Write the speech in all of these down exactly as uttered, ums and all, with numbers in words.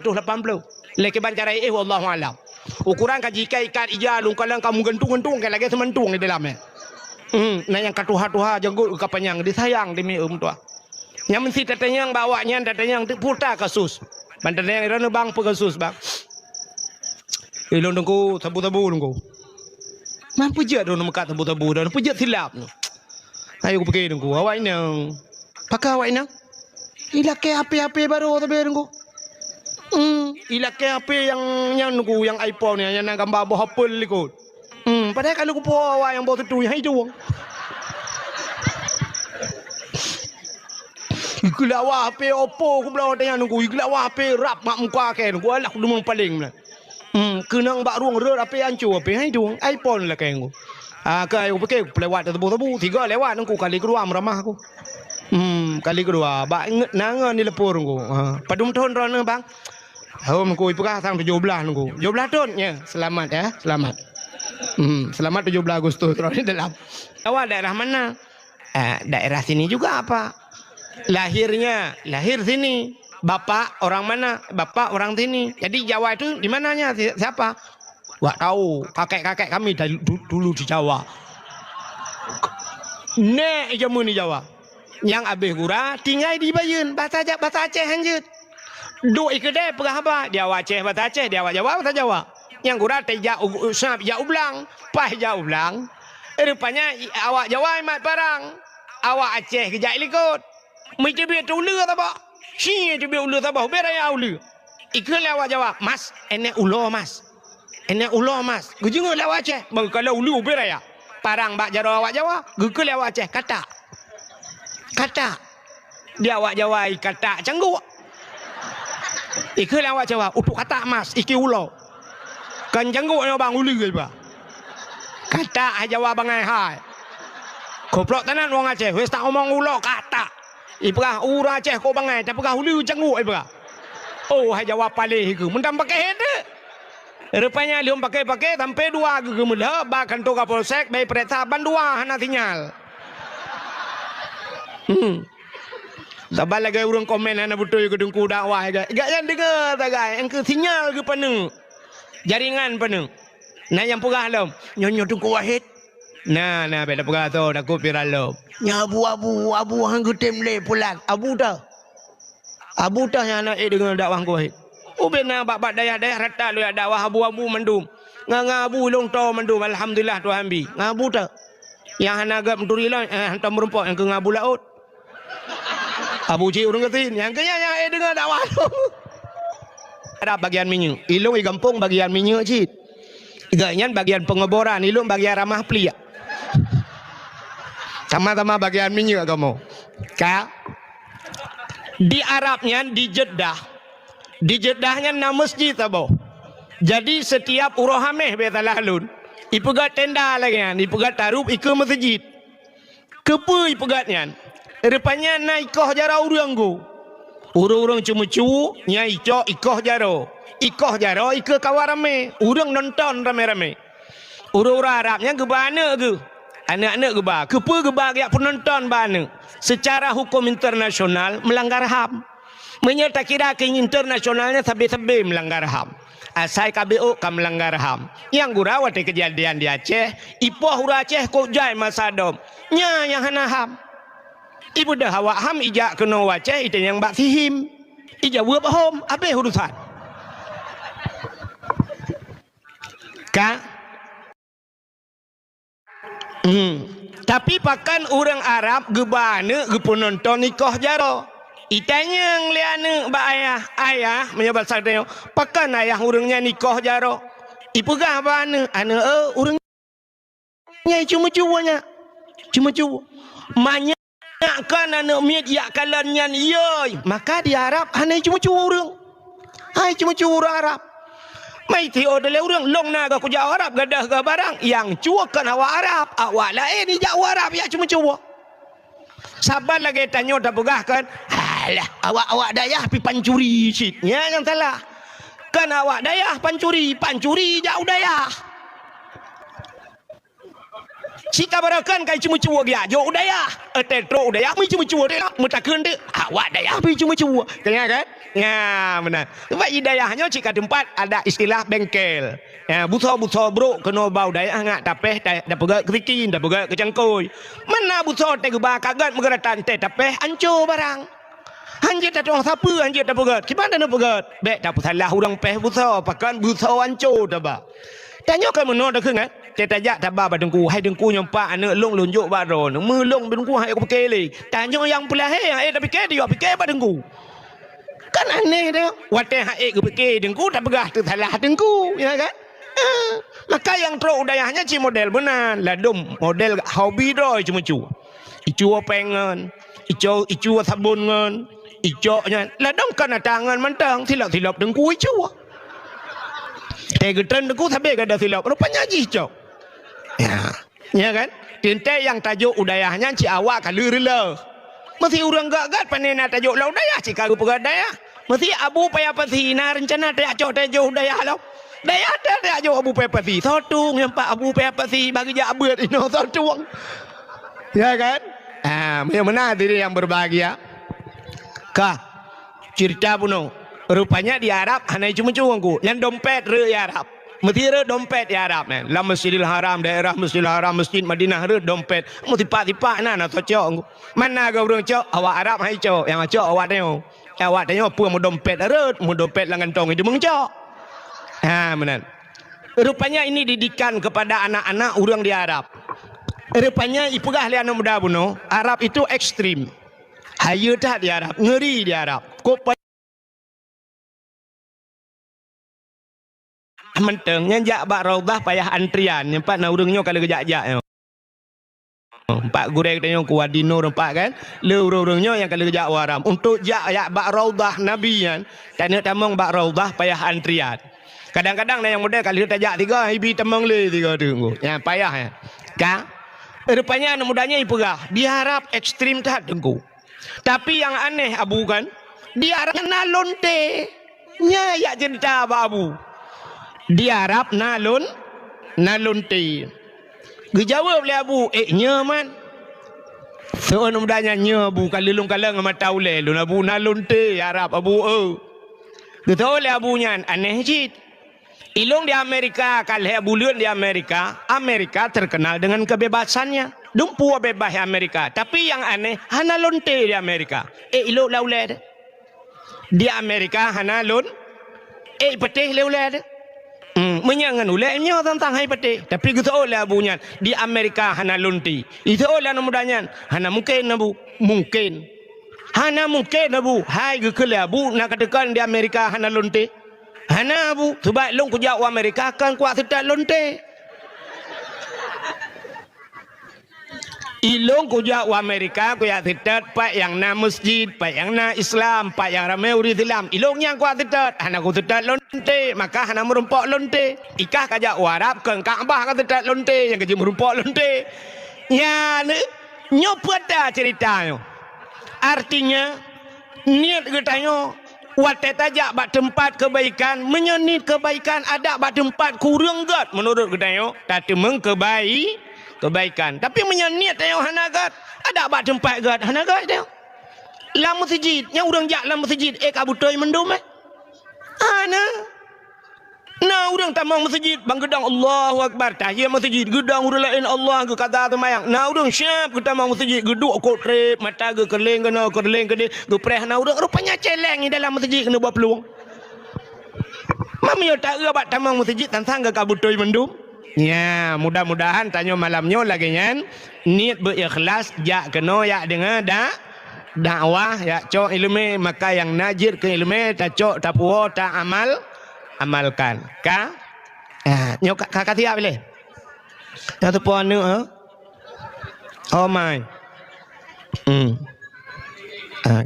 Tuh lapan ploh. Lé kiban cara éh, wallahu alam. Ukuran ka jiikat-ikat ija, lungkalan ka meugantung-gantung, ka lagée seumantung di dalam, eh. Hmm, na nyang ka tuha-tuha, janggut ka panyang, disayang demi, eh, meutuah. Nyang meusti tatanyong bak awaknyan, tatanyong teuk puta kasus. Ban tatanyong droeneuh, "Bang, peue kasus, Bang?" "Ilôn Teungku, sabu-sabu Teungku." "Man peue jeuet droeneuh meukat sabu-sabu, droeneuh peue jeuet silap?" Ayo kupike Teungku, awak inong. Pakon awak inong? Ilakée H P-H P barô sabe Teungku. Hmm, ilakée H P nyang, nyang Teungku, nyang iPhone nyan, nyang na gamba boh apel likot. Hmm, padahai ka lheueh kupo awak nyang boh teutui, hai tueng. Ikeu lawa H P Oppo kubloe watée nyan Teungku, ikeu lawa H P rab mak muka kée Teungku, alah kudeungoe paleng meunan. Hmm, keunong bak rueng rot H P anco, H P hai tueng, iPhone lakée Teungku. Ah, ka ayo pike pelewat teubô-teubô, tiga lewat Teungku, kali keudua meuramah aku. Hmm, kali keudua, bak ingat na ngon ni lepor Teungku. Ha, padum thon droeneuh, Bang? Hom Teungku, ipeugah sang tujoh blaih Teungku. Tujoh blaih thon, ya. Selamat ya, selamat. Hmm, selamat tujoh blaih Agustus droeneuh dalam. Awak daerah mana? Eh, daerah sini juga apa? Lahirnya, lahir sini. Bapak orang mana? Bapak orang sini. Jadi Jawa itu di mananya? Si-, siapa? Wak tahu, kakek-kakek kami dari du-, dulu di Jawa. Nek jameun di Jawa. Nyang abéh gura, tinggai di Bayeuen, bahasa Ja-, bahasa Aceh hanjeuet. Duek i keudè peugah haba, di awak Aceh bahasa Aceh, di awak Jawa bahasa Jawa. Nyang gura teuh jak u, u, sab jak u blang, paih jak u blang. Rupanya i, awak Jawa imat parang, awak Aceh geujak i likot. Meuteubiet uleue saboh, sie teubiet uleue saboh, ubé raya uleue. Ikheun lé awak Jawa, "Mas, éneh ulo, Mas." "Éneh ulo, Mas." Geujeungok lé awak Aceh, beukalon uleue ubé raya. Parang bak jaroe awak Jawa, geukheun lé awak Aceh, "Katak." "Katak." Di awak Jawa, "I katak cangguk." Ikheun lé awak Jawa, "Utok katak, Mas, iki ulo." "Kon cangguk nyoe, Bang, uleue iba." "Katak hai Jawa bangai hai." Goblok tenan wong Aceh, wes tak omong ulo, katak. Ipeugah ureueng Aceh kok bangai, tapeugah uleue cangguk ipeugah. Oh, hai Jawa paléh ikeu, meunan pakéh teuh. Rupanya lheueh pakéh-pakéh sampai dua geuh geumeulheueh bak kantor Kapolsek, bak peuriksa ban dua hana sinyal. Hmm. Saban lagée ureueng komen hana beutôi keu Teungku dakwah, gak, gak nyan deungoe sagai, engkeu sinyal geupaneuk. Jaringan paneuk. Na nyang peugah lom, "Nyoe, nyoe Teungku Wahid." Na, na, bèk tapeugah soe, takot viral lom. "Nyan Abu, Abu, Abu han geutem lé pulan." Abu teuh. Abu teuh nyang hana ék deungoe dakwah Teungku Wahid. Ubé na bak, bak dayah-dayah rata lôn jak dakwah abu-abu mandum. Ngon, ngon abu lôn toe mandum, alhamdulillah Tuhan bi. Ngon abu teuh. Nyang hana gét meuturi lôn, eh, hantom meurumpok nyang keu ngon abu laôt. Abu cit ureueng gasien, nyang keu nyan nyang ék deungoe dakwah lôn. Ada bagian minyeuk. Ilôn i gampông bagian minyeuk cit. Gobnyan bagian pengoboran, ilôn bagian ramah pliek. Sama-sama bagian minyeuk kamoe. Ka. Di Arab nyan, di Jeddah. Di Jeddah nyan na masjid saboh. Jadi, setiap uroe Hamèh, bèk salah lôn, ipeugöt tenda lagèe nyan, ipeugöt tarôp ikeue meuseujid. Keupeue ipeugöt nyan? Rupanya na ikoh jaroe ureueng go. Ureueng-ureueng ceumeucue, nyan icok ikoh jaroe. Ikoh jaroe ikeue kawan ramè, ureueng nonton ramè-ramè. Ureueng-ureueng Arab nyan geuba aneuk geuh. Aneuk-aneuk geuba. Keupeue geuba geujak peunonton bak aneuk? Seucara huköm internasional meulanggar ham. Meunyoe takira keu internasional nyan sabe-sabe meulanggar ham. Asai ka B O ka meulanggar ham. Nyang gura watèe keujadian di Aceh, ipoh ureueng Aceh kok jai masa dom. Nyan nyang hana ham. Ibeudôh awak ham ijak keunoe u Aceh itanyong bak sihim. Ijaweueb hom, habéh urusan. Ka? Hmm. Tapi pakon ureueng Arab geuba aneuk geupeunonton ikoh jaroe? Itanyong lé aneuk bak ayah, "Ayah," meunyoe basa tanyoe, "pakon ayah ureueng nyan ikoh jaroe?" Ipeugah bak aneuk, "Aneuk, eh, ureueng nyan ceumeucue nyan. Ceumeucue." Manyak Nyak kan aneuk miet jak kalon nyan, yoi, maka di Arab hana ceumeucue ureueng. Hai ceumeucue ureueng Arab. Mai tiôh dilèe ureueng, lôn na geuh kujak u Arab, gadôh geuh barang, nyang cue kon awak Arab, awak laén ijak u Arab jak ceumeucue. Saban lagèe tanyoe tapeugah kan, "Alah, awak-awak dayah pi pancuri cit." Nyan nyang salah. Kon awak dayah pancuri, pancuri jak u dayah. Cit ka barokon ka iceumeucue geujak jok u dayah. Watèe trok u dayah, meuceumeucue teuk, meutakheun teuk, awak dayah pih iceumeucue. Ka nyan kan? Nyan, meunan. Sebab i dayah nyoe cit ka teumpat adak istilah bengkel. Ya, busoe-busoe brok keunoe ba u dayah ngat tapéh, ta-, tapeugèt keu sikin, tapeugèt keu cangkôi. Mana busoe teuh geuba ka gèt meugeuratan teuh tapéh, anco barang. Hanjeuet tatu'oh sapeue, hanjeuet tapeugèt. Kiban taneuk peugèt? Bèk tapeusalah ureueng péh busoe, pakon busoe anco taba. Tanyoe ka meunoe takheun, eh? Teuh tajak taba bak teungku, "Hai teungku, nyoe pat aneuk lôn, lôn jok bak droeneuh." Meulôn teungku han ék pike lé. Tanyoe nyang peulahé, han ék tapike, dijak pike bak teungku. Kan aneh teuh. Watèe han ék geupike teungku, tapeugah teusalah teungku, ya kan? Eh, maka nyang trok u dayah nyan cit model meunan, ladôm model hobi droe ceumeucue. Icue péng ngon, icue, icue sabon ngon, icok nyan. Ladôm kan ata ngon mantong, silop-silop teungku icue. Teuh geutreun teungku sabé gada silop, rupanya jih icok. Ya. Ya kan? Teuntèe nyang tajok u dayah nyan cit awak ka lheueh reuloh. Meusi ureueng gèt-gèt pane na tajok lom u dayah cit ka geupeugèt dayah. Meusi Abu Paya Pasi na reuncana tajak cok tajok u dayah lom. Dayah teuh tajak jok Abu Paya Pasi. Soe tueng nyang pat Abu Paya Pasi bagi jak beuet inoe soe tueng. Ya kan? Ah, meunyoe meunan hadirin yang berbahagia. Ka. Ceurita bunoe. Rupanya di Arab hana iceumeucue ku. Nyan dompet rhot di Arab. Meusti rhot dompet di Arab nyan. Lam Masjidil Haram, daerah Masjidil Haram, Masjid Madinah rhot dompet. Meusipak-sipak na, na tacok ku. Mana geuh ureueng cok, awak Arab han icok, nyang cok awak tanyoe. Awak tanyoe peue meudompet rhot, meudompet lam kantong itu meucok. Ha, meunan. Rupanya ini didikan kepada anak-anak ureueng di Arab. Rupanya ipeugah lé aneuk muda bunoe, Arab itu ekstrem. Hayeue that di Arab, ngeri di Arab. Kok pa-, mantong nyan jak bak Raudhah payah antrian, nyan pat na ureueng nyoe ka lheueh geujak-jak nyoe. Empat gurèe geutanyoe ku Wadi Nur empat kan. Le ureueng-ureueng nyoe nyang ka lheueh geujak u Haram. Untuk jak, jak bak Raudhah Nabi nyan, taneuk tamong bak Raudhah payah antrian. Kadang-kadang na nyang model ka lheueh tajak tiga, ibi tamong lé tiga teungku. Nyan payah nyan. Ka. Rupanya aneuk muda nyan ipeugah, di Arab ekstrem that teungku. Tapi nyang aneh Abu kan, di Arab na lonte. Nyan jak ceurita bak Abu. Di Arab na lon-, na lonte. Geujaweueb lé Abu, "Eh, nyo man." Seuôn muda nyan, "Nyo Abu, ka lôn kalon ngon mata ulèe lôn Abu, na lonte Arab Abu, eu." Geuteu'oh lé Abu nyan, aneh cit. Ilôn di Amerika, ka lhèe buleuen di Amerika, Amerika terkenal dengan kebebasannya. Dumpeue bebas di Amerika, tapi nyang aneh hana lonte di Amerika. Eh, ilôn lam ulèe teuh. Di Amerika hana lon-, eh, ipatéh lé ulèe teuh. Hmm, meunyoe ngon ulèe nyoe tantang hai patéh, tapi geuteu'oh lé Abu nyan, di Amerika hana lonte. Iteu'oh lé aneuk muda nyan, hana mungken Abu. Mungken. Hana mungken Abu. Hai geukheun lé Abu, na kateuka di Amerika hana lonte. Hana Abu, sabab lôn kujak u Amerika kon kuat seutôt lonte. Ilôn kujak u Amerika kujak seutôt pat nyang na meuseujid, pat nyang na Islam, pat nyang ramé ureueng Islam. Ilôn nyang kuat seutôt, hana kuseutôt lonte, maka hana meurumpok lonte. Ikah kajak u Arab kon Ka'bah kaseutôt lonte, nyang kajak meurumpok lonte. Nyan, nyoe peue that ceurita nyoe. Artinya, niet geutanyoe watèe tajak bak teumpat keubaikan, meunyoe niet keubaikan adak bak teumpat kureueng gèt meunurot geutanyoe, tateumeung keubai-, keubaikan. Tapi meunyoe niet tanyoe hana gèt, adak bak teumpat gèt hana gèt tanyoe. Lam meuseujid, nyang ureueng jak lam meuseujid, eh, ka beutôi mandum, eh? Hana. Na ureueng tamong meuseujid, ban geudong Allahu Akbar, tahiyat meuseujid, geudong ureueng laén Allah, geukata seumayang. Na ureueng siap geutamong meuseujid, geuduek kot trép, mata geukeureuléng keunoe, keureuléng keudéh, geupreh na ureueng, rupanya céléng di dalam meuseujid keuneuk ba plueng. Meunyoe taeu bak tamong meuseujid, tantang geuka beutôi mandum. Nya, mudah-mudahan tanyoe malam nyoe lagèe nyan, niet beu-ikhlas, jak keunoe, jak deungö dak-, dakwah, jak cok ileumèe, maka nyang na jeuet keu ileumèe, tacok, tapuwoe, taamal-, amalkan. Ka? Ah, nyoe ka, ka, ka siap lé? Nyang teupeue aneuk, ha? Oh my. Hmm. Ah.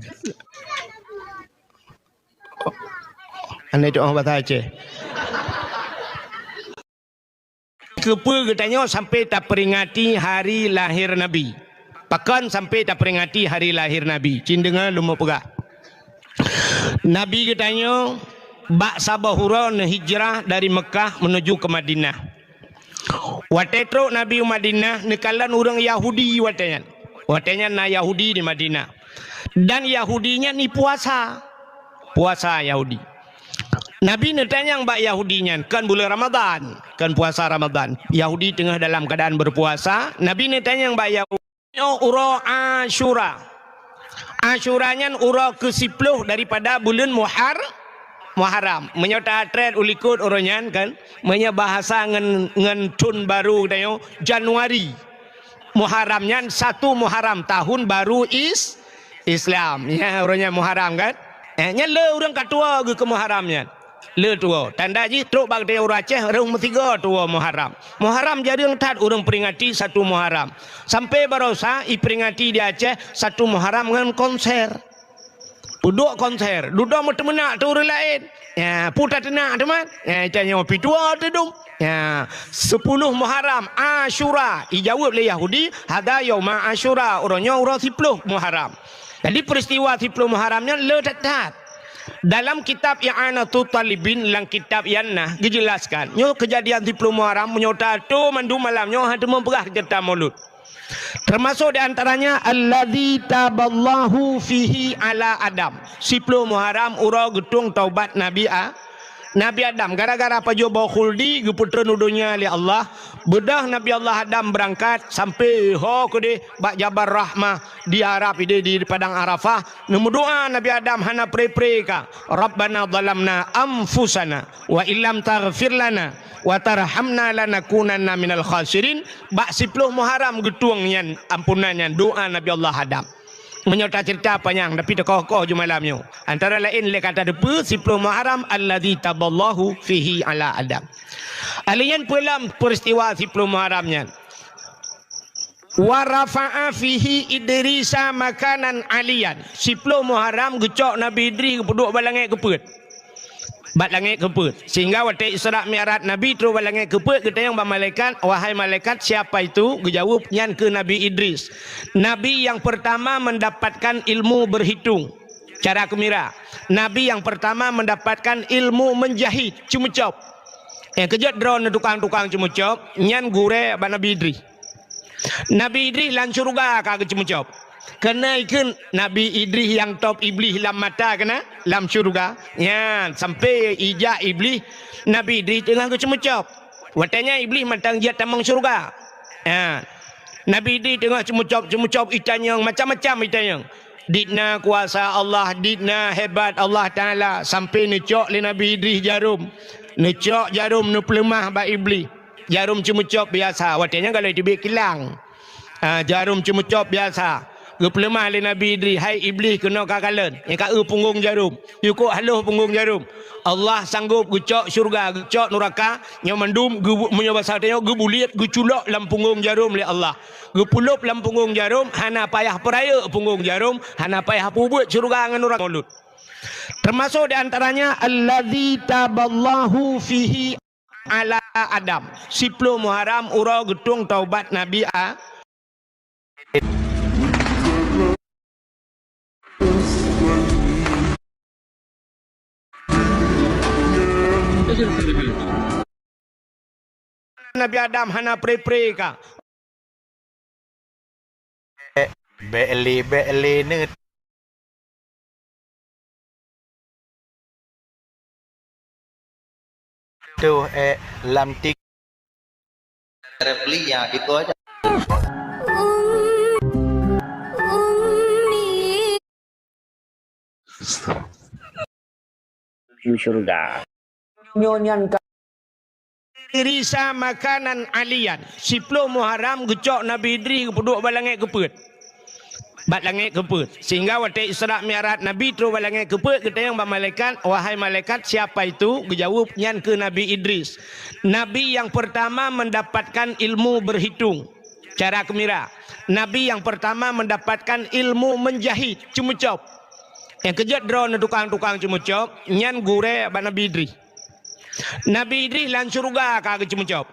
Aneuk tu orang bahasa Aceh. Keupeue geutanyoe sampai taperingati hari lahir Nabi? Pakon sampai taperingati hari lahir Nabi? Cit deungö lôn peugah. Nabi geutanyoe bak saboh uroe neuhijrah dari Meukah menuju ke Madinah. Watée trok Nabi u Madinah, neukalon ureuëng Yahudi watée nyan. Watée nyan na Yahudi di Madinah. Dan Yahudi nyan ni puasa. Puasa Yahudi. Nabi neutanyong bak Yahudi nyan, kon buleuen Ramadhan, kon puasa Ramadhan. Yahudi teungoh dalam keuadaan beupuasa, Nabi neutanyong bak Yahudi, "Nyoe uroe Asyura." Asyura nyan uroe keusiploh daripada buleuen Muhar-, Muharram. Meunyoe tatrét u likot uroe nyan kan, meunyoe bahasa ngon, ngon thon barô geutanyoe, Januari. Muharram nyan satu Muharram, tahun baru Is-, Islam. Ya, uroe nyan Muharram kan? Eh, nyan le ureuëng ka tuwoe geuh keu Muharram nyan. Le tuwoe. Tanda jih trok bak geutanyoe ureuëng Aceh, rhöh meusigoe tuwoe Muharram. Muharram jareueng that ureuëng peringati satu Muharram. Sampai barosa iperingati di Aceh satu Muharram ngon konser. Peuduek konser, dudoe meuteumeunak teu ureuëng laén. Ya, peue tateunak teuma? Ya, ita nyoe pih tuwoe teudum. Ya, siploh Muharram, Asyura, ijaweueb lé Yahudi, "Hadza yauma Asyura," uroe nyoe uroe siploh Muharram. Jadi, peristiwa siploh Muharram nyan le that-that. Dalam kitab I'anatut Talibin, lam kitab nyan na geujelaskan, nyoe keujadian siploh Muharram, meunyoe tato mandum malam nyoe hana teumeung peugah ceurita Maulud. Termasuk di antaranya, "Alladzi taballahu fihi ala Adam." Siploh Muharram uroe geutueng taubat Nabi A-, Nabi Adam. Gara-gara pajoh boh khuldi geupeutreun u donya lé Allah, beudôh Nabi Allah Adam beurangkat sampai ho keudeh bak Jabal Rahmah di Arab, di, di Padang Arafah. Neumeudoa Nabi Adam hana pre-pre ka, "Rabbana zalamna anfusana wa illam taghfir lana wa tarhamna lanakunanna minal khasirin." Bak siploh Muharram geutueng nyan ampunan nyan doa Nabi Allah Adam. Meunyoe taceurita panyang, tapi teukoh-koh ju malam nyoe. Antara laén lé ka tateupeue siploh Muharram, "Alladzi taballahu fihi ala Adam." Alèh nyan peue lam peristiwa siploh Muharram nyan? "Wa rafa'a fihi Idrisa makanan aliyan." Siploh Muharram geucok Nabi Idris geupeuduek bak langét keupeuet. Bak langét keupeuet. Sehingga watèe Isra Mi'raj Nabi trok bak langét keupeuet, geutanyong bak malaikat, "Wahai malaikat, siapa itu?" Geujaweueb, "Nyan keuh Nabi Idris. Nabi yang pertama mendapatkan ilmu berhitung." Cara keumira. Nabi yang pertama mendapatkan ilmu menjahit, ceumeucop. Nyang keujeuet droeneuh tukang-tukang ceumeucop, nyan gurèe bak Nabi Idris. Nabi Idris lam syeuruga ka geuceumeucop. Keuneuk ikheun Nabi Idris nyang top Iblih lam mata keunan lam syeuruga. Nyan, sampai ijak Iblih, Nabi Idris teungoh geuceumeucop. Watèe nyan Iblih mantong jeuet tamong syeuruga. Nyan. Nabi Idris teungoh ceumeucop-ceumeucop itanyong, macam-macam itanyong. Dit na kuasa Allah, dit na hebat Allah Taala, sampai neucok lé Nabi Idris jarom. Neucok jarom, neupeuleumah bak Iblih. Jarom ceumeucop biasa, watèe nyan galak teubiet kilang. Ha, jarom ceumeucop biasa. Geupeuleumah lé Nabi Idris, "Hai Iblih, keunoe kakalon, nyang ka eu punggong jarom. Yukok haloh punggong jarom. Allah sanggop geucok syeuruga, geucok nuraka, nyoe mandum geu-, meunyoe basa tanyoe geubuliet, geuculok lam punggong jarom lé Allah. Geupulop lam punggong jarom, hana payah peurayeuk punggong jarom, hana payah peubuet syeuruga ngon nuraka." Maulud. Termasuk di antaranya, "Alladzi taballahu fihi ala Adam." Siploh Muharram uroe geutueng taubat Nabi A-, Nabi Adam hana pre-pre ka. Bèk lé, bèk lé neuh. Tuh, eh, lam tik. Repli ya, itu aja. Di syurga. Nyoe nyan ka Idrisa makanan aliyan. Siploh Muharram geucok Nabi Idris geupeuduek bak langét keupeuet. Bak langét keupeuet. Sehingga watèe Isra Mi'raj Nabi trok bak langét keupeuet, geutanyong bak malaikat, "Wahai malaikat, siapa itu?" Geujaweueb, "Nyan keuh Nabi Idris. Nabi yang pertama mendapatkan ilmu berhitung." Cara keumira. Nabi yang pertama mendapatkan ilmu menjahit, ceumeucop. Nyang keujeuet droeneuh tukang-tukang ceumeucop, nyan gurèe bak Nabi Idris. Nabi Idris lam syeuruga ka geuceumeucop.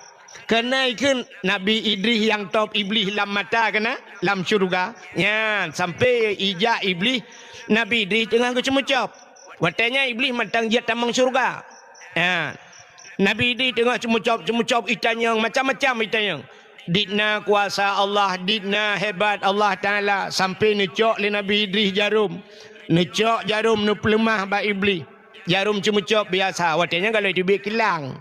Keuneuk ikheun Nabi Idris nyang top Iblih lam mata keunan lam syeuruga. Nyan, sampai ijak Iblih, Nabi Idris teungoh geuceumeucop. Watèe nyan Iblih mantong jeuet tamong syeuruga. Nyan. Nabi Idris teungoh ceumucop-ceumucop itanyong, macam-macam itanyong. Dit na kuasa Allah, dit na hebat Allah Taala, sampai neucok lé Nabi Idris jarom. Neucok jarom, neupeuleumah bak Iblih. Jarom ceumucop biasa, watée nyan galak teubiet kilang.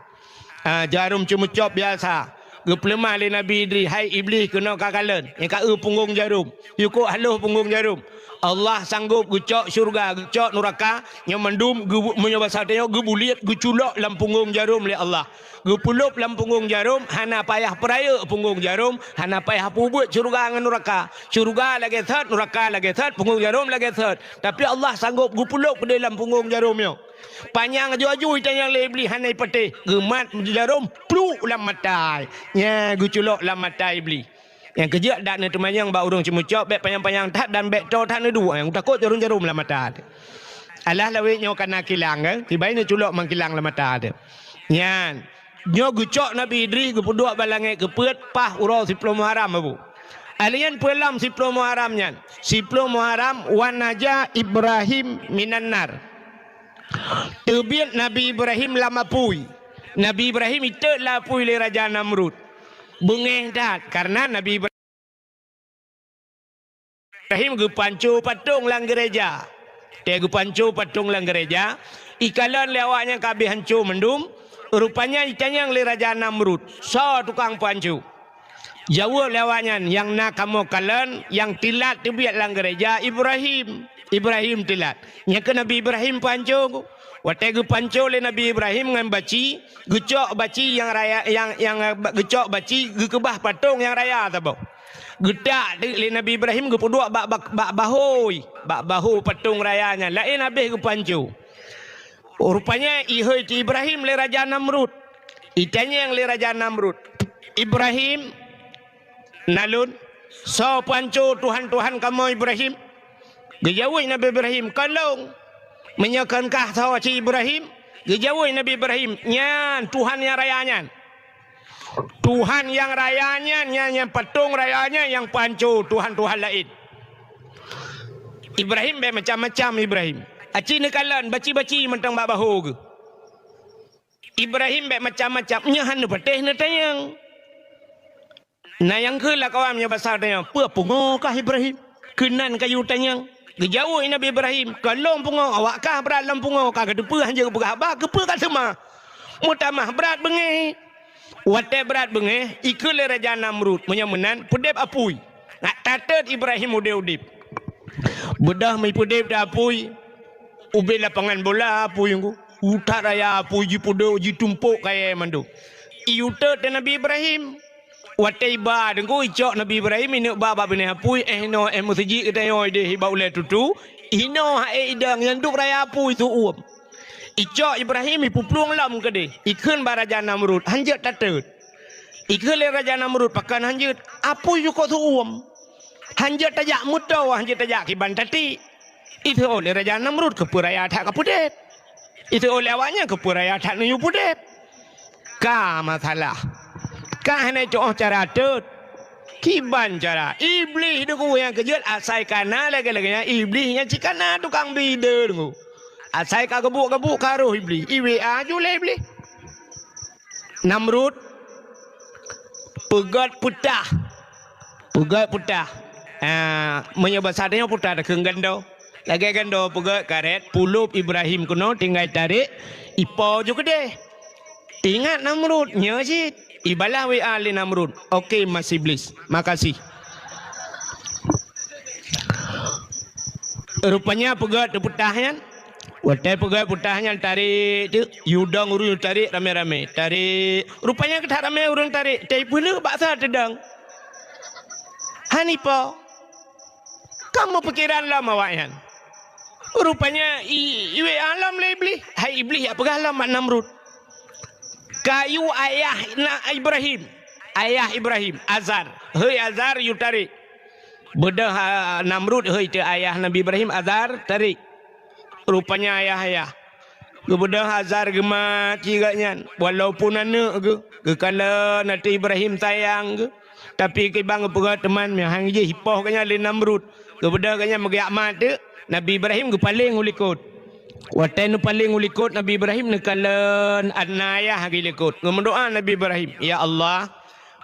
Ah, jarom ceumucop biasa. Geupeuleumah lé Nabi Idris, "Hai Iblih, keunoe kakalon, nyang ka eu punggong jarom. Yukok haloh punggong jarom." Allah sanggob geucok syeuruga, geucok nuraka, nyoe mandum geu-, meunyoe basa tanyoe geubuliet, geuculok lam punggong jarom lé Allah. Geupeulop lam punggong jarom, hana payah peurayeuk punggong jarom, hana payah peubuet syeuruga ngon nuraka. Syeuruga lagée that, nuraka lagée that, punggong jarom lagée that. Tapi Allah sanggob geupeulop keudeh lam punggong jarom nyoe. Panyang aju-aju itanyong lé Iblih hana ipatéh. Geumat jarom pluk lam mata. Nya geuculok lam mata Iblih. Nyang keujeuet dak neuteumanyong bak ureuëng ceumucok, bék panyang-panyang that dan bék toe that neuduek, nyang takot jarom-jarom lam mata teuh. Alah lawét nyoe kana kilang, kan? Sibai neuculok mang kilang lam mata teuh. Nyan, nyoe geucok Nabi Idris geupeuduek bak langét geupeuet paih uroe siploh Muharram, Abu. Alian peulom siploh Muharram nyan. Siploh Muharram wan naja Ibrahim minan nar. Teubiet Nabi Ibrahim lam apui. Nabi Ibrahim itot lam apui lé Raja Namrud. Beungéh that, karena Nabi Ibrahim geupanco patong lam gereja. Tée geupanco patong lam gereja, ikalon lé awaknyan ka habéh hanco mandum, rupanya itanyong lé Raja Namrud, "Soe tukang panco?" Jaweueb lé awaknyan, "Nyang na kamoe kalon, nyang tilat teubiet lam gereja Ibrahim." Ibrahim tilat. Nyan keuh Nabi Ibrahim panco. Watée geupanco lé Nabi Ibrahim ngon baci, geucok baci nyang raya, nyang, nyang, eh, geucok baci geukeubah patong nyang raya saboh. Geutak teuk lé Nabi Ibrahim geupeuduek bak, bak, bak bahôi, bak bahô patong raya nyan. Laén habéh geupanco. Rupanya ihôi teuh Ibrahim lé Raja Namrud. Itanyong lé Raja Namrud, "Ibrahim, na lôn, soe panco tuhan-tuhan kamoe Ibrahim?" Geujaweueb Nabi Ibrahim, "Kon lôn." "Meunyoe kon kah soe cit Ibrahim?" Geujaweueb Nabi Ibrahim, "Nyan tuhan nyang raya nyan." Tuhan nyang raya nyan, nyan, nyang patong raya nyan nyang panco tuhan-tuhan laén. Ibrahim bék macam-macam Ibrahim. Aci neukalon baci-baci mantong bak bahô geuh. Ibrahim bék macam-macam, nyan hana patéh neutanyong. Na nyang kheun lam kawan nyoe basa tanyong, "Peue pungo kah Ibrahim? Keunan kayu tanyong." Geujaweueb Nabi Ibrahim, "Kon lôn pungo, awak kah brat lam pungo, ka kateupeue hanjeuet geupeugah haba, keupeue ka seumah? Meutamah brat beungéh." Watée brat beungéh, ikheun lé Raja Namrud, "Meunyoe meunan, peudeb apui." Ngat tatot Ibrahim udeb-udeb. Beudôh meupeudeb di apui, ubé lapangan bola apui nyoe. Utak raya apui jipeuduek jitumpok kayée mandum. Iyue tot teuh Nabi Ibrahim. Watée iba deungon icok Nabi Ibrahim ineuk ba bak binéh apui, eh, inoe, eh, meuseujid geutanyoe deh bak ulée tutu, inoe hai idong nyang duek raya apui su uem. Icok Ibrahim ipeuplueng lom keudeh, ikheun bak Raja Namrud, hanjeuet tatot. Ikheun lé Raja Namrud, "Pakon hanjeuet? Apui jukok su uem. Hanjeuet tajak meutoe, hanjeuet tajak kiban tati." Iteuôt lé Raja Namrud, "Keupeue raya that kapeudeb?" Iteuôt lé awaknyan, "Keupeue raya that neuyue peudeb?" Ka masalah. Ka hana tuoh cara tot. Kiban cara. Iblih deungon nyang keujeuet asai kana lagée-lagée nyan. Iblih nyan cit kana tukang bi ide deungon. Asai ka geubuk-geubuk ka roh Iblih. I W A ju lé Iblih. Namrud peugét peutah. Peugét peutah. Ah, meunyoe basa tanyoe peutah takheun gando. Lagée gando peugét karet, pulop Ibrahim keunoe tinggai tarék, ipo ju keudeh. Ingat Namrud, nyoe cit. Ibalah W A lé Namrud. Oke, Mas Iblis. Makasih. Rupanya peugét teupeutah nyan. Watée peugét peutah nyan tarék teuk, yue dong ureuëng tarék ramé-ramé. Tarék. Rupanya keutak ramé ureuëng tarék. Tapi peuleueh bak sa teudong. Hana ipo. Ka meupikeran lom awaknyan. Rupanya i, i W A lom lé Iblih. Hai Iblih, jak peugah lom bak Namrud. Ka yue ayah na Ibrahim. Ayah Ibrahim, Azar. Hei Azar, yue tarék. Beudôh, ah, Namrud hei teuh ayah Nabi Ibrahim, Azar, tarék. Rupanya ayah-ayah. Geubeudôh Azar geumat cit geuh nyan, walaupun aneuëk geuh, geukalon ateueh Ibrahim sayang geuh, tapi kiban geupeugah teuma meuhang jih ipoh geuh nyan lé Namrud. Geubeudôh geuh nyan meugeujak mat teuk, Nabi Ibrahim geupaleng u likot. Watée neupaleng u likot Nabi Ibrahim, neukalon aneuëk ayah geulikot. Geumeudoá Nabi Ibrahim, "Ya Allah,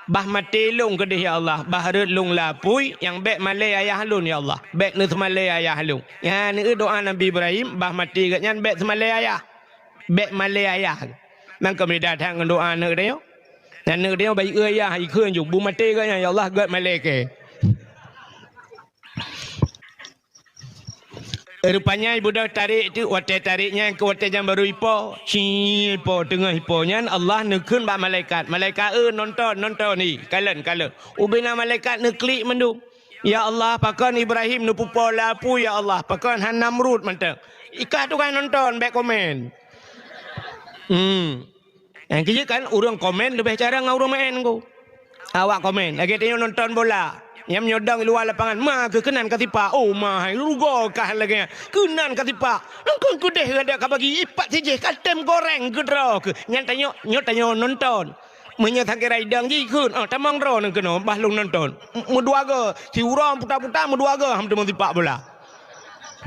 bah maté lôn keudeh ya Allah, bah rhot lôn lam apui, nyang bék malée ayah lôn ya Allah, bék neuseumalée ayah lôn." Nyan neueu doá Nabi Ibrahim, bah maté geuhnyan bék seumalée ayah. Bék malée ayah. Nang keumeudeh that ngon doá aneuëk tanyoe. Aneuëk tanyoe bayeue ayah, ikheun ju, bu maté geuhnyan, "Ya Allah, gét malée kée." Rupanya ibudoe tarek teuk, watée tarek nyan keu watée nyang barô ipo. Ci ipo, teungoh ipo nyan Allah neukheun bak malaikat. Malaikat, "Eh, nonton, nonton ni, kalon, kalon." Ubena malaikat neuklik mandum. "Ya Allah, pakon Ibrahim neupeupo lam apui, ya Allah, pakon han Namrud mantong." Ikah tukang nonton, bék komen. Hmm. Nyang keu jeuet kan ureuëng komen leubeh carông ngon ureuëng maén ko. Awak komen, lagée tanyoe nonton bola. Nyang meunyoe dong luwa lapangan, "Ma keuh keunan ka sipak." "Oh, ma hai, rugoe kah lagée nyan. Keunan ka sipak." Nangkon keudeh gata ka bagi ipat sijih ka tem goreng keudroe keuh. Nyan tanyoe, nyoe tanyoe nonton. Meunyoe sakira idong jih kheun, "Oh, tamong droeneuh keunoe, bah lôn nonton." M-, meudua goe, siuroe puta-puta meudua goe, ham teuma sipak bola.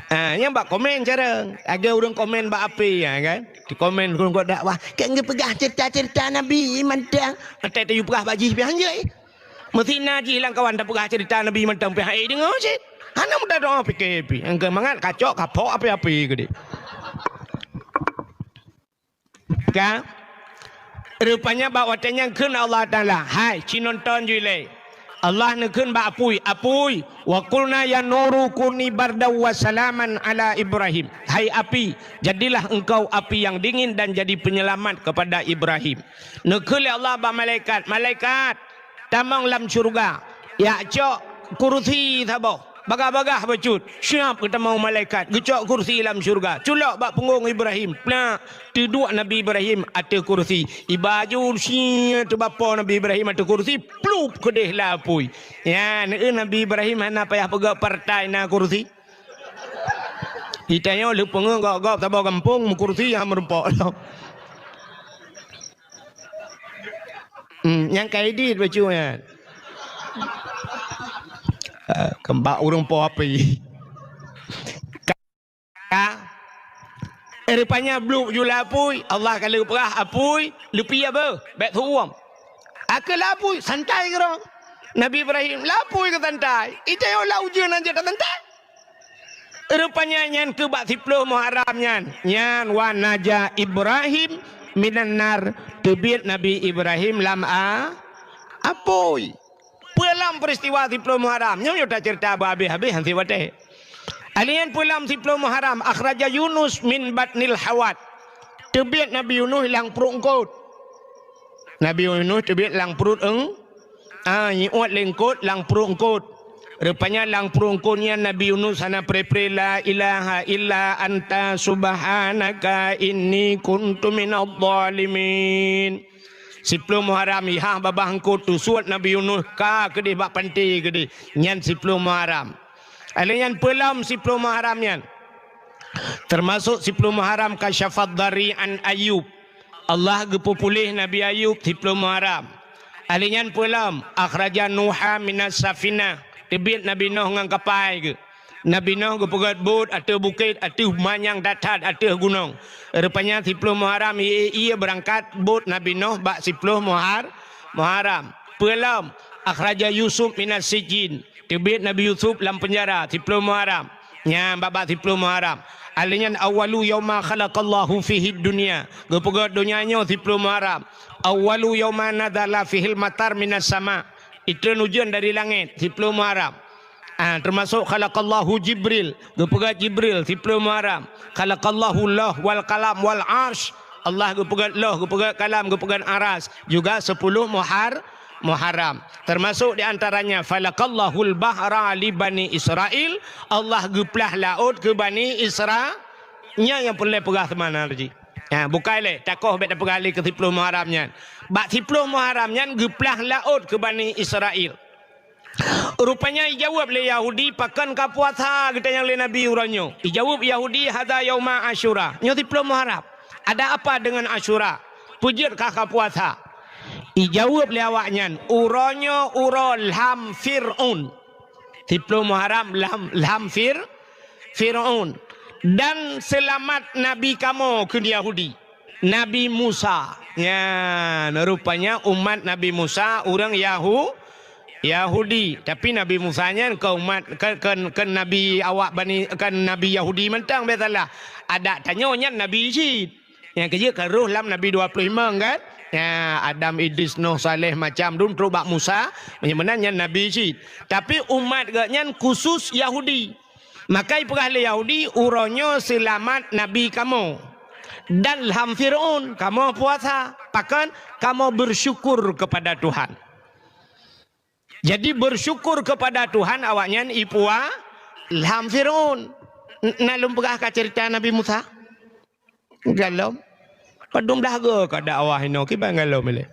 Ah, nyang bak komen cara, lagée ureuëng komen bak ape, ya kan? Di komen ureuëng kok dakwah, "Kang geupeugah cerita-cerita Nabi mantong." Até tayue peugah bak jih pih hanjeuet. Meusti na jih lam kawan tapeugah cerita Nabi mantong pih hai deungoe cit. Hana mudah doa pike pih. Nyang keu mangat kacok kapok ape-ape keudeh. Ka? Rupanya bak watée nyan kheun Allah Taala, "Hai, ci nonton ju ilée." Allah neukheun bak apui, "Apui, wa qulna ya nuru kuni bardan wa salaman ala Ibrahim." "Hai api, jadilah engkau api yang dingin dan jadi penyelamat kepada Ibrahim." Neukheun lé Allah bak malaikat, "Malaikat, tamong lam syeuruga, jak cok kursi saboh, bagah-bagah bacut, siab geutamong malaikat, geucok kursi lam syeuruga, culok bak punggong Ibrahim, plak, teuduek Nabi Ibrahim ateueh kursi." Iba aju sie teubapo Nabi Ibrahim ateueh kursi, plup keudeh lam apui. Nyan, eh, Nabi Ibrahim hana payah peugah partai na kursi. Di tanyoe lheueh peungeuh gob-gob saboh gampông meukursi nyang meurumpok. Hmm, nyang ka idit bacut nyan. Ah, keumbak ureuëng po api. Ka. Eh, rupanya bluek ju lam apui, Allah ka lheueh peugah apui, leupie beuh, bék teuuem. Akhé lam apui, santai keudroe. Nabi Ibrahim, lam apui ka santai. Di tanyoe lam ujeuen aja tasantai. Rupanya nyan keuh bak siploh Muharram nyan. Nyan wa naja Ibrahim minan nar, teubiet Nabi Ibrahim lam a-, apui. Peue lom peristiwa siploh Muharram? Nyoe, nyoe tacerita beuhabéh-habéh han siwatée. Alheuh nyan peue lom siploh Muharram, akhraja Yunus min batnil hawat. Teubiet Nabi Yunus lam pruet eungkot. Nabi Yunus teubiet lam pruet eung-, ah, jiuet lé eungkot lam pruet eungkot. Rupanya lam pruet eungkot nyan Nabi Yunus hana pre-pre, "La ilaha illa anta subhanaka inni kuntu minadh dhalimin." Siploh Muharram, ihah babah eungkot teusuet Nabi Yunus ka keudeh bak panté keudeh. Nyan siploh Muharram. Alheuh nyan peue lom siploh Muharram nyan. Teumasok siploh Muharram kasyafad dhari an Ayub. Allah geupeupuléh Nabi Ayub siploh Muharram. Alheuh nyan peue lom, akhraja Nuha minas safinah. Teubiet Nabi Nuh ngon kapai geuh. Nabi Nuh geupeugét bot ateueh bukét, ateueh manyang that-that, ateueh gunong. Rupanya siploh Muharram ie-ie beurangkat bot Nabi Nuh bak siploh Muhar-, Muharram. Peue lom, akhraja Yusuf minas sijin. Teubiet Nabi Yusuf lam peunjara siploh Muharram. Nyan bak-bak siploh Muharram. Alheuh nyan awwalu yauma khalaqallahu fihid dunya. Geupeugét donya nyoe siploh Muharram. Awwalu yauma nazala fihil matar minas sama. Itreun ujeuen dari langét siploh Muharram. Ah, teumasok khalaqallahu Jibril, geupeugét Jibril siploh Muharram. Khalaqallahu Lauh wal Qalam wal Arsy. Allah geupeugét Lauh, geupeugét Kalam, geupeugét Aras, juga sepuluh Muhar-, Muharram. Teumasok di antaranya, falaqallahul bahra li Bani Israil, Allah geuplah laôt keu Bani Isra-, nyan nyang peureulée peugah seumana jih. Ha, bukai lé, takoh bék tapeugah lé keu siploh Muharram nyan. Bak siploh Muharram nyan geuplah laôt keu Bani Israil. Rupanya ijaweueb lé Yahudi, "Pakon ka puasa geutanyong lé Nabi uroe nyoe?" Ijaweueb Yahudi, "Hadza yauma Asyura." Nyoe siploh Muharram. Ada apa dengan Asyura? Peue jeuet kah ka puasa? Ijaweueb lé awaknyan, "Uroe nyoe uroe lham Fir'aun." Siploh Muharram lham, lham Fir-, Fir'aun. Dan seulamat nabi kamoe, kheun Yahudi, Nabi Musa. Nyan, rupanya umat Nabi Musa ureuëng Yahu-, Yahudi. Tapi Nabi Musa nyan kon umat, kon, kon, kon nabi awak Bani, kon nabi Yahudi mantong, biasalah. Adak tanyoe nyan nabi cit. Nyang keujeuet ka rôh lam Nabi dua puluh lima kan? Ya, Adam, Idris, Nuh, Saleh, macam dum trok bak Musa, meunyoe meunan nyan nabi cit. Tapi umat geuh nyan khusus Yahudi. Maka ipeugah lé Yahudi, "Uroe nyoe seulamat nabi kamoe." Dan lham Fir'aun kamoe puasa. Pakon? Kamoe bersyukur kepada Tuhan. Jadi, bersyukur kepada Tuhan awaknyan ipua lham Fir'aun. N-, na lôn peugah ka cerita Nabi Musa? Galom. Padum blaih go ka dakwah inoe, kiban galom ilée.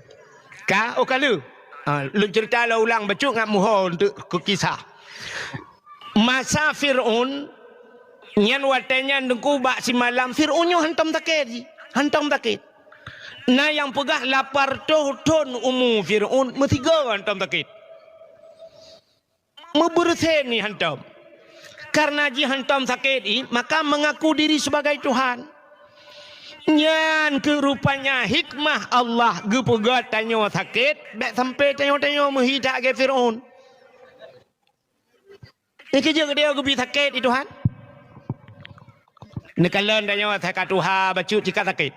Ka, oh, ka lheueh. Ha, lôn cerita lôn ulang bacut ngat muho untuk keu kisah. Masa Fir'aun, nyan watée nyan teungku bak simalam, Fir'aun nyoe hantom sakét jih. Hantom sakét. Na nyang peugah lapan reutôh thon umu Fir'aun meusigoe hantom sakét. Meubeureusen ni hantom. Karena jih hantom sakét i, maka mengaku diri sebagai Tuhan. Nyan keuh rupanya hikmah Allah geupeugah tanyoe sakét, bék sampai tanyoe-tanyoe meuhi that lagée Fir'aun. Nyan keuh jeuet geutanyoe geubi sakét i Tuhan. Neukalon tanyoe asai ka tuha bacut cit ka sakét.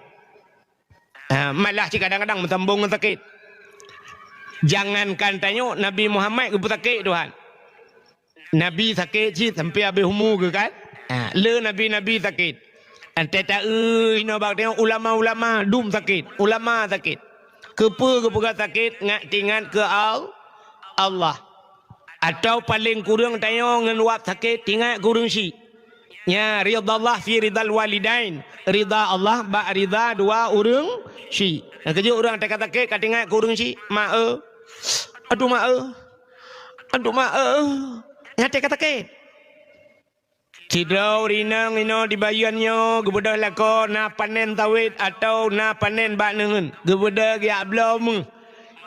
Ah, malah cit kadang-kadang meusambong ngon sakét. Jangankan tanyoe, Nabi Muhammad geupeusakét Tuhan. Nabi sakét cit sampai habéh umu geuh kan? Ah, le nabi-nabi sakét. Antai taeu inoe bak tanyoe ulama-ulama dum sakét, ulama sakét. Keupeue geupeugah sakét? Ngat teuingat keu Al-, Allah. Atawa paleng kureueng tanyoe ngon wab sakét teuingat keu ureuëng syik. Nya, ridallah fi ridal walidain. Rida Allah bak rida dua ureuëng syik. Nyang keujeuet ureuëng teuka sakét ka teuingat keu ureuëng syik, "Mak eu. Aduh mak eu. Aduh mak eu." Nyan teuka sakét. Sidroe ureuëng inong inoe di Bayeuen nyoe geubeudôh lakoe na panen sawét atawa na panen bak neuen. Geubeudôh geujak bloe méuh.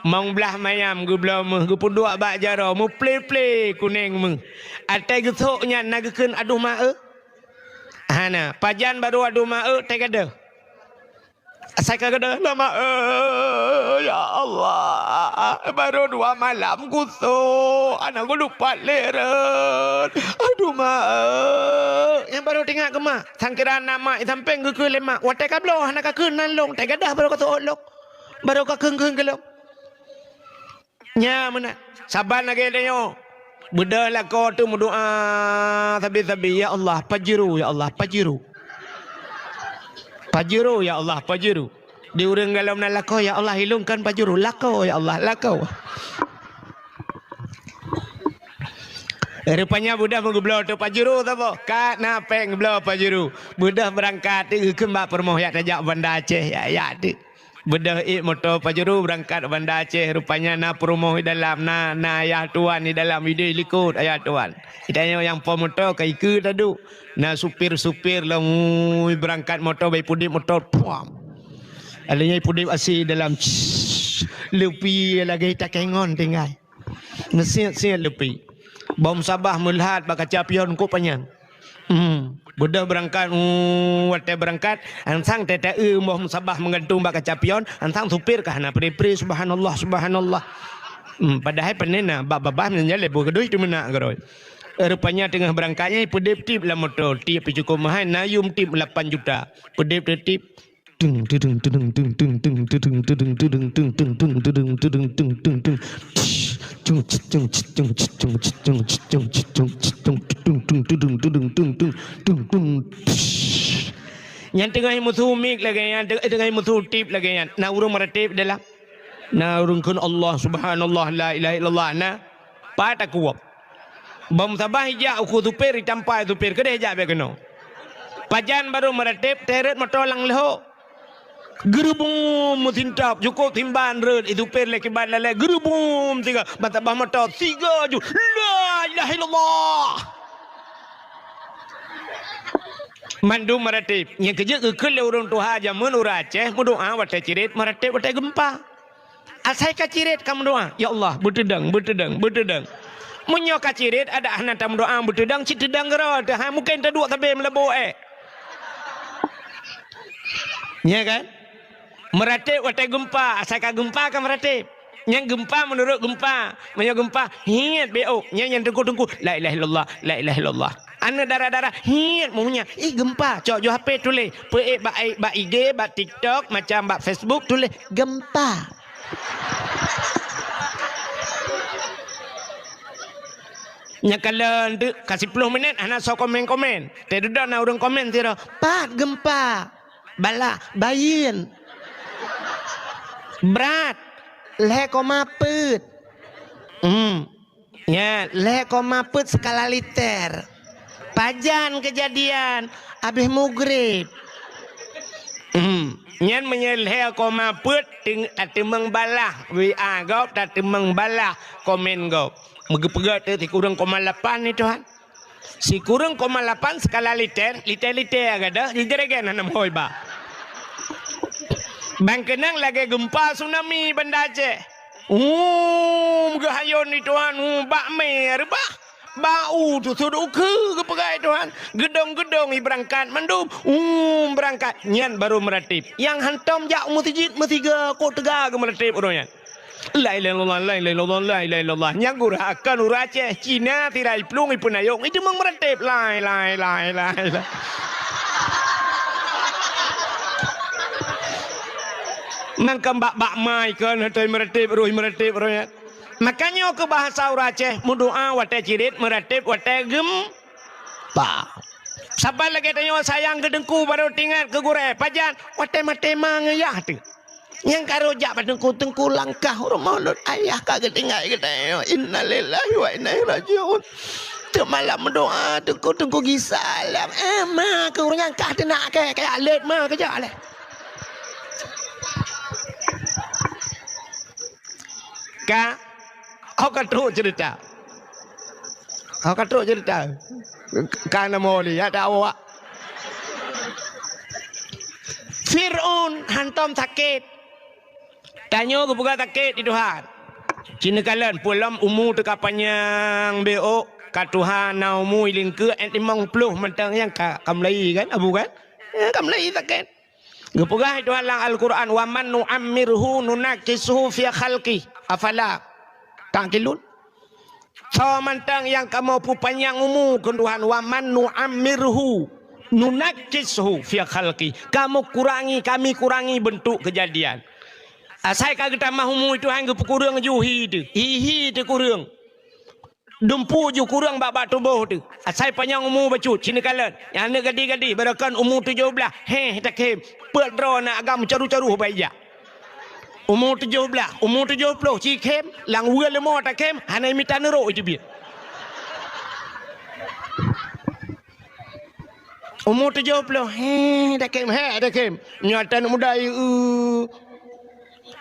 Mong blaih mayam geubloe méuh, geupeuduek bak jaroe, meuple-ple kuneng méuh. Atai geusok nyan na geukheun, "Aduh mak eu." Hana, pajan barô aduh mak eu, teugadôh. Asai ka gadôh, "Aduh mak eu, ya Allah, barô dua malam kusok, hana gulupat lé rot. Aduh mak eu." Nyang barô teuingat keu mak, sangkira na mak i sampéng geukheun lé mak, "Watée ka bloe hana kakheun nan lôn, teugadôh barô kasok lôn. Barô kakheun-kheun keu lôn." Nya meunan. Saban lagée tanyoe. Beudôh lakoe teuh meudoá sabe-sabe, "Ya Allah, Pajero, ya Allah, Pajero. Pajero, ya Allah, Pajero." Di ureuëng galom na lakoe, "Ya Allah, ilôn kon Pajero." Lakoe, ya Allah, lakoe. Rupanya beudôh meugeubloe teuh Pajero saboh. Ka na péng geubloe Pajero. Beudôh beurangkat teuh geukheun bak peurumoh, "Jak tajak Banda Aceh, jak, jak teuh." Beudôh ék moto Pajero beurangkat Banda Aceh, rupanya na peurumoh di dalam, na, na ayah tuan di dalam, ideh likot ayah tuan. Tanyoe nyang po moto ka ikeue taduek. Na supir-supir lom, ui, beurangkat moto, bah ipudeb moto, puam. Alèh nyan ipudeb asi dalam, leupie lagèe takengon tinggai. Neusiet-siet leupie. Bom sabah meulhat bak kaca pion kok panyang. Hmm. Beudôh beurangkat, uh, watèe beurangkat, ansang teuta-eu boh musabah meugantung bak kaca pion, ansang supir ka hana pre-pre, "Subhanallah, subhanallah." Hmm, padahai panen na, bak babah meunyoe lé boh keudui teumeunak keudroe. Rupanya teungoh beurangkat nyan, peudeb tip lam moto, tip peucukôp mahai, na yum tip lapan juta. Peudeb teuh tip. Nyan teungoh meusu mik lagèe nyan, teungoh meusu tip lagèe nyan, na ureueng meuratéb dalam. Na ureueng kheun Allah, subhanallah, la ilaha illallah, na. Pat takuwob. Bom sabah ijak ukeue supir, itampa supir, keudeh ijak bèk keunoe. Pajan barô meuratéb, teuh rhot moto lam leuhô. Geurubum meusintap, cukôp simban rhot, i supir lé kiban lalé, geurubum siga, ban sabah moto, siga ju, la ilaha illallah. Mandum meuratéb. Nyang keujeuet geukheun lé ureueng tuha jameun ureueng Aceh, meudoa watèe cirét, meuratéb watèe geumpa. Asai ka cirét ka meudoa, "Ya Allah, beuteudong, beuteudong, beuteudong." Meunyoe ka cirét, adak hana tameudoa beuteudong, cit teudong keudroe teuh, hai mungken taduek sabé meulabô èk. Nya kan? Meuratéb watée geumpa, asai ka geumpa ka meuratéb. Nyang geumpa meunurot geumpa. Meunyoe geumpa, hiet beu. Nyang, nyang teungku-teungku, la ilaha illallah, la ilaha illallah. Aneuk dara-dara, hiet meunyang. Ih, geumpa, cok ju H P tuléh. Peuék bak, bak I G, bak TikTok, macam bak Facebook tuléh, geumpa. Nyan kalon teuk ka siploh minét hana soe komen-komen. Teududoe na ureuëng komen sidroe, "Pat geumpa?" "Balah, bayeuen." "Brat, lhée koma peuet." Hmm. Nya, lhée koma peuet skala liter. Pajan keujadian, abéh mugreb. Hmm. Nyan meunyoe lhée koma peuet, teung-, tateumeung balah W A gob, tateumeung balah komen gob. Meugeupeugah teuh sikureueng koma lapan ni, Tuhan. Sikureueng koma lapan skala liter, liter-liter gadôh, jijeuregen hana meuhôi ba. Ban keunong lagée geumpa tsunami Banda Aceh. Hum, geuhayôn di Tuhan, hum, bak mé reubah. Bak u teusut ukeue geupeugah di Tuhan. Geudong-geudong i beurangkat mandum, hum, beurangkat. Nyan barô meuratéb. Nyang hantom jak u meuseujid meusiga, kok teuga geumeuratéb uroe nyan. La ilaha illallah, la ilaha illallah, la ilaha illallah. Nyang gura akan ureuëng Aceh, Cina, tirai plueng, ipeunayong, itu memang meuratéb. La ilaha, la ilaha, la ilaha. Mangkam bak-bak mai kan, hati meuratéb, roh meuratéb, roh nyan. Makanya keu bahasa ureuëng Aceh, meudoa watée cirit, meuratéb watée geumpa. Saban lagée tanyoe sayang keu teungku, barô teuingat keu gurée, pajan, watée maté ma ngon yah teuh. Nyang ka rhot jak bak teungku, "Teungku, langkah u rumoh lôn, ayah ka geutinggai geutanyoe. Innalillahi wa inna ilaihi raji'un." Teuk malam meudoa, "Teungku, teungku gisa lam." Eh, ma keu ureuëng nyang kah teunak kée, kajak lét ma kajak lét. Ka, oh, ka trok cerita. Oh, ka trok cerita. Ka nama oli, ya tak awak. Fir'aun hantom sakét. Tanyoe geupeugah sakét di Tuhan. Cina kalon, peulom umu teuka panyang beu, ka tuha na umu ilingkeue et limong ploh mantong nyang ka, ka mulai kan, Abu kan? Ya, ka mulai sakét. Geupeugah Tuhan lam Al-Quran, "Wa man nu'ammirhu nunakkishu fi khalqi, afala ta'qilun." Soe mantong nyang kamoe peupanyang umu keu Tuhan, "Wa man nu'ammirhu nunakkishu fi khalqi." Kamoe kurangi, kami kurangi beuntuk keujadian. Asai ka geutamah umu Tuhan geupeukureueng ju hi teuh, hi-hi teuh kureueng. Dumpu ju kureueng bak-bak tuboh teuh. Asai panyang umu bacut, cina kalon. Nyang aneuk gadi-gadi, barokon umu tujoh blaih, héh, takhem. Peuet droe na agam caru-caru bak ija. Umu tujoh blaih, umu tujoh ploh, cikhem, lam weue leumo takhem, hana mita neurok iteubiet. Umu tujoh ploh, héh, takhem, héh, takhem. Nyoe tan muda, eu,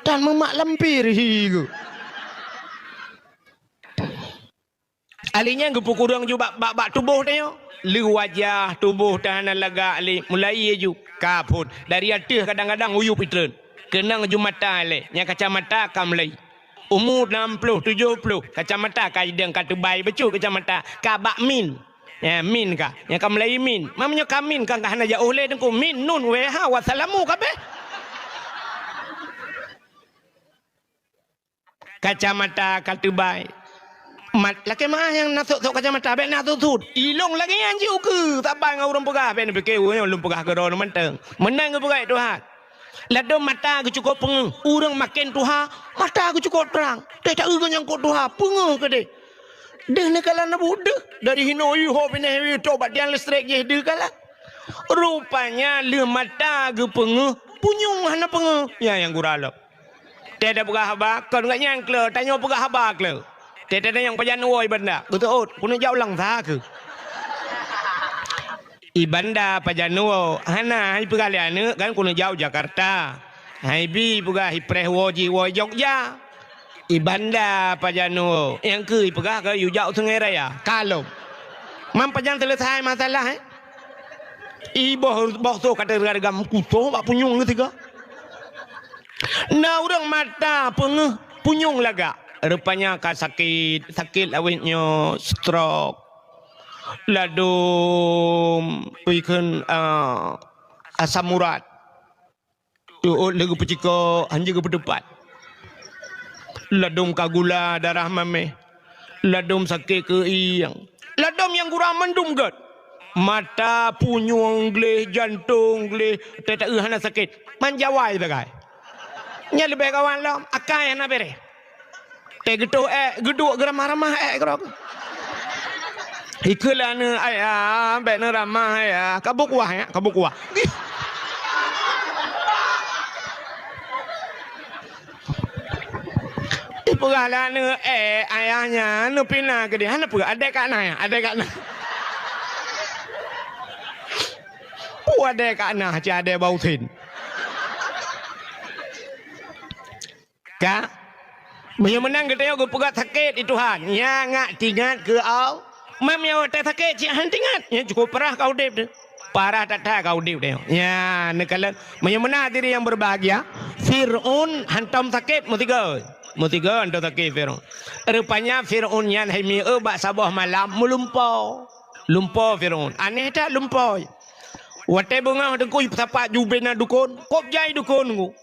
tan meumak lampir hi geuh. Ahli nyan geupeukureueng ju bak, bak, bak tuboh tanyoe. Lé wajah tuboh teuh hana lagak lé, mulai ju ka phon. Dari ateueh kadang-kadang uyup itreun. Keunong ju mata lé, nyang kacamata ka mulai. Umu nam ploh, tujoh ploh, kacamata ka idong ka teubai bacut kacamata, ka bak min. Ya, min ka. Nyang ka mulai min. Meunyoe ka min ka, ka hana jaoh lé teungku. Min, nun, weh, ha, wassalamu kabeh. Kacamata ka teubai. Mat, lakée meu'ah nyang na sot-sot kacamata, bék na sot-sot. Ilong lagée nyan jiôh keu, saban ngon ureuëng peugah, bék neupike ureuëng nyoe lôn peugah keudroe mantong. Meunan geupeugah Tuhan. Ladôm mata geucukôp peungeuh, ureuëng maken tuha, mata geucukôp trang. Teuh taeu geuh nyang kôp tuha, peungeuh keudeh. Deuh neukalon na buet deuh, dari hinoe yue ho pinah yue toh bak tiang listrik jih deuh kalon. Rupanya lheueh mata geupeungeuh, punyueng hana peungeuh. Nyan nyang gura lom. Teuh tapeugah haba, kon gobnyan kleu, tanyoe peugah haba kleu. Teuh tatanyong pajan woe i Banda, geuteuôt, keuneuk jak u Langsa keuh. I Banda pajan woe, hana, hai peugah lé aneuk kan keuneuk jak u Jakarta. Hai bi peugah i preh woe jih woe i Jogja. I Banda pajan woe, nyang keuh i peugah keu yue jak u Sungai Raya. Ka lom. Mam pajan seuleusai masalah, eh? I boh, boh soh ka teuga-teuga meukusoh bak punyueng geuh sigoe. Na ureuëng mata peungeuh punyueng lagak. Rupanya ka sakét, sakét awét nyoe stroke. Ladôm, ui kheun, ah, asam urat. Teuôt lé geupeucikok, hanjeuet geupeuteupat. Ladôm ka gula darah mamèh. Ladôm sakét keuieng. Ladôm nyang gura mandum gèt. Mata, punyueng gleh, jantong gleh, teuh taeu hana sakét. Man jawai sagai. Nyan leubeh gawat lom, akai hana bèrèh. Teuh geutoh èk, geuduek geuramah-ramah èk keudroe. Ikheun lé aneuk, "Ayah, bèk neuramah, Ayah. Ka boh kuah, ya, ka boh kuah." Ipeugah lé aneuk, "Eh, ayah nyan neupina keudéh." "Hana peue, adèe ka na, ya, adèe ka na." Peue adèe ka na, cit adèe bak usen. Ka? Meunyoe meunan geutanyoe geupeugah sakét di Tuhan, nyan ngat tingat keu Allah. Meunyoe watèe sakét cit hana tingat, nyan cukôp parah ka udép teuh. Parah that-that ka udép teuh. Nyan neukalon, meunyoe meunan hadirin yang berbahagia, Fir'aun hantom sakét meusigoe. Meusigoe hantom sakét Fir'aun. Rupanya Fir'aun nyan hai mieu bak saboh malam meulumpo. Lumpo Fir'aun. Aneh that lumpo. Watèe beungoh teungku jipeusapat ju bubena dukon, kôb jai dukon teungku.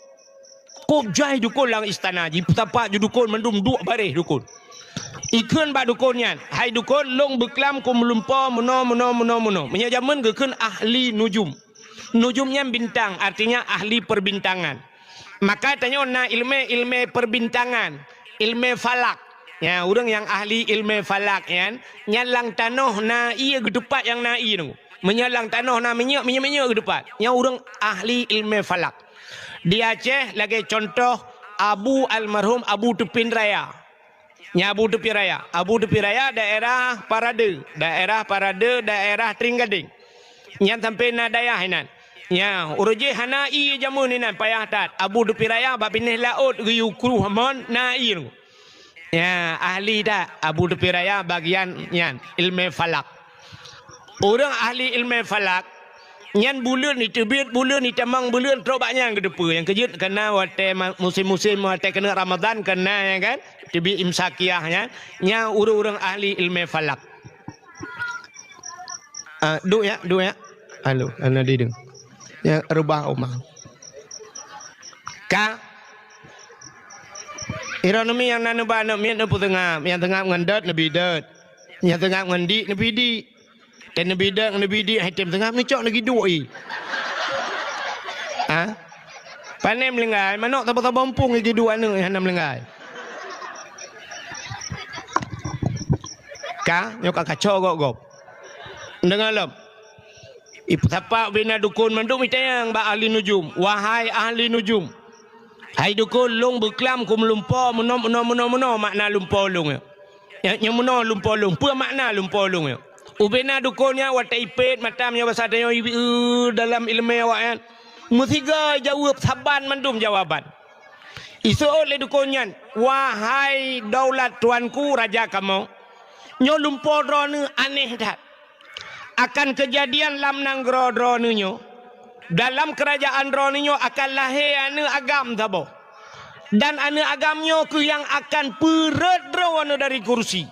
Kôb jai dukon lam istana, jipeusapat ju dukon mandum duek baréh dukon. Ikheun bak dukon nyan, "Hai dukon, lôn beuklam keu meulumpo meunoe, meunoe, meunoe, meunoe." Meunyoe jameun geukheun ahli nujum. Nujum nyan bintang, artinya ahli perbintangan. Maka tanyoe na ileumèe-ileumèe perbintangan, ileumèe falak. Ya, ureueng nyang ahli ileumèe falak nyan, nyan lam tanoh na ié geuteupat nyang na ié nyoe. Meunyoe lam tanoh na minyeuk, minyeuk-minyeuk geuteupat. Nyan ureueng ahli ileumèe falak. Di Aceh lagèe contoh Abu almarhum Abu Teupin Raya. Nyan Abu Teupin Raya. Abu Teupin Raya daerah Parade. Daerah Parade, daerah Tringgading. Nyan sampoe na dayah inan. Nyan, ureueng jih hana ié jameun inan payah that. Abu Teupin Raya bak binéh laôt geuyue kruh amon na ié. Nyan, ahli that Abu Teupin Raya bagian nyan, ileumèe falak. Ureueng ahli ileumèe falak, nyan buleuen iteubiet, buleuen itamong, buleuen trok bak nyan geuteupeue. Nyang keujeuet kana watèe ma-, musém-musém, watèe keuneuk Ramadhan kana, ya kan? Teubiet imsakiah nyan, nyan ureueng-ureueng ahli ileumèe falak. Ah, duek ya, duek ya. Halo, hana dideung. Ya, reubah uma. Ka. Ironomi nyang na neuba aneuk miet neupeuseungab, nyang seungab ngon dot neubi dot. Nyang seungab ngon dik neubi dik. Dan neubi dot neubi dik, hai tem seungab neucok neugiduek i. Ha? Pane meulinggai, manok saboh-saboh muphom i giduek aneuk hana meulinggai. Ka, nyoe ka kacok gob-gob. Deungoe lom. Ipeusapat ubena dukon mandum itanyong bak ahli nujum, "Wahai ahli nujum, hai dukon, lôn beuklam keu meulumpo meunoe, meunoe, meunoe, meunoe makna lumpo lôn nyoe." Nyoe, nyoe meunoe lumpo lôn, peue makna lumpo lôn nyoe? Ubena dukon nyan watèe ipét mata meunyoe basa tanyoe i-, dalam ileumèe awaknyan, meusigoe jaweueb saban mandum jawaban. Iseuôt lé dukon nyan, "Wahai daulat tuanku, raja kamoe, nyoe lumpo droeneuh aneh that. Akan keujadian lam nanggroe droeneuh nyoe, dalam keurajaan droeneuh nyoe akan lahé aneuk agam saboh. Dan aneuk agam nyoe kheueh nyang akan peurhot droeneuh dari kursi.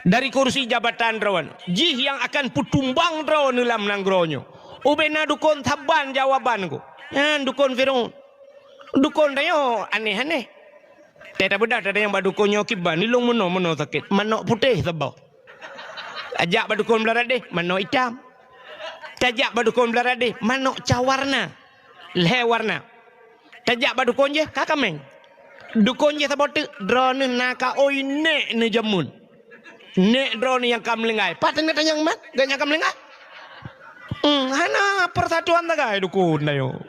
Dari kursi jabatan droeneuh. Jih nyang akan peutumbang droeneuh lam nanggroe nyoe." Ubena dukon saban jawaban keuh. Nyan dukon Firaun. Dukon tanyoe aneh-aneh. Teutabeudah tatanyong bak dukon nyoe kiban, ilong meunoe-meunoe sakét. Manok putéh saboh. Tajak bak dukon Beularang Deh, manok itam. Tajak bak dukon Beularang Deh, manok ca warna. Lhèe warna. Tajak bak dukon jéh, ka kaméng. Dukon jéh saboh teuk, droeneuh na ka oi nèk neujameun. Nèk droeneuh nyang ka meulinggai. Pat teungoh tanyong mat, gobnyan ka meulinggai. Hmm, hana persatuan sagai dukon tanyoe.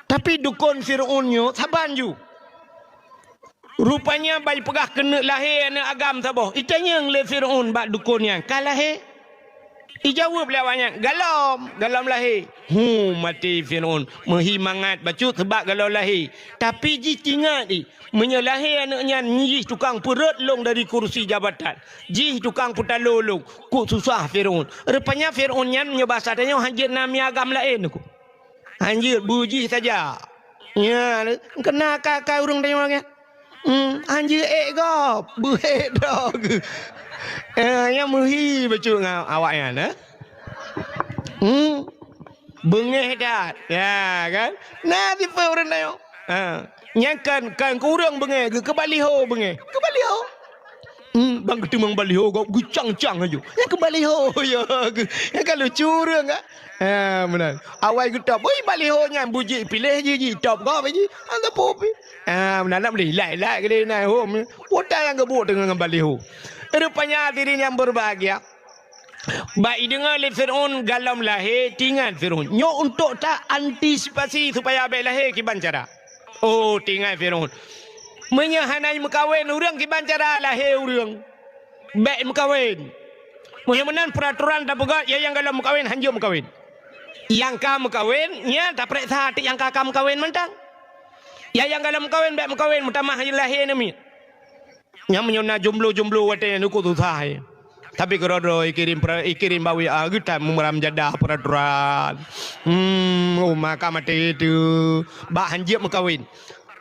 Tapi dukon Firaun nyoe saban ju. Rupanya ban ipeugah keuneuk lahé aneuk agam saboh. Itanyong lé Firaun bak dukon nyan, "Ka lahé?" Ijaweueb lé awaknyan, "Galom, galom lahé." Hu, maté Firaun, meuhi mangat bacut sabab galom lahé. Tapi jih teuingat i, meunyoe lahé aneuk nyan jih tukang peurhot lôn dari kursi jabatan, jih tukang peutalo lôn, kok susah Firaun. Rupanya Firaun nyan meunyoe basa tanyoe hanjeuet na mié agam laén kok. Hanjeuet beu jih saja. Nya, keunan ka, ka ureueng tanyoe nyan. Hmm, hanjeuet ék gob, beu ék droe geuh. Eh, nyang meuhi bacut ngon awaknyan, eh. Hmm. Beungéh that. Ya, kan? Na sifeuet ureuëng nyoe. Ha. Nyang kan, kan keu ureuëng beungéh, geu-, keu baliho beungéh. Keu baliho. Hmm, bang geuteumang baliho gob geucang-cang aju. Nyang keu baliho, ya, geu-, nyang ka lucu ureuëng, kan? Ha, meunan. Awai geutop, ui, baliho nyan bujik piléh ji, ji top gob ji. Hana pih. Ha, meunan nak beli, ilai-ilai keu lé na hom. Utai nyang geubuet teungoh ngon baliho. Rupanya hadirin yang berbahagia. Bak ideungoe lé Fir'aun galom lahé, tingat Fir'aun. Nyoe untuk ta antisipasi supaya bék lahé kiban cara. Oh, tingat Fir'aun. Meunyoe hana meukawen ureuëng kiban cara lahé ureuëng. Bék meukawen. Meunyoe meunan peraturan tapeugah, ya nyang galom meukawen hanjeuet meukawen. Nyang ka meukawen, nya tapeuriksa até nyang ka, ka meukawen mantong. Ya nyang galom meukawen bék meukawen, meutamah lahé namiet. Nyang meunyoe na jomblo-jomblo watée nyan ukeue susah, eh. Tapi keudroe-droe ikirém pra-, ikirém bak W A geutan meumeuram jadah peraturan. Hmm, oh, maka maté teuh. Bak hanjeuet meukawen.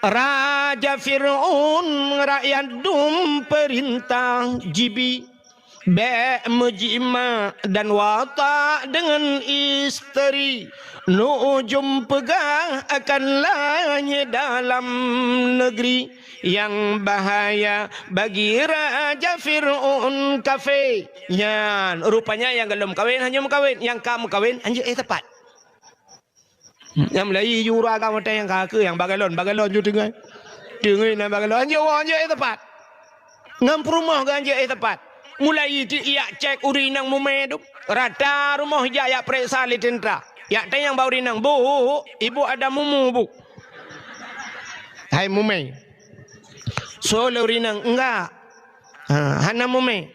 Raja Fir'aun rakyat dum peurintah jibi. Bék meujimak dan watak deungon isteri. Nu'ujum peugah akan lahé dalam negeri. Nyang bahaya bagi Raja Fir'aun kafé. Nyan, rupanya nyang galom kawen hana meukawen, nyang ka meukawen hanjeuet éh tepat. Nyang mulai ju ureuëng agam watée nyang ka keu nyang bagalon, bagalon ju teungoh. Teungoh na bagalon, hanjeuet woe, hanjeuet éh tepat. Ngon peurumoh geuh hanjeuet éh tepat. Mulai ti yak cek ureuëng inong mumé tu. Rata rumoh jak yak peuriksa lé teuntra. Yak tanyong bak ureuëng inong, "Bu, ibu ada mumu, Bu?" Hai mumé. So lé ureuëng inong, "Enggak." Ha, hana mumé.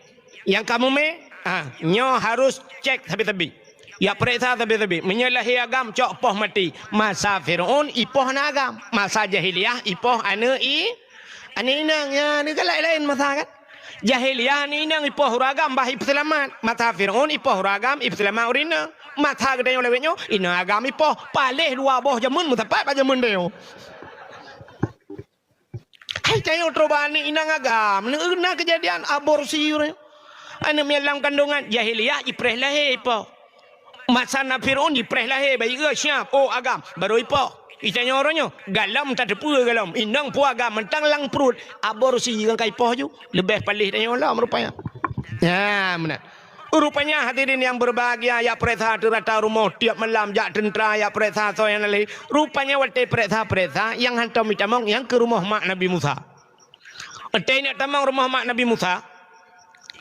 Nyang ka mumé, ha, nyoe harus cek sabe-sabe. Yak peuriksa sabe-sabe. Meunyoe lahé agam cok poh maté. Masa Fir'aun ipoh aneuk agam. Masa jahiliyah ipoh aneuk i-, aneuk inong. Ya, ni kan laén-laén masa kan? Jahiliyah aneuk inong ipoh ureuëng agam bah ipeuseulamat. Masa Fir'aun ipoh ureuëng agam ipeuseulamat ureuëng inong. Masa geutanyoe lawét nyoe, inong agam ipoh. Paléh dua boh jameun meusapat bak jameun tanyoe. Hai tanyoe troh bak aneuk inong agam, na keujadian aborsi uroe nyoe. Aneuk miet lam kandongan jahiliyah jipreh lahé ipoh. Masa na Fir'aun jipreh lahé bayi geuh siap, oh agam, barô ipoh. Itanyoe uroe nyoe, galom tateupeue galom, inong peue agam mantong lam pruet, aborsi nyang ka ipoh ju, leubeh paléh tanyoe lom rupanya. Nyan meunan. Rupanya hadirin nyang berbahagia, yak peuriksa teuh rata rumoh tiep malam jak teuntra yak peuriksa soe nyang na lé. Rupanya watée peuriksa-peuriksa nyang hantom itamong nyang keu rumoh mak Nabi Musa. Watée neuk tamong rumoh mak Nabi Musa,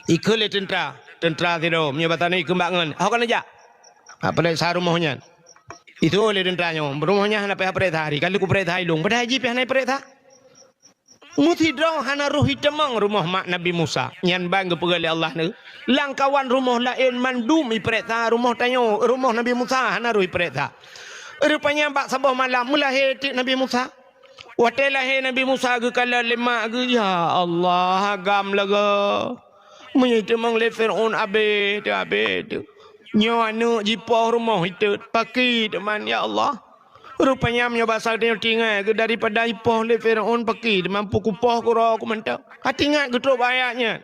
ikheun lé teuntra, teuntra sidroe, meunyoe basa nyoe ikheun bak ngon, "Ho keuneuk jak?" Ka peuriksa rumoh nyan. Itu'oh lé teuntra nyoe, "Rumoh nyan hana payah peuriksa, hari ka lheueh kupeuriksa ilong, padahai jih pih hana peuriksa." Meusidroe hana roh itamong rumoh mak Nabi Musa. Nyan ban geupeugah lé Allah neu, "Lam kawan rumoh laén mandum ipeuriksa, rumoh tanyoe, rumoh Nabi Musa hana roh ipeuriksa." Rupanya bak saboh malam meulahé teuk Nabi Musa. Watée lahé Nabi Musa geukalon lé mak geuh, "Ya Allah, agam lagée meunyoe itamong lé Fir'aun abéh teuh, abéh teuh. Nyoe aneuk jipoh rumoh itot, pakri teuma, ya Allah." Rupanya meunyoe basa geutanyoe tinggai geuh daripada ipoh lé Fir'aun pakri teuma, peue kupoh keudroe ku mantong. Ka teuingat geutrok bak ayat nyan.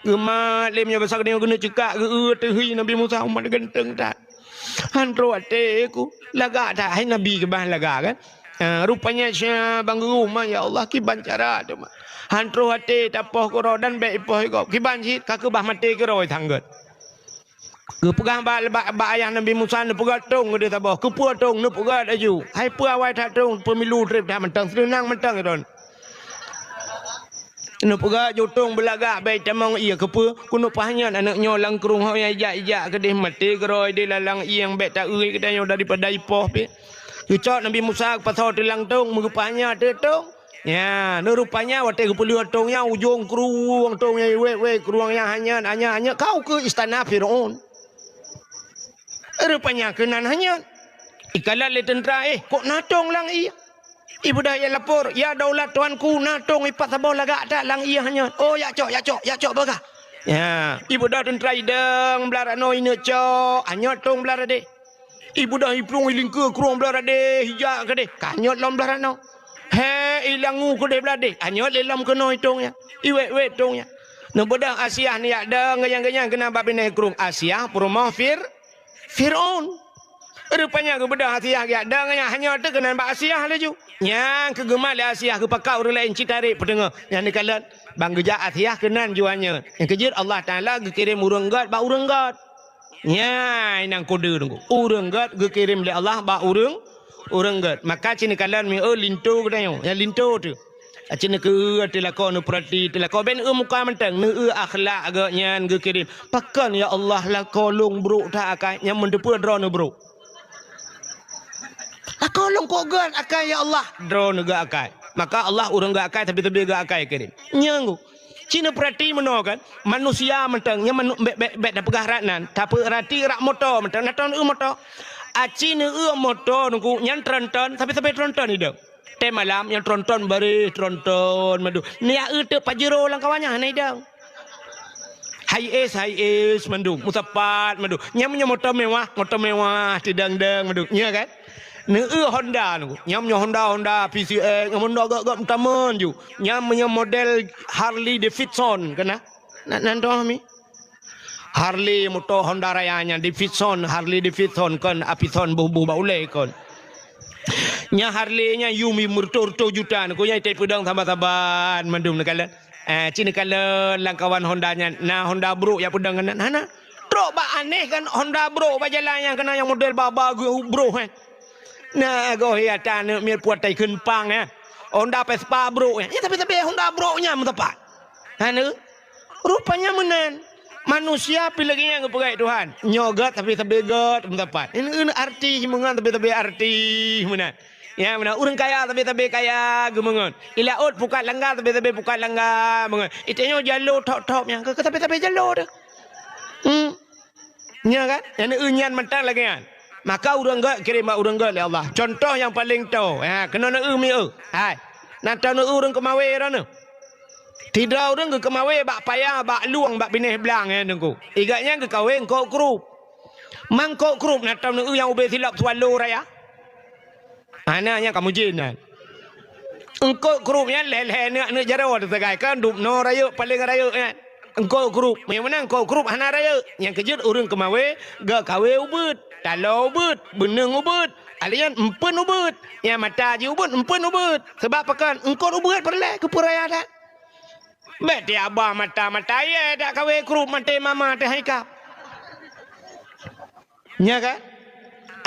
Geumat lé meunyoe basa geutanyoe keuneuk ceukak geu-eu teuh hi Nabi Musa umat ganteng that. Han trok até ku. Lagak that, hai Nabi keubah lagak kan. Ha, rupanya sia bang geuh umat, ya Allah, kiban cara teuma. Han trok até tapoh keudroe dan bék ipoh gob. Kiban cit ka keubah maté keudroe tanggot. Geupeugah bak, bak, bak ayah Nabi Musa, neupeugah tong keudeh saboh. Keupeue tong? Neupeugah laju. Hai peue awai that tong, peumilu treb that mantong, seunang mantong droen. Neupeugah ju tong beulagak bék tamong ié, keupeue? Keuneuk pahnyan aneuk nyoe lam krueng ho nyang ijak-ijak keudeh maté keudroe di lalang ié, bék ta-eu geutanyoe daripada ipoh pih. Geucok Nabi Musa geupasoe teulang tong, meugeupahnyan teuk tong. Nya, na rupanya watée geupeuleueh tong nyan ujong krueng tong nyan, wék-wék krueng nyan hanyot, hanyot, hanyot kau keu istana Firaun. Rupanya keunan hanyot. Ikalon lé teuntra, "Eh, kok na tong lam ié?" Ibeudôh jak lapor, "Ya daulat tuanku, na tong ipat saboh lagak that lam ié hanyot." "Oh, jak cok, jak cok, jak cok peugah." Ya, ibeudôh teuntra idong blah ranoe ineuk cok, hanyot tong blah radeh. Ibeudôh iplueng ilingkeue krueng blah radeh, ijak keudeh, ka hanyot lom blah ranoe. He, ilangu keudeh blah deh, hanyot lé lom keunoe tong nyan. Iwék-wék tong nyan. Neubeudôh Asiah neujak dong ganyang-ganyang keunan bak binéh krueng. Asiah peurumoh Fir-, Firaun. Rupanya geubeudôh Asiah geujak dong nyan, hana teuk keunan bak Asiah laju. Nyang keugeuma lé Asiah geupakat ureuëng laén cit tarek peuteungoh. Nyang neukalon, ban geujak Asiah keunan jua nyan. Nyang keujeuet Allah Taala geukirém ureuëng gét bak ureuëng gét. Nyan nyang kode teungku. Ureuëng gét geukirém lé Allah bak ureuëng, ureuëng gét. Maka ci neukalon mieu linto geutanyoe. Nyang linto teuh. Aci neukeu teulako neupeurati teulako ben eu muka mantong, neu eu akhlak geuh nyan geukirém. Pakon ya Allah lakoe lôn brok that akai nyang meuteupeue droeneuh brok. Lakoe lôn kok gét akai ya Allah, droeneuh gét akai. Maka Allah ureuëng gét akai tapi-tapi gét akai kirém. Nyang ci neupeurati meunoe kan, manusia mantong nyang manu, bek bek bek tapeugah rat nan, tapeurati rat moto mantong, na ton eu moto. Aci neu eu moto nungku nyan tronton, tapi-tapi tronton idong. Tém malam nyang tronton bareh tronton mandum. Nyak eu teuk Pajero lam kawan nyan hana idong. Hiace, Hiace mandum, musapat mandum. Nyang meunyoe moto mewah, moto mewah, tidang-dang mandum. Nya kan? Neu eu Honda nungku. Nyang meunyoe Honda, Honda P C X, nyang Honda gak-gak meutamon ju. Nyang meunyoe model Harley Davidson kena. Nak nan toh mi. Harley moto Honda Raya nyan Davidson, Harley Davidson kon Apison boh-boh bak ulée kon. Nya Harley nya yum yum reutôh-reutôh juta nyan, ku nyang itai peudong saban-saban mandum neukalon. Eh, ci neukalon lam kawan Honda nyan, na Honda brok jak peudong keunan hana. Trok bak aneh kan Honda brok bak jalan nyang keunan nyang model baba geuh brok eh. Na goh ya ta aneuk miet puat tai kheun pang eh. Honda Vespa brok eh. Ya tapi-tapi Honda brok nyan meusapat. Hana. Rupanya meunan. Manusia pih lagée nyan geupeugah Tuhan. Nyoe gét tapi sabe gét meusapat. Ini, ini arti meungon tapi sabe arti meunan. Ya meunan ureuëng kaya tapi sabe kaya geumeungon. Ilaôt pukat langga tapi sabe pukat langga meungon. Itanyoe jalo thop-thop nyang ke tapi sabe jalo dah. Hmm. Nya kan? Nyang neu eu nyan mantong lagée nyan. Maka ureuëng gét kirém bak ureuëng gét lé Allah. Contoh nyang paleng toe. Ha, keunoe neu eu mieu. Hai. Nan toe neu eu ureuëng keumawe droeneuh. Sidroe ureuëng geukeumawé bak paya, bak lueng, bak binéh blang nyan teungku. Igat nyan geukawé eungkôt krup. Mangkôt krup na tom neu nyang ubé silop Swallow raya. Hana nyang kamoe jén nyan. Eungkôt krup nyan lhée-lhée aneuk-aneuk jaroe teusagai kan dubnoe rayeuk paleng rayeuk nyan. Eungkôt krup, meunyoe meunan eungkôt krup hana rayeuk. Nyang keujeuet ureuëng keumawé geukawé ubeuet, taloe ubeuet, beuneueng ubeuet, alèh nyan empeuen ubeuet. Nyang mata jih ubeuet, empeuen ubeuet. Sabab pakon eungkôt ubeuet peureulée keu peuraya that. Bék tiaba mata-mata yé dak kawé krup maté mama teuh hai kap. Nya kan?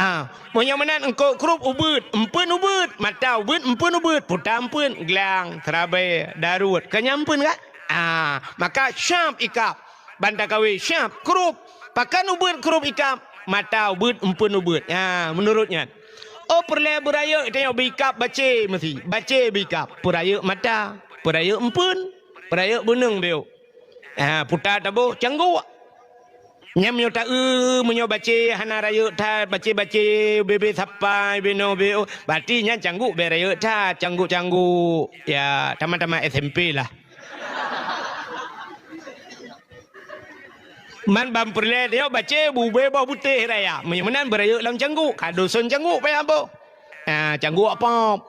Ah, meunyoe meunan eungkôt krup ubeuet, empeuen ubeuet, mata ubeuet, empeuen ubeuet, puta empeuen, glang, seurabe, daruet, ka nyan empeuen kan? Ah, maka syab ikab, ban takawé syab krup, pakon ubeuet krup ikab, mata ubeuet, empeuen ubeuet. Ah, meunurot nyan. Oh peureulée beurayeuk tanyoe beu ikab bacé meusi, bacé beu ikab, peurayeuk mata, peurayeuk empeuen, peurayeuk beuneueng beu. Ha, puta taboh cangguk. Nyan meunyoe ta-eu, meunyoe bacé hana rayeuk that, bacé-bacé, ubé-bé sapai, ubé noe, ubé oh, berarti nyan cangguk bék rayeuk that, cangguk-cangguk. Ya, tamat-tamat S M P lah. Man ban peureulée tanyoe bacé beu ubé boh butéh raya. Meunyoe meunan beurayeuk lam cangguk, ka doson cangguk payah boh. Ha, cangguk apam.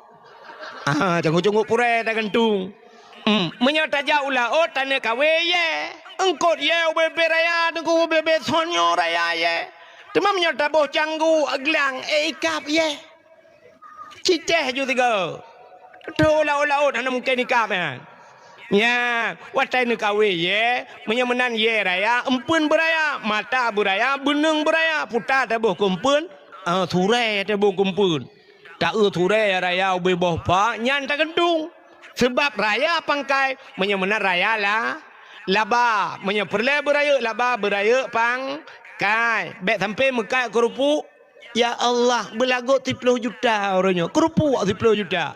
Ha, cangguk-cangguk purée tagantung. Hmm, meunyoe tajak u laôt taneuk kawé yé, eungkôt yé ubé-bé raya teungku ubé-bé sonyoe raya yé. Teuma meunyoe taboh cangguk glang éh ikab yé. Cicéh ju tiga. Tho laôt-laôt hana mungken ikab nyan. Nya, watée neukawé yé, meunyoe meunan yé raya, empeuen beuraya, mata beuraya, beuneueng beuraya, puta taboh keu empeuen, ah, surée taboh keu empeuen. Ta-eu surée raya ubé boh pa nyan tagantung. Sabab raya pangkai, meunyoe meunan raya la, laba, meunyoe peureulée beurayeuk laba, beurayeuk pangkai. Bék sampoe meukat keurupuek, ya Allah, beulagot siploh juta uroe nyoe, keurupuek siploh juta.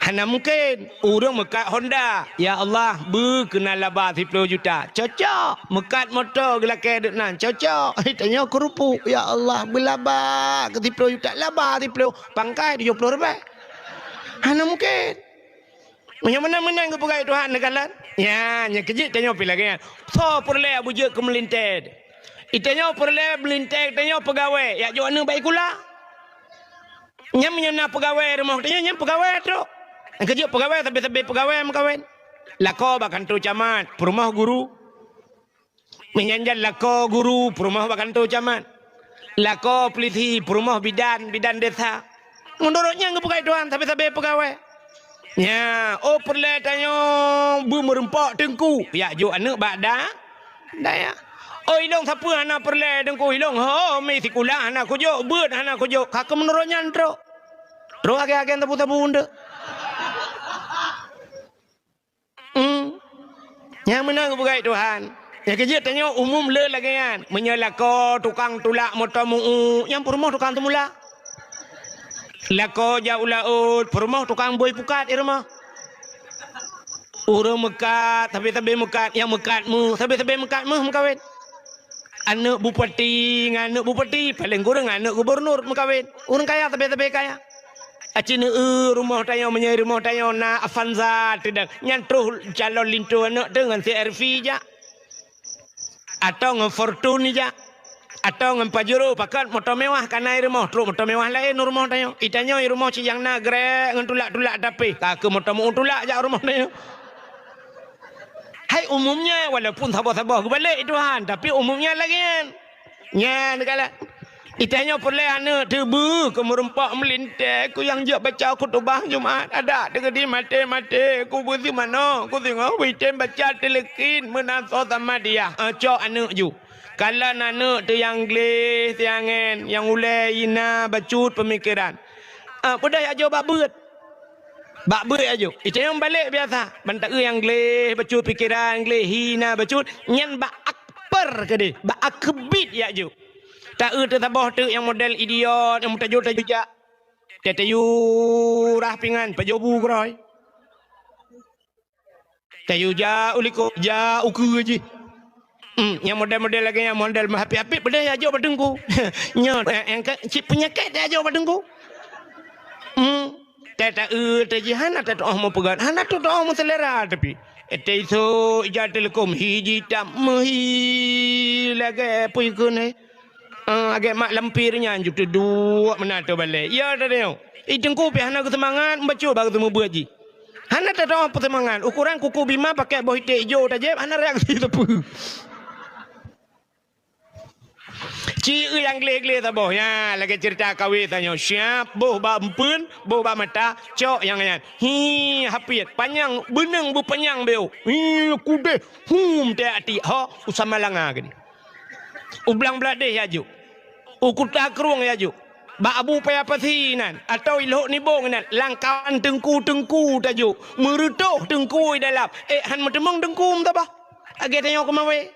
Hana mungken ureuëng meukat Honda, ya Allah, beu keunan laba siploh juta. Cocok, meukat moto geulakée deuek nan, cocok. Tanyoe keurupuek, ya Allah, beulaba keu siploh juta, laba siploh, pangkai tujoh ploh ribée. Hana mungken. Meunyoe meunan-meunan geupeugah Tuhan neukalon. Nya, nyang keujeuet tanyoe pih lagée nyan. Soe peureulée bujeuet keu meulintée? Itanyoe peureulée meulintée tanyoe peugawée, yak jok aneuk bak sikula. Nyan meunyoe na peugawée rumoh tanyoe, nyan peugawée trok. Nyang keujeuet peugawée sabe-sabe peugawée meukawen. Lakoe bak kantô camat, peurumoh guru. Meunyan jan lakoe guru, peurumoh bak kantô camat. Lakoe peulisi, peurumoh bidan, bidan desa. Meunurot nyan geupeugah Tuhan, sabe-sabe peugawée. Nya, oh peureulée tanyoe beumeureumpok teungku, jak jok aneuëk bak da-, dayah. Oh ilong sapeue hana peureulée teungku, ilong ho mi sikula hana kujok, beuet hana kujok. Ka keuh meunurot nyan trok. Trok agen-agen sabu-sabu eunteuk. Hmm. Nyang meunan geupeugah Tuhan. Nyang keujeuet tanyoe umum le lagée nyan. Meunyoe lakoe tukang tulak moto meu-u, nyang peurumoh tukang teumulak. Lakoe jak u laôt, peurumoh tukang bôi pukat i rumoh. Ureuëng meukat, sabe-sabe meukat, nyang meukat méuh, sabe-sabe meukat méuh meukawen. Aneuëk bupati ngon aneuëk bupati, paleng kureueng aneuëk gubunur meukawen. Ureuëng kaya sabe-sabe kaya. Aci neueu rumoh tanyoe, meunyoe rumoh tanyoe na Avanza teudang, nyan troh calon linto aneuëk teuh ngon C R V jak. Atawa ngon Fortuner jak. Atawa ngon Pajero, pakat moto mewah ka na i rumoh, trok moto mewah laén u rumoh tanyoe. I tanyoe i rumoh ci nyang na grek ngon tulak-tulak tapi, ka keuh moto meu-u tulak jak u rumoh tanyoe. Hai umumnya, walaupun saboh-saboh geubalek Tuhan, tapi umumnya lagée nyan. Nyan kala. Itanyoe peureulée aneuëk teubeue keu meureumpok meulintée keu nyang jeuet baca khutubah Jumat. Adak teugeudi maté-maté keu beuseumanoe keu singoh beuitem baca teuleukin meunan soe sama dia. Eh, cok aneuëk ju. Kalon aneuëk teuh nyang gleh, teuh nyang ngen, nyang ulée hina bacut peumikeran. Eh, peudeh jak jok bak beuet. Bak beuet jak jok. Itanyoe balek biasa. Ban taeu nyang gleh bacut pikeran, gleh hina bacut, nyan bak akper keudeh, bak akebit jak jok. Taeu teuh saboh teuk nyang model idiot, nyang meutajô-tajô jak. Teu tayurah pingan, pajobu keurôi. Tayue jak u likot, jak u keue jih. Hmm, nyang model-model lagée nyan, model meuhapit-hapit, peudeh jak jok bak teungku. Nyoe, eh, eh, ka, cit peunyakét jak jok bak teungku. Hmm, teu taeu teu jih hana teutoh meupeugét, hana teutoh meuseulera tapi. Teu isok ija teuleukom hi jitam meuhi lagée peue keuneuk. Ah, agée mak lampir nyan ju teuduek meunan teubalek. Ya, teudeungoe. I teungku pih hana geuseumangat, bacut bak geuseumeubeuet jih. Hana teutoh peuseumangat. Ukuran kuku bima pakai boh iték ijo tajép, hana reaksi sapeue. Ci nyang gleh-gleh saboh. Ya, lagée ceurita kawé tanyoe. Siap, boh bak empeuen, boh bak mata, cok nyang nyan. Hi, hapit. Panyang, beuneueng beupanyang beu. Hi, kudeh. Hum, teu atik. Ho, usama langa geuh. U Blang Bladeh jak jok. U Kuta Krueng jak jok. Bak Abu Paya Pasi nan, atawa i Lhok Nibong nan, langkawan teungku-teungku tajok. Meureutoh teungku i dalam. Eh, han meuteumeung teungku meutabah. Lagée tanyoe keumawé.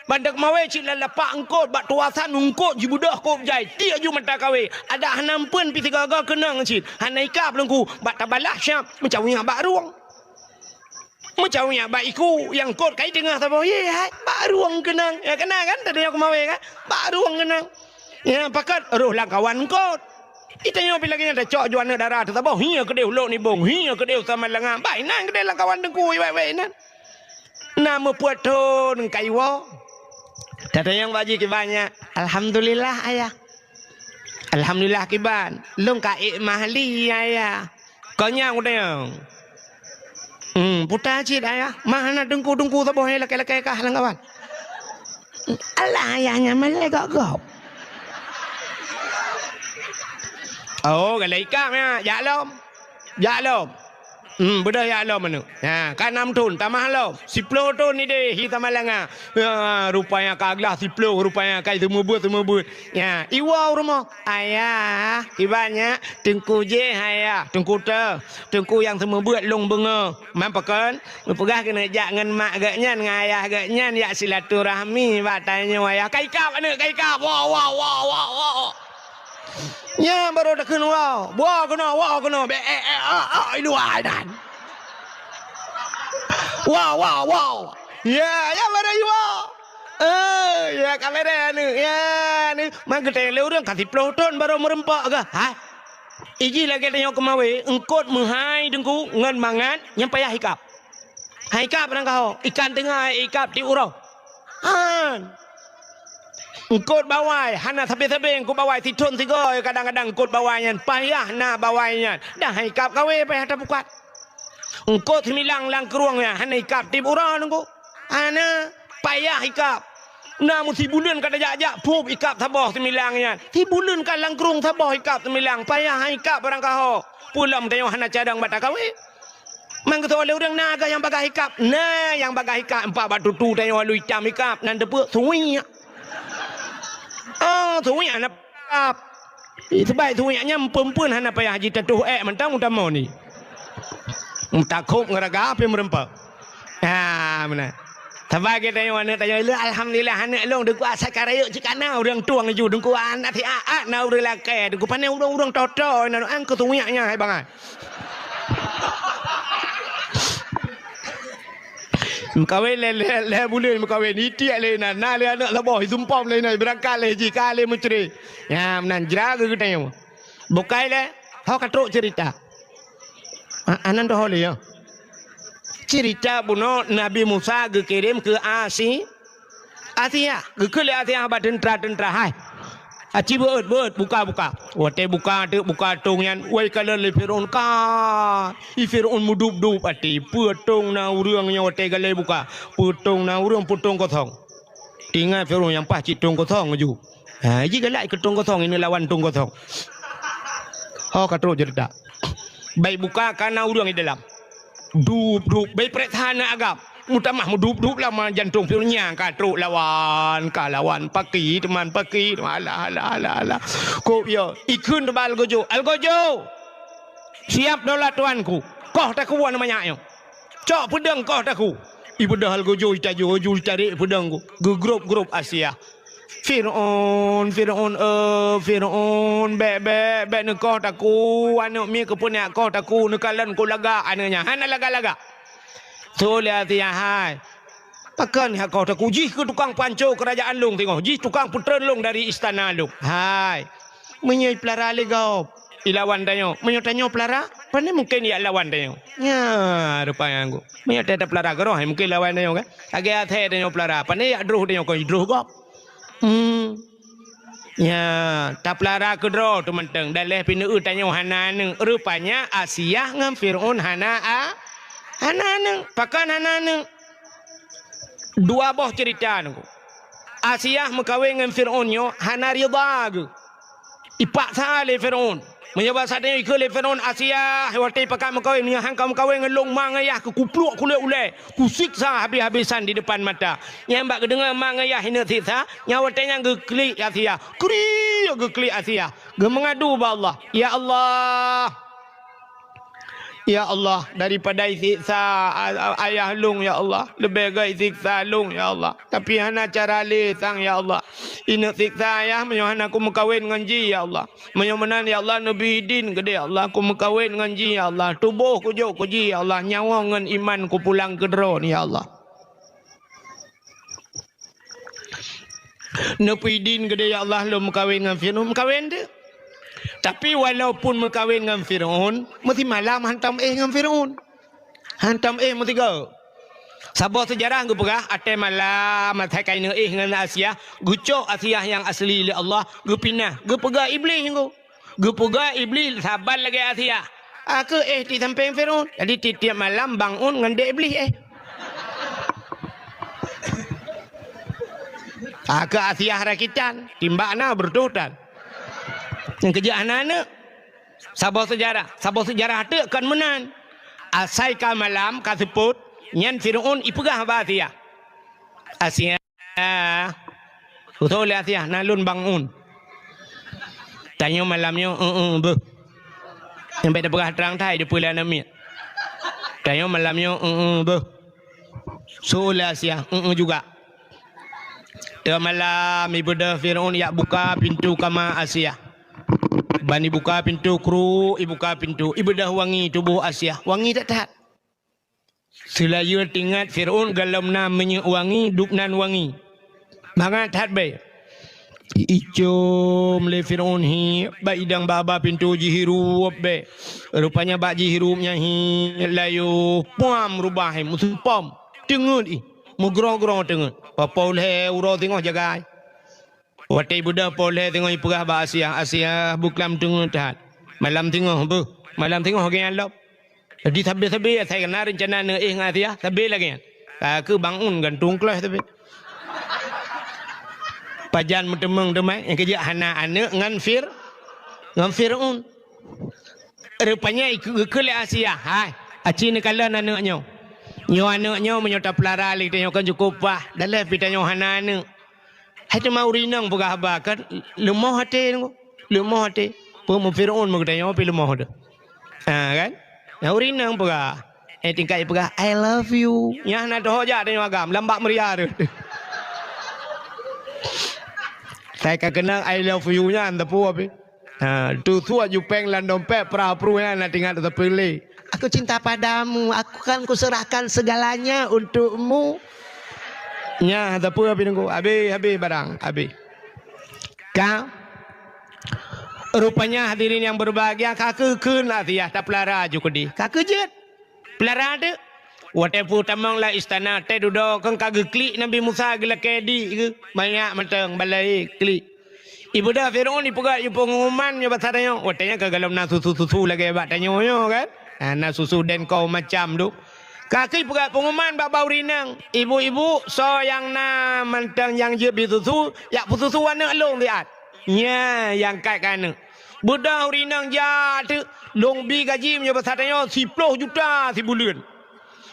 Ban teuk keumawé cit lam lapak eungkot, bak tuasan eungkot jibeudôh kôb jai. Tiek ju mata kawé. Adak hana empeuen pih sigoe-goe keunong cit. Hana ikab teungku. Bak tabalah siap, meucawiak bak rueng. Meucawiak bak iku nyang kot kai teungoh saboh, ye hai, bak rueng keunong. Ya, keunan kan, tadi nyang keumawé kan? Bak rueng keunong. Ya, pakat roh langkawan kot. Itanyoe pih lagée nyan tacok ju aneuëk dara teuh saboh, hi keudeh u Lhok Nibong, hi keudeh u Samalanga. Bah inan keudeh langkawan teungku iwai-wai inan. Na meupeuet thon kaiwoe. Tatanyong bak jih kiban nyan, "Alhamdulillah, Ayah." "Alhamdulillah kiban, lôn ka ék mah li, Ayah." Kon nyan kutanyong. Hmm, puta cit, Ayah. Mah hana teungku-teungku saboh nyang lakée-lakée kah lam kawan. Alah, Ayah nyan malée gob-gob. Oh, galak ikab nyan. Jak lom. Jak lom. Hmm, beudôh jak lom aneuk. Ha, ka nam thon, tamah lom. Siploh thon ideh, hi Samalanga. Ha, rupanya ka glah siploh, rupanya ka seumeubeuet-seumeubeuet. Ya, iwoe u rumoh. "Ayah, kiban nyan, teungku jih, Ayah, teungku teuh, teungku nyang seumeubeuet lôn beungoh." Man pakon? Geupeugah keuneuk jak ngon mak geuh nyan, ngon ayah geuh nyan, jak silaturahmi bak tanyoe, Ayah. Ka ikab aneuk, ka ikab. Woe, woe, woe, woe, woe. Nyan barô takheun woe. Woe keunoe, woe keunoe. Bèk, eh, eh, ah, ah, i luwa nyan. Woe, woe, woe. Ya, ya, barô i woe. Eh, ya, ka bèrèh aneuk. Ya, aneuk. Man geutanyong lé ureueng ka siploh thon barô meureumpok geuh. Hai. Ijih lagèe tanyoe keumawé, eungkôt meuhai teungku ngon mangat nyang payah ikab. Hai ikab rangkaho, ikan teungoh ikab tiep uroe. Han. Eungkôt bawai, hana sabe-sabe eungkôt bawai, sithon sigoe kadang-kadang eungkôt bawai nyan, payah na bawai nyan. Dah hai ikab kawé, payah tapukat. Eungkôt similang lam krueng nyan, hana ikab tiep uroe teungku. Hana, payah ikab. Na meusibuleuen ka tajak-jak, phup ikab saboh seumilang nyan. Sibuleuen ka langkrueng saboh ikab seumilang, payah han ikab barangkaho. Peue lom tanyoe hana cadang bak takawé. Mangkeutô lé ureuëng na agak nyang bagaih ikab. Na nyang bagaih ikab, empat bak tutu tanyoe alu itam ikab. Nan teupeu suwiek. Oh, suwiek hana ikab. Eh, sebaik suwiek nyan peumpun hana payah jitatuh ék mantong utamoe ni. Meutakôb ngeuraga pih meureumpok. Ha, meunan. Sabai geutanyoe aneuk tanyoe, "Lé, alhamdulillah, aneuk lôn, Teungku, asai ka rayeuk cit ka na ureuëng tueng ju, Teungku, aneuk siat-at na ureuëng lakée, Teungku, pane ureuëng-ureuëng toto, na an keu suwiek nyan hai bangai." Meukawen lé, lé, lé buleuen meukawen, itiek lé inan, na lé aneuk saboh, isumpom lé inan, beurangkat lé jih, ka lé meucre. Nyan meunan jra keu geutanyoe. Bukai lé, ho ka trok ceurita. A-, anan doh lé, ya. Ceurita bunoe Nabi Musa geukirém keu Asi-, Asiah. Geukheun lé Asiah bak teuntra-teuntra, "Hai, aci beuet, beuet, buka, buka." Watée buka, teuk buka tong nyan, wai kalon lé Firaun ka. I Firaun meudup-dup até, peue tong na ureuëng nyoe watée galai buka. Peue tong na ureuëng, peue tong kosong. Teuingat Firaun nyang paih cit tong kosong ju. Ha, ji galak keu tong kosong, ini lawan tong kosong. Ho ka trok ceurita. Bai buka ka na ureuëng di dalam. Dup-dup, bai preksa na agam. Meutamah meudup-dup lama jantong Firaun nyan ka trok lawan, ka lawan paki, teuma paki, teuma alah, alah, alah, alah. Kok yo, ikheun teuba algojo, "Algojo! Siap daulat tuanku. Koh takue aneuk manyak nyoe. Cok peudeueng koh takue." Ibeudôh algojo itajo, ju itarek peudeueng ku. Geugrôp-grôp Asiah. "Firaun, Firaun, eh, Firaun, bék, bék, bék neukoh takue, aneuk miet keupeue neukoh takue, neukalon ku lagak aneuk nyan." Hana lagak-lagak. Tho lé Asiah hai. Pakon hak koh takue, jih keu tukang panco keurajaan lôn singoh, jih tukang peutreun lôn dari istana lôn. Hai. Meunyoe ipeulara lé gob, ilawan tanyoe. Meunyoe tanyoe peulara, pane mungken ijak lawan tanyoe. Nyan, rupanya ngku. Meunyoe ta-, tapeulara keudroe, mungken lawan tanyoe kan. Lagée asée tanyoe peulara, pane ijak droh tanyoe kon idroh gob. Hmm. Nyan, tapeulara keudroe tu mantong. Dan lheueh pineue tanyoe hana aneuk. Rupanya Asiah ngon Firaun hana a-, hana aneuk. Pakon hana aneuk? Dua boh ceurita nyoe. Asiah meukawen ngon Firaun nyoe hana ridha geuh. Ipaksa lé Firaun. Meunyoe basa tanyoe ikheun lé Firaun, "Asiah, watée pakat meukawen, meunyoe han ka meukawen ngon lôn, ma ngon yah keu kupluek kulét ulée, kusiksa habéh-habésan di depan mata." Nyan bak geudeungoe ma ngon yah ineuk siksa, nyan watée nyan geuklik Asiah. Kriek geuklik Asiah. Geumeungadu bak Allah, "Ya Allah, Ya Allah, daripada isiksa a-, a-, ayah lôn, ya Allah, leubeh gét isiksa lôn, ya Allah. Tapi hana cara lé sang, ya Allah. Ineuk siksa ayah meunyoe hana kumeukawen ngon jih, ya Allah. Meunyoe meunan, ya Allah, neubri idin keudéh, ya Allah, kumeukawen ngon jih, ya Allah. Tuboh kujok keu jih, ya Allah, nyawöng ngon iman kupulang keu droeneuh, ya Allah." Neupeuidin keudéh, "Ya Allah, lôn meukawen ngon Fir'aun." Meukawen teuh. Tapi walaupun meukawen ngon Fir'aun, meusimalam hantom éh ngon Fir'aun. Hantom éh meusigoe. Saboh seujarah geupeugah, até malam, asai ka ineuk éh ngon Asiah, geucok Asiah nyang asli lé Allah, geupinah, geupeugah Iblih nyoe. Geupeugah Iblih saban lagée Asiah. Aku éh di sampéng Fir'aun. Jadi, tieb-tieb malam bangun ngon dek Iblih éh. Aku Asiah rakitan, timbak na beureutoh tan. Nyang keujeuet hana aneuk. Saboh seujarah, saboh seujarah teuk kon meunan. Asai ka malam, ka seupôt, nyan Fir'aun ipeugah bak Asiah. Asiah. Ah, usoe lé Asiah, na lôn bangun. Tanyoe malam nyoe, eu-eu, beuh. Sampai tapeugah trang thai dipeue lé aneuk miet. Tanyoe malam nyoe, eu-eu, beuh. Soe lé Asiah, eu-eu juga. Teuma malam, ibeudôh Fir'aun jak buka pintoe kama Asiah. Ban ibuka pintoe, kruk, ibuka pintoe, ibeudôh wangi tuboh Asiah. Wangi that-that. Seulayeue teuingat Fir'aun gohlom na minyeuk wangi, dub nan wangi. Mangat that bèe. Icom lé Fir'aun hi, bak idang bak haba pintoe jihirup bèe. Rupanya bak jihirup nyan hi, layoh, puam rubah hi, meuseupom. Teungeut ih, meugroe-groe teungeut. Paulhèe uroe singoh jagai. Watèe ibeudôh paulhèe teungoh ipeugah bak Asiah, "Asiah, beuklam teungeut that. Malam singoh beuh, malam singoh geuh nyan lom." Jadi sabe-sabe asai na reuncana neuéh ngon Asiah, sabe lagèe nyan. Ka keuh bangun gantung kleuh sabe. Pajan meuteumeung teuma nyang keujeuet hana aneuk ngon Fir-, ngon Firaun. Rupanya ikeu-, ikeu lé Asia, "Hai, aci neukalon aneuk nyoe. Nyoe aneuk nyoe meunyoe tapeulara lé geutanyoe kan cukôp paih, daleh pih tanyoe hana aneuk." Hai teuma ureueng inong peugah haba kan leumoh até, leumoh até. Peue meu Firaun meu geutanyoe pih leumoh teuh. Ha kan? Nyang ureueng inong peugah. Eh, tingkat jipeugah, "I love you." Nyan hana teuho jak tanyoe agam, lam bak meuria tu. Sai ka keunong "I love you" nyan, teupeu habéh. Ha, tu suat jupeng lam dompet, pra-pru nyan na tingkat teupeu lé. "Aku cinta padamu, aku kan kuserahkan segalanya untukmu." Nyan, teupeu habéh nunggu. Habéh, habéh barang, habéh. Ka. Rupanya hadirin yang berbahagia, ka keu kheun Asia tapeulara ju keudeh. Ka keu jeuet. Peulara teuk. Watée peutamong lam istana, tée dudoe kheun ka geuklik Nabi Musa geulakée di geuh. Manyak mantong balai klik. Ibeudôh Firaun ipeugah yue peunguman nyoe basa tanyoe. Watée nyan ka gohlom na susu-susu lagée bak tanyoe nyoe kan. Ha, na susu dan kaum macam tu. Ka keuh peugah peunguman bak, bak ureueng inong, "Ibu-ibu, soe nyang na mantong nyang jeuet bi susu, jak peususu aneuk lôn siat." Nyan nyang kat keu aneuk. Beudôh ureueng inong jak teuk, lôn bi gaji meunyoe basa tanyoe siploh juta sibuleuen.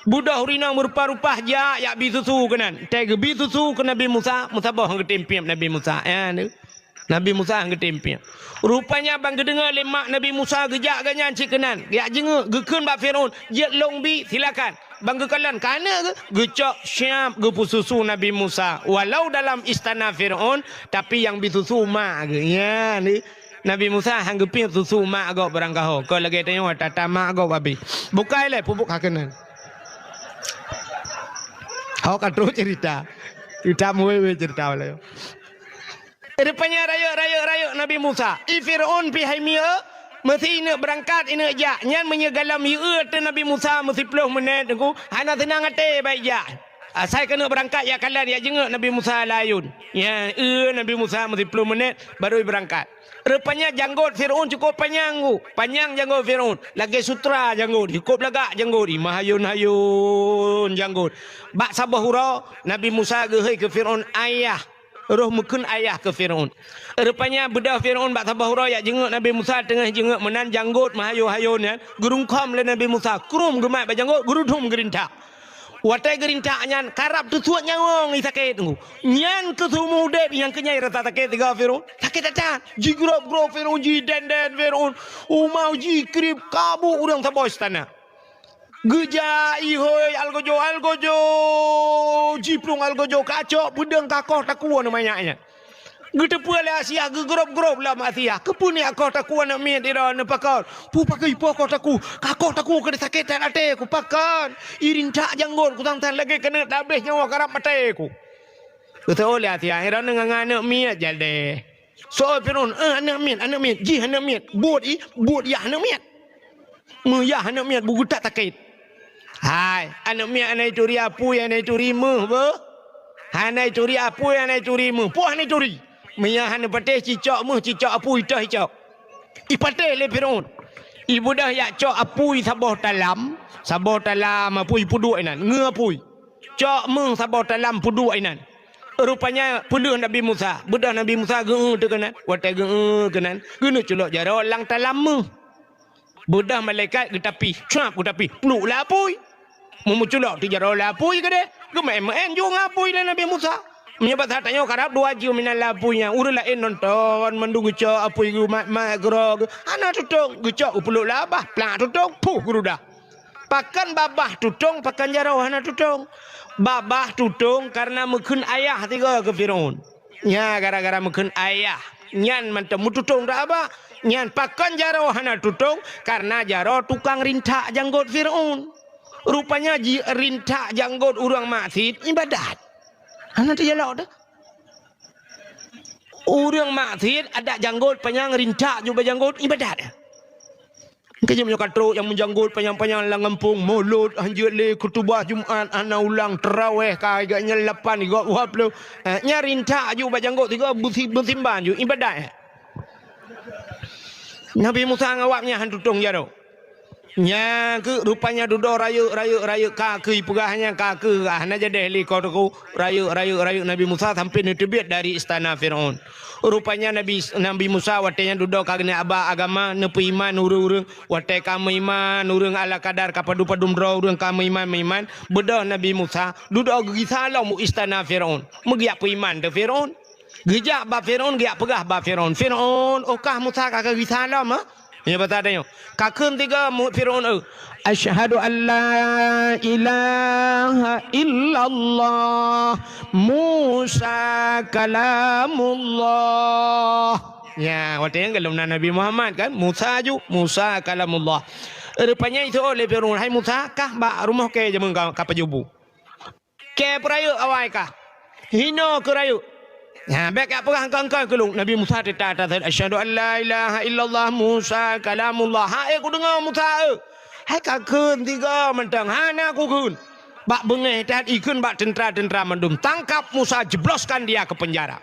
Beudôh ureueng inong meurupa-rupa jak, jak bi susu keunan. Tée geubi susu keu Nabi Musa, meusaboh han geutem piep Nabi Musa. Nyan teuk. Nabi Musa han geutem piep. Rupanya ban geudeungoe lé mak Nabi Musa geujak gobnyan cit keunan. Jak jeungeuk, geukheun bak Firaun, "Jeuet lôn bi, silakan." Ban geukalon keu aneuk geuh, geucok siab geupeususu Nabi Musa. Walau dalam istana Firaun, tapi nyang bi susu mak geuh. Nyan teuk. Nabi Musa han geupiep susu mak gob barangkaho. Kon lagée tanyoe tata mak gob habéh. Bukai lé pupuk ka keunan. Ho ka trok cerita. Cerita muwe-we cerita walai. Rupanya rayeuk, rayeuk, rayeuk Nabi Musa. I Firaun pih hai mieu, meusi ineuk beurangkat, ineuk jak. Nyan meunyoe gohlom yue teuh Nabi Musa meusiploh meunet teungku, hana seunang até baik jak. Asai keuneuk beurangkat jak kalon, jak jeungeuk Nabi Musa lam ayôn. Nyan, eu Nabi Musa meusiploh meunet baru beurangkat. Rupanya janggot Firaun cukôp panyang teungku. Panyang janggot Firaun. Lagée sutra janggot, hikôb lagak janggot, i meuhayôn-hayôn janggot. Bak saboh uroe, Nabi Musa geuhôi keu Firaun, "Ayah." Roh meukheun ayah keu Firaun. Rupanya beudôh Firaun bak saboh uroe jak jeungeuk Nabi Musa, teungoh jeungeuk meunan janggot meuhayôn-hayôn nyan, geurungkhom lé Nabi Musa, krum geumat bak janggot, geurudum geurintak. Watée geurintak nyan, karab teusuet nyawöng i sakét teungku. Nyan keuh seumeu udeb nyang keu nyan rasa sakét sigoe Firaun. Sakét that-that. Jigrob-grob Firaun, jiden-den Firaun. Uma jikrieb, kabuk ureuëng saboh istana. Geujak ihôi algojo-algojo, jiplueng algojo kacok peudeueng kakoh takue aneuk manyak nyan. Geuteupeue lé Asia, geugrob-grob lam Asia. Keupeue nyak koh takue aneuk miet droe neupakon? Peue pakon ipoh koh takue? Kakoh takue keu sakét that até ku pakon. Irintak janggot ku sang-sang lagée keuneuk tabeh nyawa karab maté ku. Geuteupeue lé Asia, droe ngon aneuk miet jadeh. Soe Firaun, "Eh, aneuk miet, aneuk miet, jih aneuk miet, buet i, buet yah aneuk miet." Meuyah aneuk miet beugeutak sakét. Hai, aneuk miet hana ituri apui, hana ituri méuh beuh. Hana ituri apui, hana ituri méuh. Peue hana ituri? Meuyah hana patéh cicok méuh, cicok apui toh icok. Ipatéh lé Firaun. Ibeudôh jak cok apui saboh talam, saboh talam apui peuduek inan, ngeue apui. Cok méuh saboh talam peuduek inan. Rupanya peuleueh Nabi Musa. Beudôh Nabi Musa geu-eu teuh keunan. Watée geu-eu keunan, geuneuk culok jaroe lam talam méuh. Beudôh malaikat geutapih, cuap geutapih, pluek lam apui. Meumeuculok teuh jaroe lam apui keudeh, geumeuén-meuén ju ngon apui lé Nabi Musa. Meunyoe basa tanyoe karab dua jeuem inan lam apui nyan, ureuëng laén nonton mandum geucok apui geumat-mat keudroe geuh. Hana tutong, geucok geupluek lam babah, plak tutong, puh geurudah. Pakon babah tutong, pakon jaroe hana tutong. Babah tutong kareuna meukheun ayah sigoe keu Firaun. Nya gara-gara meukheun ayah. Nyan mantong meututong dak abah. Nyan pakon jaroe hana tutong, kareuna jaroe tukang rintak janggot Firaun. Rupanya jirintak janggot ureuëng maksiet ibadat. Hana teujalok teuh. Ureuëng maksiet adak janggot panyang rintak jubah janggot ibadat. Keu jeuem nyoe ka trok nyang meujanggot panyang-panyang lam gampông, mulod hanjeuet lé, khutubah Jumat hana ulang, teurawéh ka gobnyan lapan, gob dua ploh. Eh, nyan rintak ju bak janggot sigoe beusi-, beusimbang ju ibadat. Nabi Musa ngon awaknyan han tutong jaroe. Nyang keuh rupanya dudoe rayeuk, rayeuk, rayeuk, ka keuh ipeugah nyan, ka keuh, ah, hana jadeh lé ko teuku, rayeuk, rayeuk, rayeuk Nabi Musa sampai neuteubiet dari istana Firaun. Rupanya Nabi, Nabi Musa watée nyan dudoe ka geuneuk aba agama, neupeuiman ureuëng-ureuëng, watée ka meuiman ureuëng ala kadar ka padum-padum droe ureuëng ka meuiman-meuiman, beudôh Nabi Musa dudoe geugisa lom u istana Firaun, meugeujak peuiman teuh Firaun. Geujak bak Firaun, geujak peugah bak Firaun, "Firaun, oh kah Musa ka geugisa lom, ha?" Nyoe basa tanyoe. Ka kheun tiga mu-, Firaun, eh, "Asyhadu an la ilaha illallah, Musa kalamullah." Ya, watée nyan golom na Nabi Muhammad kan, Musa ju, Musa kalamullah. Rupanya itu oleh Firaun, "Hai Musa, kah bak rumoh kèe jameun ka, ka pajoh bu?" Kèe peurayeuk awai kah? Hinoe keu rayeuk. Nyan, bék jak peugah engkai-engkai keu lôn. Nabi Musa teuta that, "Asyhadu an la ilaha illallah Musa kalamullah." Hai kudeungoe Musa, eh. Hai ka kheun tiga mantong, hana kukheun. Bak beungéh that ikheun bak teuntra-teuntra mandum. "Tangkap Musa, jebloskan dia ke penjara."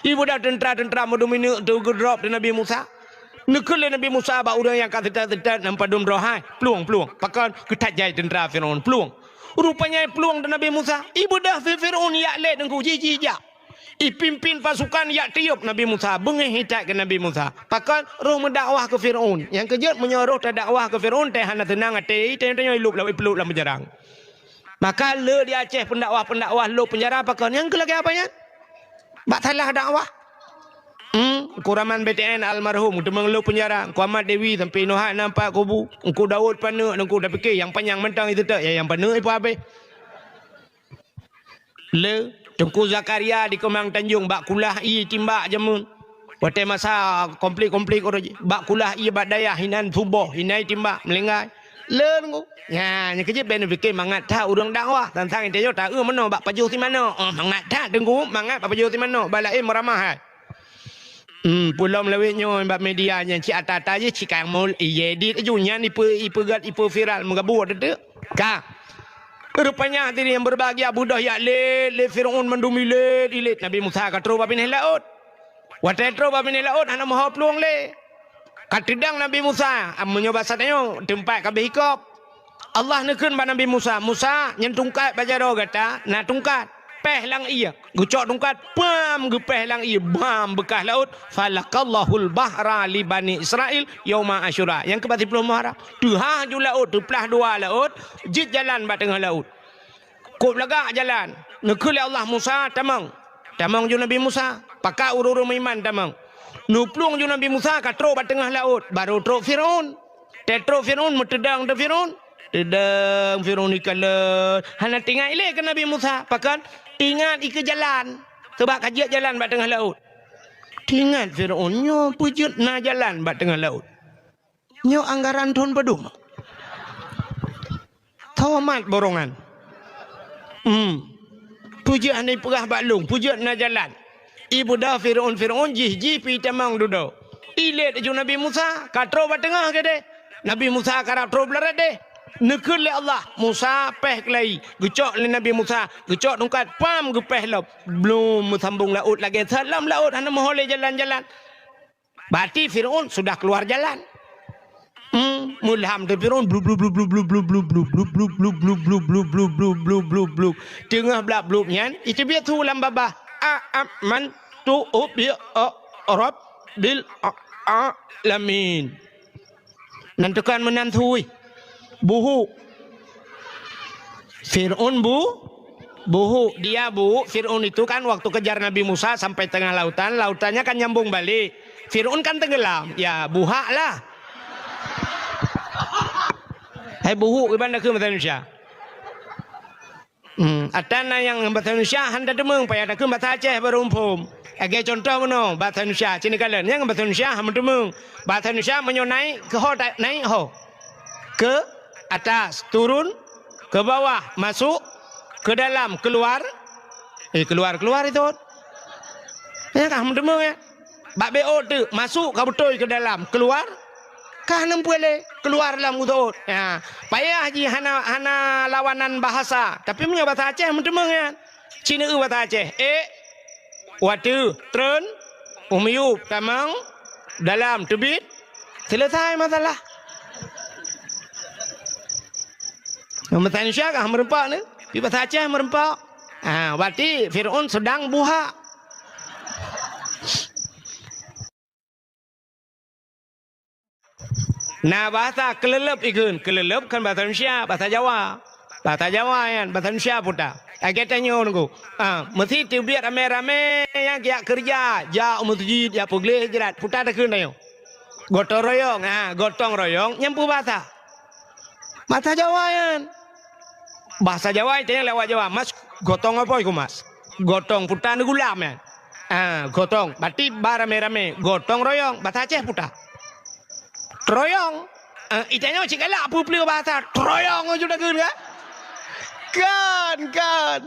Ibeudôh teuntra-teuntra mandum ineuk teuh geudrop di Nabi Musa. Neukheun lé Nabi Musa bak ureuëng nyang ka teuta-teuta nyang padum droe hai, "Plueng, plueng." Pakon? Geuthat jai teuntra Firaun, "Plueng." Rupanya plueng di Nabi Musa, ibeudôh Firaun jak lé teungku jih jijak. Ipimpin pasukan jak tiôb Nabi Musa, beungéh itat keu Nabi Musa. Pakon? Roh meudakwah keu Firaun. Nyang keujeuet meunyoe roh tadakwah keu Firaun, teuh hana teunang até, tanyoe-tanyoe ilôb lam, ipeulob lam peujarang. Maka le di Aceh pendakwah-pendakwah lôb penjara pakon? Nyang keu lagée apa nyan? Bak salah dakwah. Hmm, Engku Raman B T N almarhum, teumong lôb penjara. Engku Ahmad Dewi sampai inoe hana nampak kubu. Engku Daud paneuk, Engku tapike nyang panyang mantong itu tak, ya, nyang paneuk ipa habéh. Le, Teungku Zakaria di Keumang Tanjong bak kulah ie timbak jameun. Watée masa konflik-konflik uroe jih, bak kulah ie bak dayah inan suboh, inan timbak meulinggai. Le Teungku. Nyan, nyang keujeuet bék neupike mangat that ureuëng dakwah. Tantang intéh nyoe taeu meunoe bak pajoh si manok. Oh, mangat that Teungku, mangat bak pajoh si manok. Bak laén meuramah hai. Hmm, peulom lawét nyoe bak media nyan cit ata-ata jih cit kang mul, ié dit aju nyan ipe, ipeugét, ipe viral meugabur teuk. Ka. Rupanya hadirin yang berbahagia, beudôh jak lé, lé Firaun mandum ilét, ilét. Nabi Musa ka troh bak binéh laôt. Watée troh bak binéh laôt hana meuho plueng lé. Ka teudong Nabi Musa, meunyoe basa tanyoe teumpat ka beuhikop. Allah neukheun bak Nabi Musa, "Musa, nyan tungkat bak jaroe gata na tungkat, péh lam ié." Geucok tungkat, pam, geupéh lam ié, bam, beukah laôt. "Falaqallahul bahra li Bani Israil yauma Asyura." Nyang keubat siploh Muharram. Teuhah ju laôt, teuplah dua laôt, jeuet jalan bak teungoh laôt. Kôb lagak jalan. Neukheun lé Allah, "Musa, tamong." Tamong ju Nabi Musa. Pakat ureuëng-ureuëng meuiman tamong. Neuplueng ju Nabi Musa ka troh bak teungoh laôt, barô trok Firaun. Teutroh Firaun, meuteudong teuh Firaun. Teudong Firaun ikalon. Hana teuingat ilée keu Nabi Musa. Pakon? Teuingat ikeue jalan. Sabab ka jeuet jalan bak teungoh laôt. Teuingat Firaun, nyoe peue jeuet na jalan bak teungoh laôt. Nyoe anggaran thon padum. Tomat borongan. Hmm. Peue jeuet hana ipeugah bak lôn, peue jeuet na jalan. Ibeudôh Firaun-Firaun jih, jih pih tamong dudoe. Ilét aju Nabi Musa, ka troh bak teungoh keudeh. Nabi Musa karab troh blah radeh. Neukheun lé Allah, "Musa, péh keulayi." Geucok lé Nabi Musa, geucok tungkat, pam, geupéh lom. Blom meusambong laôt lagée that lam laôt hana meuho lé jalan-jalan. Berarti Firaun sudah keluar jalan. Hmm, meulham teuh Firaun, blub, blub, blub. Teungoh blah blub nyan, iteubiet su lam babah. "A, amantu bi, a, rabbil, a, alamin." Nan tukang meunan su, buhu. Firaun bu-, buhu. Dia bu, Firaun itu kan waktu kejar Nabi Musa sampai tengah lautan, lautannya kan nyambung balik. Firaun kan tenggelam. Ya, buhak lah. Hai buhu, iban dah ke bahasa Indonesia. Hmm, ata na nyang bahasa Indonesia han tateumeung, payah takheun bahasa Aceh baru muphom. Lagée contoh meunoe, bahasa Indonesia, cit neukalon, nyang bahasa Indonesia han meuteumeueng. Bahasa Indonesia meunyoe naik, keu ho ta-, naik ho. Ke atas, turun, ke bawah, masuk, ke dalam, keluar. Eh, keluar, keluar itu. Ya, ka han meuteumeueng, ya. Bak B O teuk, masuk ka beutôi ke dalam, keluar ka hana meupeue lé, keluar lam utot. Ha, payah jih hana, hana lawanan bahasa. Tapi meunyoe bahasa Aceh meuteumeueng nyan. Cit neueu bahasa Aceh. Ék, watée, treun, u miyueb, tamong, dalam, teubiet, selesai masalah. Bahasa Indonesia kan meureumpok ni. Di bahasa Aceh meureumpok. Ha, berarti Fir'aun sedang buhak. Na bahasa keuleuleub ikheun. Keuleuleub kan bahasa Indonesia, bahasa Jawa. Bahasa Jawa nyan, bahasa Indonesia peue ta. Lagèe tanyoe nunggu. Ah, meusi teubiet ramé-ramé nyang jak keureuja, jak u meuseujid, jak peugleh jrat. Peue ta takheun tanyoe. Gotong royong, ha, gotong royong nyan peue bahasa? Bahasa Jawa nyan. Bahasa Jawa tanyoe lewat Jawa, "Mas, gotong apa iku, Mas?" Gotong peue ta neugulam nyan. Ah, gotong. Berarti ba ramé-ramé. Gotong royong. Bahasa Aceh peue ta? Troyong. Eh, itanyoe cit galak peue-peue bahasa. Troyong ju takheun kan? Kan, kan.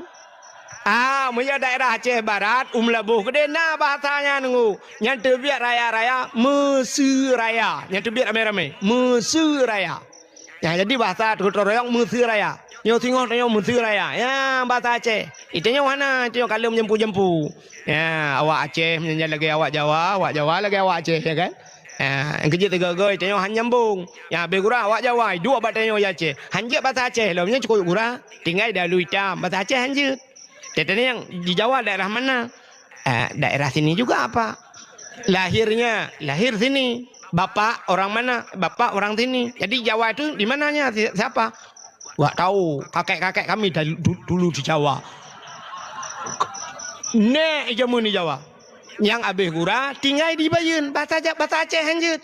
Ah, meunyo daerah Aceh Barat, u Meulaboh keudéh na bahasa nyan nunggu. Nyan teubiet raya-raya, meuseuraya. Nyan teubiet ramé-ramé. Meuseuraya. Nyan jadi bahasa gotong royong meuseuraya. Nyoe singoh tanyoe meuseuraya. Ya, bahasa Aceh. Itanyoe hana, itanyoe kalon jampu-jampu. Ya, awak Aceh meunyan lagèe awak Jawa, awak Jawa lagèe awak Aceh, ya kan? Ya, nyang keujeuet teuga-ga itanyoe han nyambong. Ya, abéh gura awak Jawa, iduek bak tanyoe di Aceh. Han jeuet bahasa Aceh lom, nyan cukôp gura. Tinggai dalu itam, bahasa Aceh han jeuet. Teuntèe nyang di Jawa daerah mana? Eh, daerah sini juga apa? Lahirnya, lahir sini. Bapak orang mana? Bapak orang sini. Jadi Jawa itu di mananya? Si-, siapa? Wak tahu, kakek-kakek kami dal-, du-, dulu di Jawa. Nèk jameun di Jawa. Nyang abéh gura tinggai di Bayeuen, bahasa Ja-, bahasa Aceh han jeuet.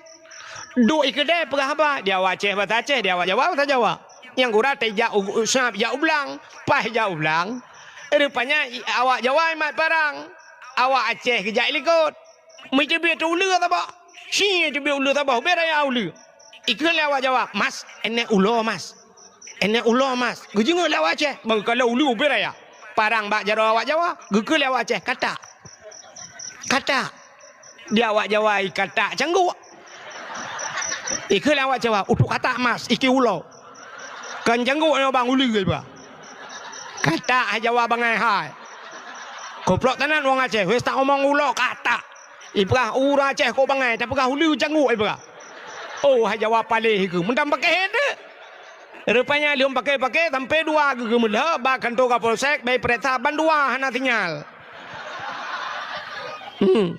Duek i keudè peugah haba, di awak Aceh bahasa Aceh, di awak Jawa bahasa Jawa. Nyang gura teuh jak u, u, sab jak u blang, paih jak u blang. Rupanya i, awak Jawa mat parang, awak Aceh geujak i likot. Meuteubiet uleue saboh. Si teubiet uleue saboh, ubé raya uleue. Ikheun lé awak Jawa, "Mas, enèk ulo, Mas." Enèk ulo, Mas. Geujeungeuk lé awak Aceh, bang kalau uleue ubé raya. Parang bak jaroe awak Jawa, geukheun lé awak Aceh, "Katak." Katak. Di awak Jawa i katak cangguk. Ikheun lé awak Jawa, "Utok katak, Mas, iki ulo." Kan cangguk nyoe bang uleue iba. Katak hai Jawa bangai hai. Koplok tanan wong Aceh, wes tak omong ulo katak. Ipeugah ureueng Aceh kok bangai, tapeugah uleue cangguk ipeugah. Oh, hai Jawa paléh ikeu, meunan pakéh teuh. Rupanya lheueh pakéh-pakéh sampai dua geuh geumeulheueh bak kantor Kapolsek, bèk peuriksa ban dua hana sinyal. Hmm.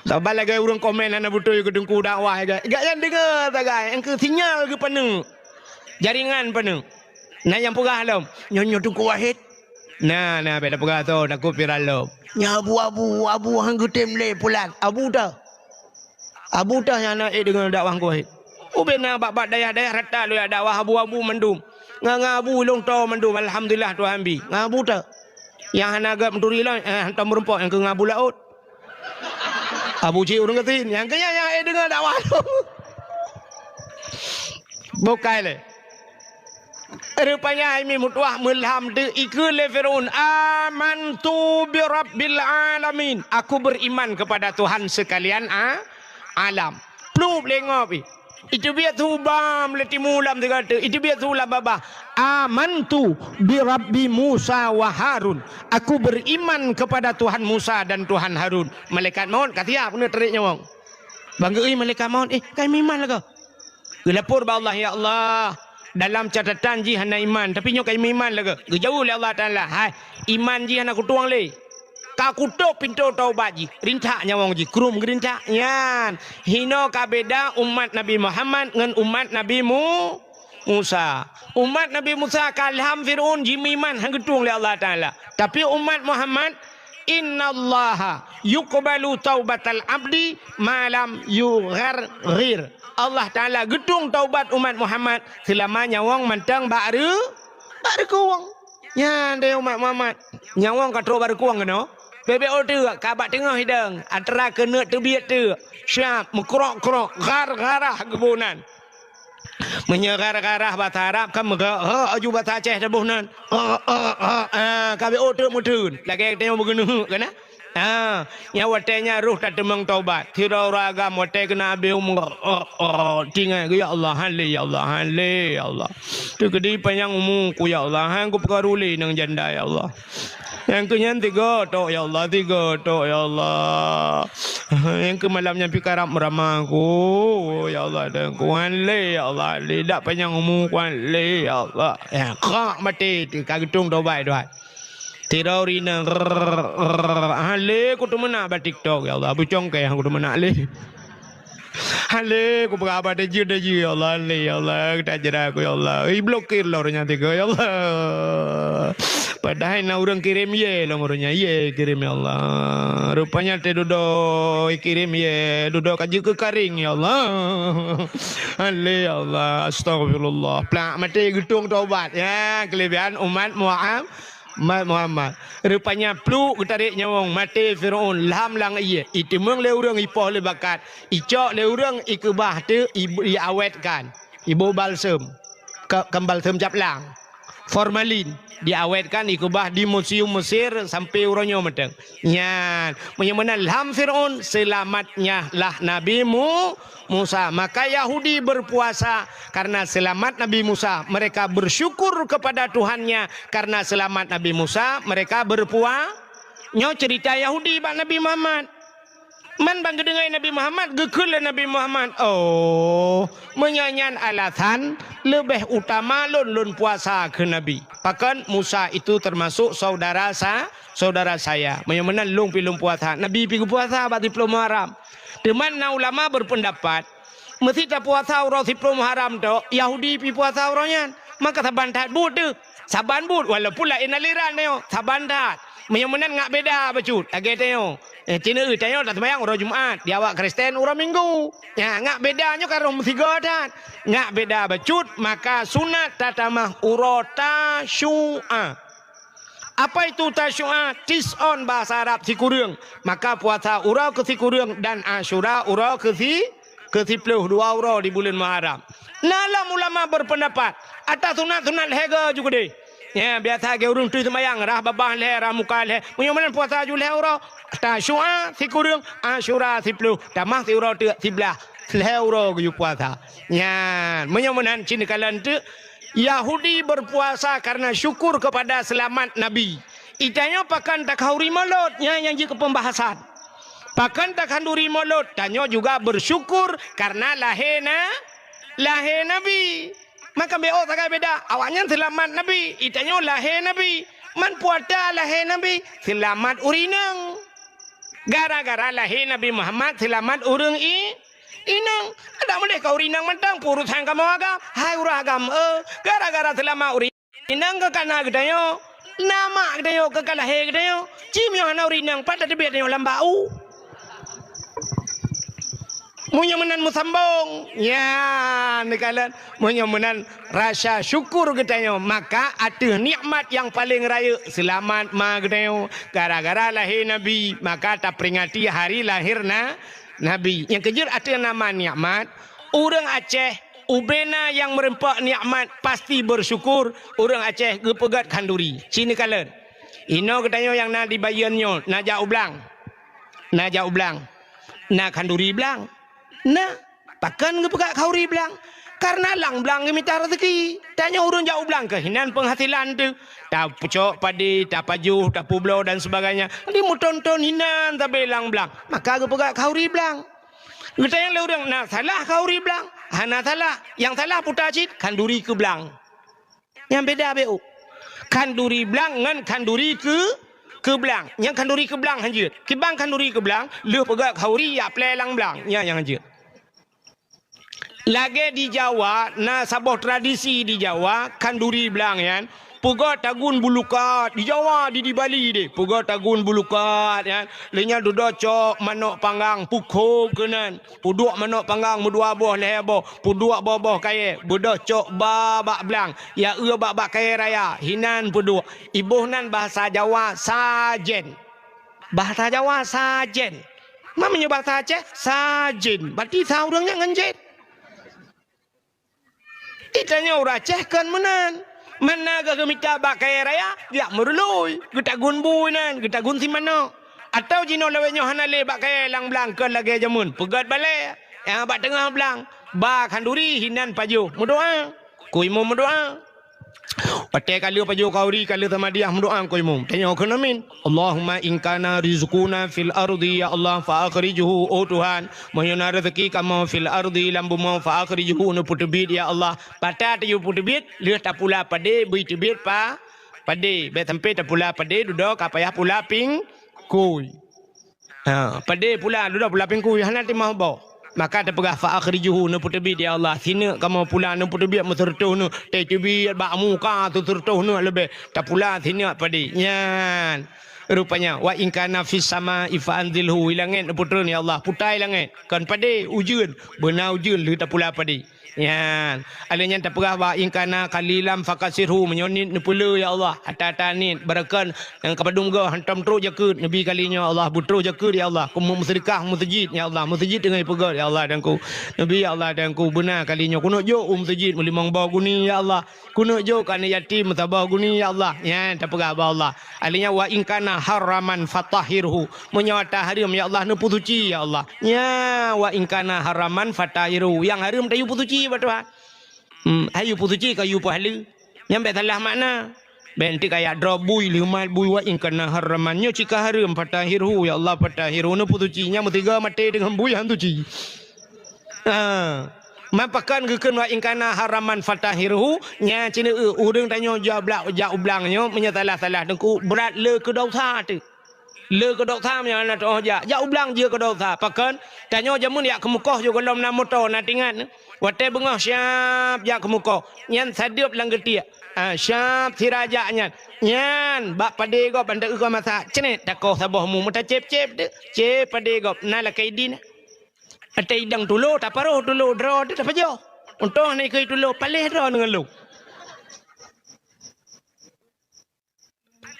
Saban lagèe ureueng komen hana beutôi keu teungku dakwah, gak, gak nyan deungoe sagai, nyang keu sinyal geupaneuk. Jaringan paneuk. Na nyang peugah lom, "Nyoe, nyoe Teungku Wahid." Na, na, bèk tapeugah soe, takot viral lom. "Nyoe Abu, Abu, Abu han geutem lé pulan." Abu teuh. Abu teuh nyang na ék deungoe dakwah Teungku Wahid. Ubé na bak-bak dayah-dayah rata lôn jak dakwah abu-abu mandum. Ngon, ngon abu lôn toe mandum, alhamdulillah Tuhan bi. Ngon abu teuh. Nyang hana gèt meuturi lom, eh, hantom meurumpok nyang keu ngon abu laôt. Abu cit ureueng gasien, nyang keu nyan nyang ék deungoe dakwah lôn. Bukai lé. Rupanya hai mi meutuah meulham teuh ikheun lé Firaun, "Amantu bi rabbil alamin." Aku beriman kepada Tuhan sekalian a-, alam. Plup lé ngob ih. Iteubiet su bam lé timu lam sigoe teuk. Iteubiet su lam babah. "Amantu bi rabbi Musa wa Harun." Aku beriman kepada Tuhan Musa dan Tuhan Harun. Malaikat maut ka siap keuneuk tarék nyawöng. Bang geuéh malaikat maut, "Eh, ka meuiman lagoe." Geulapor bak Allah, "Ya Allah, dalam catatan jih hana iman, tapi nyoe ka meuiman lagoe." Geujaweueb lé Allah Taala, "Hai, iman jih hana kutueng lé. Ka kutôp pintoe taubat jih, rintak nyawöng jih, krueng geurintak." Nyan, hinoe ka beda umat Nabi Muhammad ngon umat Nabi Mu-, Musa. Umat Nabi Musa ka lham Firaun jimeuiman han geutueng lé Allah Taala. Tapi umat Muhammad, "Innallaha yuqbalu taubatal abdi ma lam yugharghir." Allah Taala geutueng taubat umat Muhammad seulama nyawöng mantong bak reu-, bak reukueng. Nyan deh umat Muhammad. Nyawöng ka trok bak reukueng keunoe. Bèk-bèk ôh teuk, ka bak teungoh idong, atra keuneuk teubiet teuk. Siap, meukrok-krok, ghar-gharah geuboh nan. Meunyoe ghar-gharah basa Arab kan meuga, ha, aju basa Aceh taboh nan. Ha, ha, ha, ha, ka bèk ôh teuk meuteun. Lagèe tanyoe beugeuneuk kan, ha? Ha, nyang watèe nyan roh tateumeung taubat. Sidroe ureueng agam watèe keuneuk abéh umu, ha, ha, ha, tinggai, "Ya Allah, han lé, ya Allah, han lé, ya Allah. Teukeudi panyang umuku, ya Allah, han kupeukaru lé nang janda, ya Allah." Nyang keu nyan tiga tok, ya Allah, tiga tok, ya Allah. Nyang keu malam nyan pih karab meurama ku, ya Allah, dan ku han lé, ya Allah, lé dak panyang umu ku han lé, ya Allah. Ya, krak maté tu, ka geutung tobat, tuan. Tiroe rinang, rrrr, rrrr. Han lé ku teumeunak bak TikTok, ya Allah, beucongkeh ku teumeunak lé. Han lé ku peugah haba tajeuet-tajeuet, ya Allah, han lé, ya Allah, tajeuet aku, ya Allah. Iblokir lom ureueng nyan tiga, ya Allah. Padahai na ureueng kirém yé lom ureueng nyan, yé kirém, ya Allah. Rupanya teududoe kirém yé, dudoe ka jeuet keu karing, ya Allah. Han lé, ya Allah, astagfirullah. Plak maté geutung tobat. Ya, keulebihan umat Muhammad. Mat Muhammad. Rupanya pluek geutarek nyawöng maté Firaun lam langét ié. Iteumeung lé ureueng ipoh lé bakat. Icok lé ureueng ikeubah teuk i-, iawetkan. Iboh balsem. Ka-, kan balsem cap lang. Formalin. Diawetkan ikeubah di museum Mesir sampai uroe nyoe mantong. Nyan. Meunyoe meunan lam Firaun, selamatnya lah Nabi Mu-, Musa. Maka Yahudi berpuasa karena selamat Nabi Musa. Mereka bersyukur kepada Tuhannya karena selamat Nabi Musa. Mereka berpua-, nyoe cerita Yahudi bak Nabi Muhammad. Man ban geudeungoe Nabi Muhammad, geukheun lé Nabi Muhammad, "Oh, meunyoe nyan alasan, leubeh utama lôn, lôn puasa," kheun Nabi. Pakon Musa itu termasuk saudara sa-, saudara saya. Meunyoe meunan lôn pih lôn puasa. Nabi pih geupuasa bak siplôh Muharram. Teuma na ulama berpendapat, meusi tapuasa uroe siplôh Muharram tok, Yahudi pih puasa uroe nyan. Maka saban that buet teuh. Saban buet, walaupun laén aliran tanyoe, saban that. Meunyoe meunan ngak beda bacut, lagée tanyoe. Eh, ci neueu tanyoe taseumayang uroe Jumat, di awak Kristen uroe Minggu. Nya, ngak beda nyoe ka rhom sigoe that. Ngak beda bacut, maka sunat tatamah uroe Tasyu'a. Apa itu Tasyu'a? Tis'on bahasa Arab sikureueng. Maka puasa uroe keu sikureueng dan Asyura uroe keu si-, keu siplôh, dua uroe di buleuen Muharram. Na lom ulama berpendapat, ata sunat-sunat lhée goe ju keudeh. Ya, biasa lagée ureueng tui seumayang, rhah babah lhée, rhah muka lhée. Meunyoe meunan puasa ju lhée uroe, Tasyu'a sikureueng, Asyura siplôh, tamah siuroe teuk siblaih, lhée uroe geuyue puasa. Nyan, meunyoe meunan cit neukalon teuk, Yahudi berpuasa karena syukur kepada selamat Nabi. Itanyoe pakon takhanduri Molot, nyan nyang jeuet keu pembahasan. Pakon takhanduri Molot, tanyoe juga bersyukur karena lahé na-, lahé Nabi. Maka beu sagai beda, awaknyan seulamat Nabi, itanyoe lahé Nabi. Man peue ata lahé Nabi, seulamat ureueng inong. Gara-gara lahé Nabi Muhammad, seulamat ureueng i-, inong. Adak meudeh ka ureueng inong mantong, peue urosan kamoe agam, hai ureueng agam, eh, gara-gara seulamat ureueng inong ka kana geutanyoe, na mak geutanyoe ka, ka lahé geutanyoe. Ci meunyoe hana ureueng inong, pat tateubiet tanyoe lam bak u. Meunyoe meunan meusambong, ya, neukalon. Meunyoe meunan rasa syukur geutanyoe, maka ateueh nikmat nyang paleng rayeuk, seulamat ma geutanyoe. Gara-gara lahé Nabi, maka taperingati hari lahir na-, Nabi. Nyang keujeuet ateueh nama nikmat, ureueng Aceh, ubena nyang meureumpok nikmat pasti bersyukur, ureueng Aceh geupeugét khanduri. Ci neukalon. Inoe geutanyoe nyang na di Bayeuen nyoe, na jak u blang. Na jak u blang. Na khanduri blang. Na. Pakon geupeugét khanduri blang? Karena lam blang geumita raseuki. Tanyoe ureueng jak u blang keuh hinan peunghasilan teuh. Tapeucok padé, tapajoh, tapubloe dan sebagainya. Di meuton-ton hinan sabe lam blang. Maka geupeugét khanduri blang. Geutanyoe lé ureueng na salah khanduri blang? Hana salah. Nyang salah puta cit khanduri keu blang. Nyang beda beu. Khanduri blang ngon khanduri keu, keu blang. Nyang khanduri keu blang hanjeuet. Kiban khanduri keu blang, lheueh peugét khanduri jak plé lam blang. Nyan nyang hanjeuet. Lagée di Jawa, na saboh tradisi di Jawa, khanduri blang nyan, peugét tagun bulukat. Di Jawa, di, di Bali deh, peugét tagun bulukat nyan. Lheueh nyan dudoe cok manok panggang, peukhop keunan. Peuduek manok panggang meudua boh lhée boh, peuduek boh-boh kayée, beudôh cok ba bak blang, ya eu bak, bak kayée raya, hinan peuduek. Iboh nan bahasa Jawa sajen. Bahasa Jawa sajen. Ma meunyoe bahasa Aceh sajen, berarti sa ureueng nyan ngon jen. Itanyoe ureueng Aceh kon meunan. Mana geuh geumita bak kayée raya, jak meurului, geutagun bui nan, geutagun si manok. Atawa jinoe lawét nyoe hana lé bak kayée lam blang kon lagée jameun, peugét balée, nyang bak teungoh blang, ba khanduri hinan pajoh, meudoá. Ku imum meudoá. Watèe ka lheueh pajoh khauri, ka lheueh samadiah, meudoa keu imum. Tanyoe kheun amin. Allahumma in kana rizquna fil ardi, ya Allah, fa akhrijhu, oh Tuhan, meunyoe na raseuki kamoe fil ardi, lam bumoe, fa akhrijhu, neupeuteubiet, ya Allah. Pat tapeuteubiet, lheueh tapula padé, bri teubiet pa-, padé. Bèk sampai tapula padé, dudoe ka payah pula pingkui. Ha, padé pula, dudoe pula pingkui, hana timoh boh. Maka tapeugah, fa akhrijhu, neupeuteubiet, ya Allah. Sineuk kamoe pula, neupeuteubiet meuseureutoh neuk. Tateubiet bak muka teuseureutoh neuk leubeh. Tapula sineuk padé. Nyan. Rupanya, wa in kana fis samai fa anzilhu, i langèt neupeutreun, ya Allah. Putai langèt. Kon padé, ujeuen. Beuna ujeuen lheueh tapula padé. Nyan. Alèh nyan tapeugah, wa in kana qalilan fakasirhu, meunyoe niet neupeulé, ya Allah. Ata-ata niet, barokon nyang ka padum goe hantom trôk jakeuet, neubi kali nyoe, Allah, beutrôk jakeuet, ya Allah. Keu meuseudekah meuseujid, ya Allah. Meuseujid teungoh ipeugöt, ya Allah, Tuhanku. Neubi, ya Allah, Tuhanku, beuna kali nyoe. Keuneuk jok u meuseujid meulimong boh guni, ya Allah. Keuneuk jok keu aneuk yatim meusaboh guni, ya Allah. Nyan tapeugah bak Allah. Alèh nyan, wa in kana haraman fatahhirhu. Meunyoe ata hareuem, ya Allah, neupeusuci, ya Allah. Nya, wa in kana haraman fatahhirhu. Nyang hareuem tayue peusuci bak Tuhan. Hmm, hayue peusuci, kayue peuhaleue. Nyan bèk salah makna. Bèk nanti kaya droe bui, leumat bui, wa in kana haraman. Nyoe cit ka hareuem, fatahhirhu, ya Allah, fatahhirhu. Neupeusuci, nyan meusigoe maté deungon bui han suci. Ha. Man pakon geukheun wa in kana haraman fatahhirhu, nyan cit, eh, ureueng tanyoe jak bla-, jak u blang nyoe, meunyoe salah-salah teungku, brat le keu desya teuk. Le keu desya meunyoe hana teu'oh jak. Jak u blang jeuet keu desya. Pakon? Tanyoe jameun jak keu mukoh yoh gohlom na moto, na tingat. Watèe beungoh siap jak keu mukoh. Nyan sadeup lam geutiek. Ha, siap sira jak nyan. Nyan, bak padé gob ban ta-eu keu masak. Ceunet, takoh saboh mu, meutacép-cép teuk. Cép padé gob. Na lakèe idin. Watèe idang tulo, taparoh tulo droe teuh tapajoh. Untông hana ikheun tulo, paléh droe deungon lôn.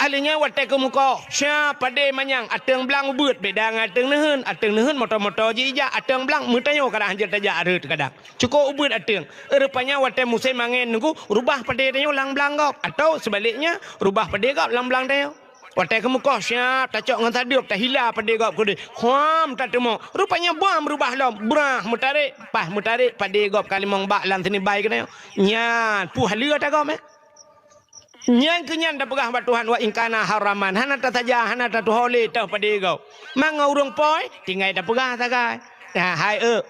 Alèh nyan watèe keu mukoh, siap padé manyang, ateueng blang ubeuet, beda ngon ateueng neuheun. Ateueng neuheun moto-moto jih ijak, ateueng blang meutanyoe kadang hanjeuet tajak rhot kadang. Cukôp ubeuet ateueng. Rupanya watèe musém angèn nunggu, rubah padé tanyoe lam blang gob. Atau sebaliknya, rubah padé gob lam blang tanyoe. Watèe keu mukoh siap tacok ngon sadeup, tahila padé gob keudeh. Huam tateumok. Rupanya bam rubah lom. Brah meutarek. Paih meutarek padé gob ka limong bak lam sinibai keunoe. Nyan, puh haleue ata gob, eh. Nyan keuh nyan tapeugah bak Tuhan, wa in kana haraman. Hana tasaja, hana tatuho lé toh padé gob. Mangat ureueng poi, tinggai tapeugah sagai. Nah, hai, eh.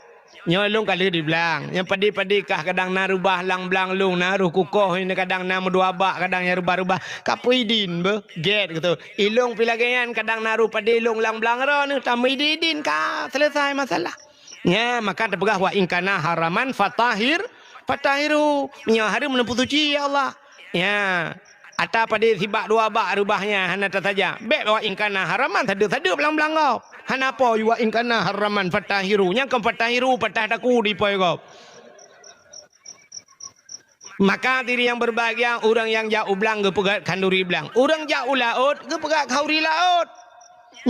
Nyoe lôn ka lheueh di blang. Nyang padé-padé kah kadang na rubah lam blang lôn, na roh kukoh nyoe kadang na meudua bak, kadang nyang rubah-rubah. Ka peuidin beuh, gét gitu. Ilôn pi lagèe nyan kadang na roh padé lôn lam blang droeneuh, tameuidin-idin ka selesai masalah. Nya, maka tapeugah wa in kana haraman fatahhir, fatahhirhu. Meunyoe hareuem neupeusuci, ya Allah. Ya. Ata padé sibak dua bak reubah nyan hana tasaja. Bèk wa in kana haraman sadeup-sadeup lam blang gob. Hana po wa in kana haraman fatahhirhu. Nyang kon fatahhirhu patah taku di poi gob. Maka diri nyang berbahagia, ureueng nyang jak u blang geupeugöt khanduri blang. Ureueng jak u laôt geupeugöt khauri laôt.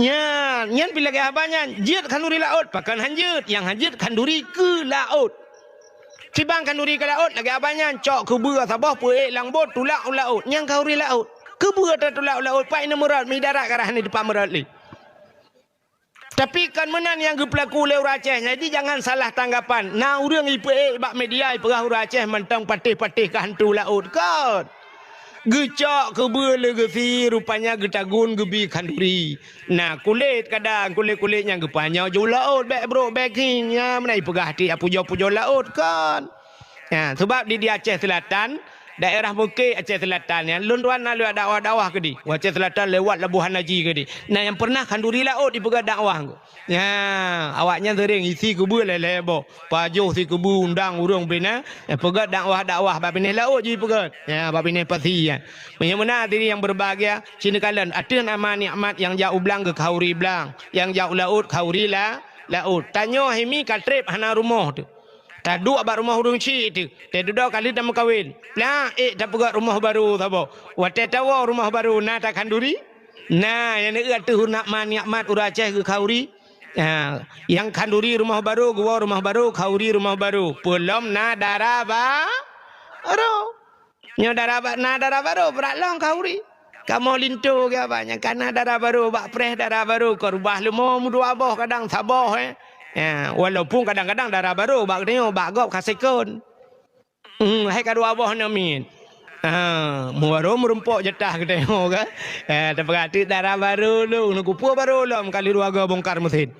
Nyan, nyan pih lagèe haba nyan, jeuet khanduri laôt, pakon han jeuet, nyang han jeuet khanduri keu laôt. Sibang khanduri keu laôt lagèe haba nyan, cok keubeue saboh peuék lam bot tulak u laôt, nyan khanduri laôt. Keubeue tatulak u laôt, pat inan meurot, mi darat ka rhah ni teupah meurot lé. Tapi kon meunan nyang geupeulaku lé ureueng Aceh nyan, jadi jangan salah tanggapan. Na ureueng ipeuék bak media ipeugah ureueng Aceh mantong patéh-patéh keu hantu laôt, kon. Geucok keubeue lé geusie, rupanya geutagun geubi khanduri. Na kulét kadang, kulét-kulét nyang geupanyang jeuet u laôt, bèk brôk, bèk khieng. Nyan meunan ipeugah tiep pujoe-pujoe laôt, kon. Nyan, sabab di, di Aceh Selatan, daerah Mukè Aceh Selatan nyan, lôn tuan na lôn dakwah-dakwah keudéh. U Aceh Selatan lewat Labuhan Haji keudéh. Na nyang pernah khanduri laôt ipeugah dakwah. Nyan, awaknyan seuring isi keubeue lhèe-lhèe boh. Pajoh si keubeue undang ureueng bina, eh, peugöt dakwah-dakwah bak binéh laôt jih peugöt. Ya, bak binéh pasi nyan. Meunyoe meunan diri nyang berbahagia, sinoe kalon ateueh nama nikmat nyang jak u blang geukhauri blang, nyang jak u laôt khauri la-, laôt. Tanyoe hai mi ka trép hana rumoh teuh. Taduek bak rumoh ureueng chik teuh. Teududoe ka lheueh tameukawen. Nah, ék tapeugöt rumoh barô saboh. Watèe tawoe rumoh barô na takhanduri? Na, nyang na ateueh nama nikmat ureueng Aceh geukhauri. Ha, nyang khanduri rumoh barô, geuwoe rumoh barô, khauri rumoh barô. Peulom na dara ba-, barô. Nyoe dara ba-, na dara barô, brat lom khauri. Kamoe linto geuh abah nyan, ka na dara barô, bak preh dara barô, ka rubah leumo meudua boh kadang saboh, eh. Ya, walaupun kadang-kadang dara barô bak geutanyoe, bak gob ka sekon. Hmm, hai ka dua boh namiet. Ha, meubarô meurumpok jatah geutanyoe kan. Eh, tapeugah teuk dara barô lôn, kupeue barô lom kali dua go bongkar meusén.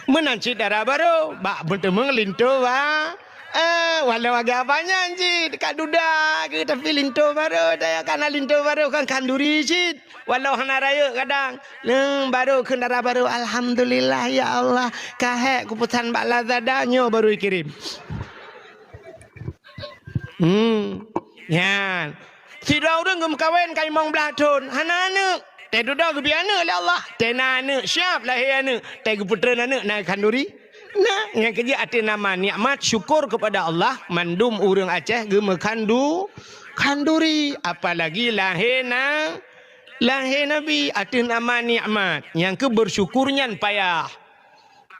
Meunan cit dara barô, bak meuteumé linto ba. Eh, walau agak banyak cit, ka duda ke, tapi linto barô, daya kana linto barô kan khanduri cit. Walau hana rayeuk kadang. Neng barô kheun dara barô, "Alhamdulillah ya Allah, ka hék kupeusan bak Lazada, nyoe barô ikirém." Hmm. Nyan. Sidroe ureuëng geumeukawen ka limong blaih thon, hana aneuëk. Teududoe geubri aneuëk lé Allah. Teu na aneuëk, siap lahé aneuëk. Teu geupeutreun aneuëk na khanduri. Nah, nyang keujeuet ateueh nama nikmat syukur kepada Allah, mandum ureuëng Aceh geumeukandu-, khanduri. Apalagi lahé na, lahé Nabi ateueh nama nikmat. Nyang keu bersyukur nyan payah.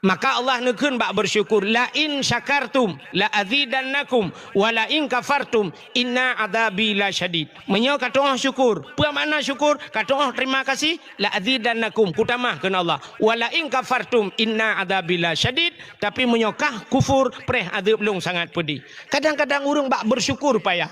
Maka Allah neukheun bak bersyukur, "La in syakartum la azidannakum, wa la in kafartum inna adzabi lasyadid." Meunyoe ka tu'oh syukur, peue makna syukur? Ka tu'oh terima kasih, "La azidannakum," kutamah kheun Allah. "Wa la in kafartum inna adzabi lasyadid," tapi meunyoe kah kufur, preh adeueb lôn sangat peudeh. Kadang-kadang ureuëng bak bersyukur payah.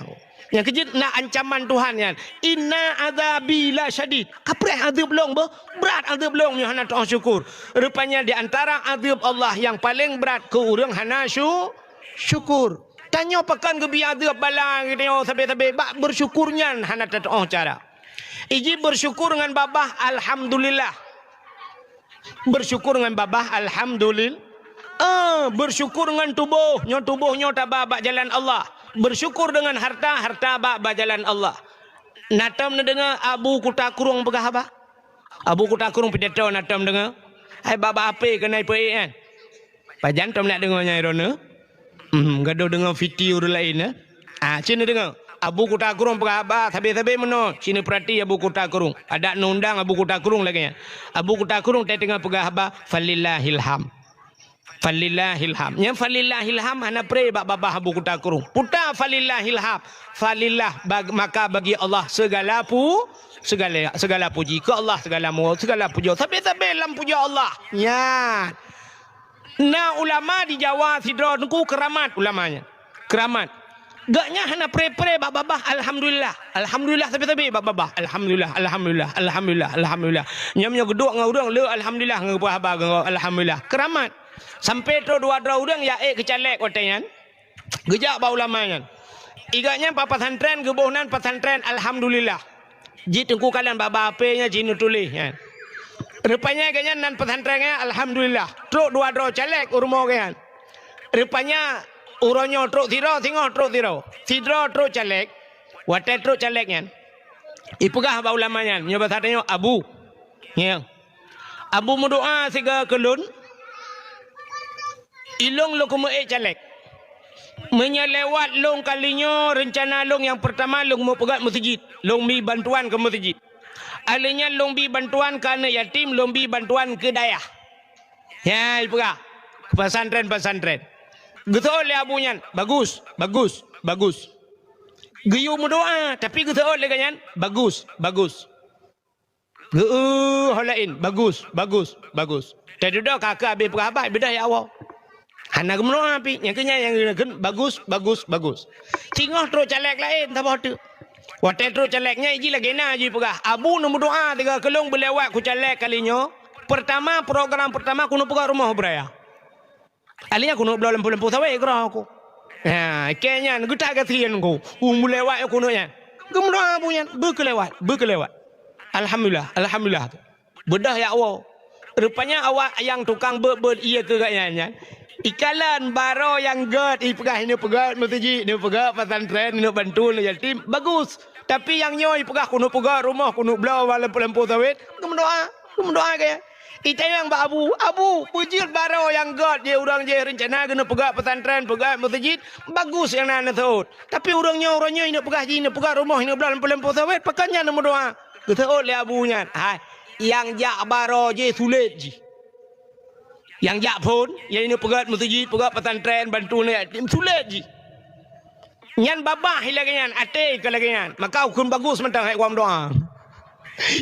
Nyang keujeuet na ancaman Tuhan nyan, "Inna adzabi lasyadid." Ka preh adeueb lôn beuh, brat adeueb lôn meunyoe hana tu'oh syukur. Rupanya di antara adeueb Allah nyang paleng brat keu ureuëng hana syu-, syukur. Tanyoe pakon geubri adeueb bala geutanyoe sabe-sabe, bak bersyukur nyan hana tatu'oh cara. Iji bersyukur ngon babah, alhamdulillah. Bersyukur ngon babah, alhamdulil-, eh, bersyukur ngon tuboh, nyoe tuboh nyoe taba bak jalan Allah. Bersyukur deungon harta, harta ba bak jalan Allah. Na tom neudeungoe Abu Kuta Krueng peugah haba? Abu Kuta Krueng pidato na tom deungoe? Hai bak-bak H P keuhai peuék nyan. Pajan tom nak deungoe nyan droeneuh? Hmm, gadôh deungoe fiti ureuëng laén, eh? Ah, cit neudeungoe. Abu Kuta Krueng peugah haba sabe-sabe meunoe. Cit neupeurati Abu Kuta Krueng. Adak neuundang Abu Kuta Krueng lagée nyan. Abu Kuta Krueng teuh teungoh peugah haba, "Falillahil ham." Falillahil ham. Nyang falillahil ham hana preh bak babah Abu Kuta Krueng. Puta falillahil ham. Falillah bag-, maka bagi Allah segala pu-, segala, segala puji. Keu Allah segala mu-, segala puja. Sabe-sabe lam puja Allah. Nyan. Na ulama di Jawa sidroe teungku keramat ulama nyan. Keramat. Gobnyan hana preh-preh bak babah, alhamdulillah. Alhamdulillah sabe-sabe bak babah. Alhamdulillah, alhamdulillah, alhamdulillah, alhamdulillah. Nyan meunyoe geuduek ngon ureuëng le alhamdulillah, ngon geupeugah haba ngon alhamdulillah. Keramat. Sampai trok dua droe ureuëng jak ék keu caleg watée nyan. Geujak bak ulama nyan. Gobnyan bak pesantren geuboh nan pesantren alhamdulillah. Jih teungku kalon bak-bak H P nyan jih neutuléh nyan. Rupanya gobnyan nan pesantren nyan alhamdulillah. Trok dua droe caleg u rumoh gobnyan. Rupanya uroe nyoe trok sidroe, singoh trok sidroe. Sidroe trok caleg. Watée trok caleg nyan, ipeugah bak ulama nyan, nyoe basa tanyoe Abu. Nyan. Abu meudoa sigoe keu lôn. Ilôn lôn keumeue ék caleg. Meunyoe lewat lôn kali nyoe, reuncana lôn nyang peurtama lôn meupeugét meuseujid, lôn bi bantuan keu meuseujid. Alheuh nyan lôn bi bantuan keu aneuëk yatim, lôn bi bantuan keu dayah. Nyan ipeugah, pesantren-pesantren. Geuseuôt lé Abu nyan, bagus, bagus, bagus. Geuyue meudoa, tapi geuseuôt lé gobnyan, bagus, bagus. Geu-, ho laén, bagus, bagus, bagus. Teududoe ka keu abéh peugah haba, beudôh ya Allah. Hana geumeudoa pih, nyang keu nyan nyang geukheun bagus, bagus, bagus. Singoh trok caleg laén saboh teuk. Watée trok caleg nyan jih lagée na jih peugah, "Abu neumeudoa sigoe keu lôn beulewat ku caleg kali nyoe. Peurtama, program peurtama keuneuk peugét rumoh beuraya." Alheuh nyan keuneuk bloe lampu-lampu sawét keudroe ku. Ha, keu nyan geutak gasien ku. U meulewat keuneuk nyan. Geumeudoa Abu nyan, beukeulewat, beukeulewat. Alhamdulillah, alhamdulillah. Beudôh ya Allah. Rupanya awak nyang tukang beuet-beuet ié keu gobnyan nyan. Ikalon barô nyang gét, ipeugah ineuk peugét meuseujid, ineuk peugét pesantren, ineuk bantu aneuk yatim, bagus. Tapi nyang nyoe ipeugah keuneuk peugét rumoh, keuneuk bloe lampu-lampu sawét, geumeudoa, geumeudoa keu Itanyong bak Abu, "Abu, peue jeuet barô nyang gét jih ureuëng jih reuncana keuneuk peugét pesantren, peugét meuseujid, bagus nyang na neuseuôt. Tapi ureuëng nyoe, ureuëng nyoe ineuk peugah jih, ineuk peugét rumoh, ineuk bloe lampu-lampu sawét, pakon nyan neumeudoa?" Geuseuôt lé Abu nyan, "Hai, nyang jak barô jih sulet jih. Nyang jak phon, nyang ineuk peugét meuseujid, peugét pesantren, bantu aneuk yatim, sulet jih." Nyan babah lagée nyan, até ka lagée nyan. Maka hukôm bagus mantong hai ureuëng meudoa.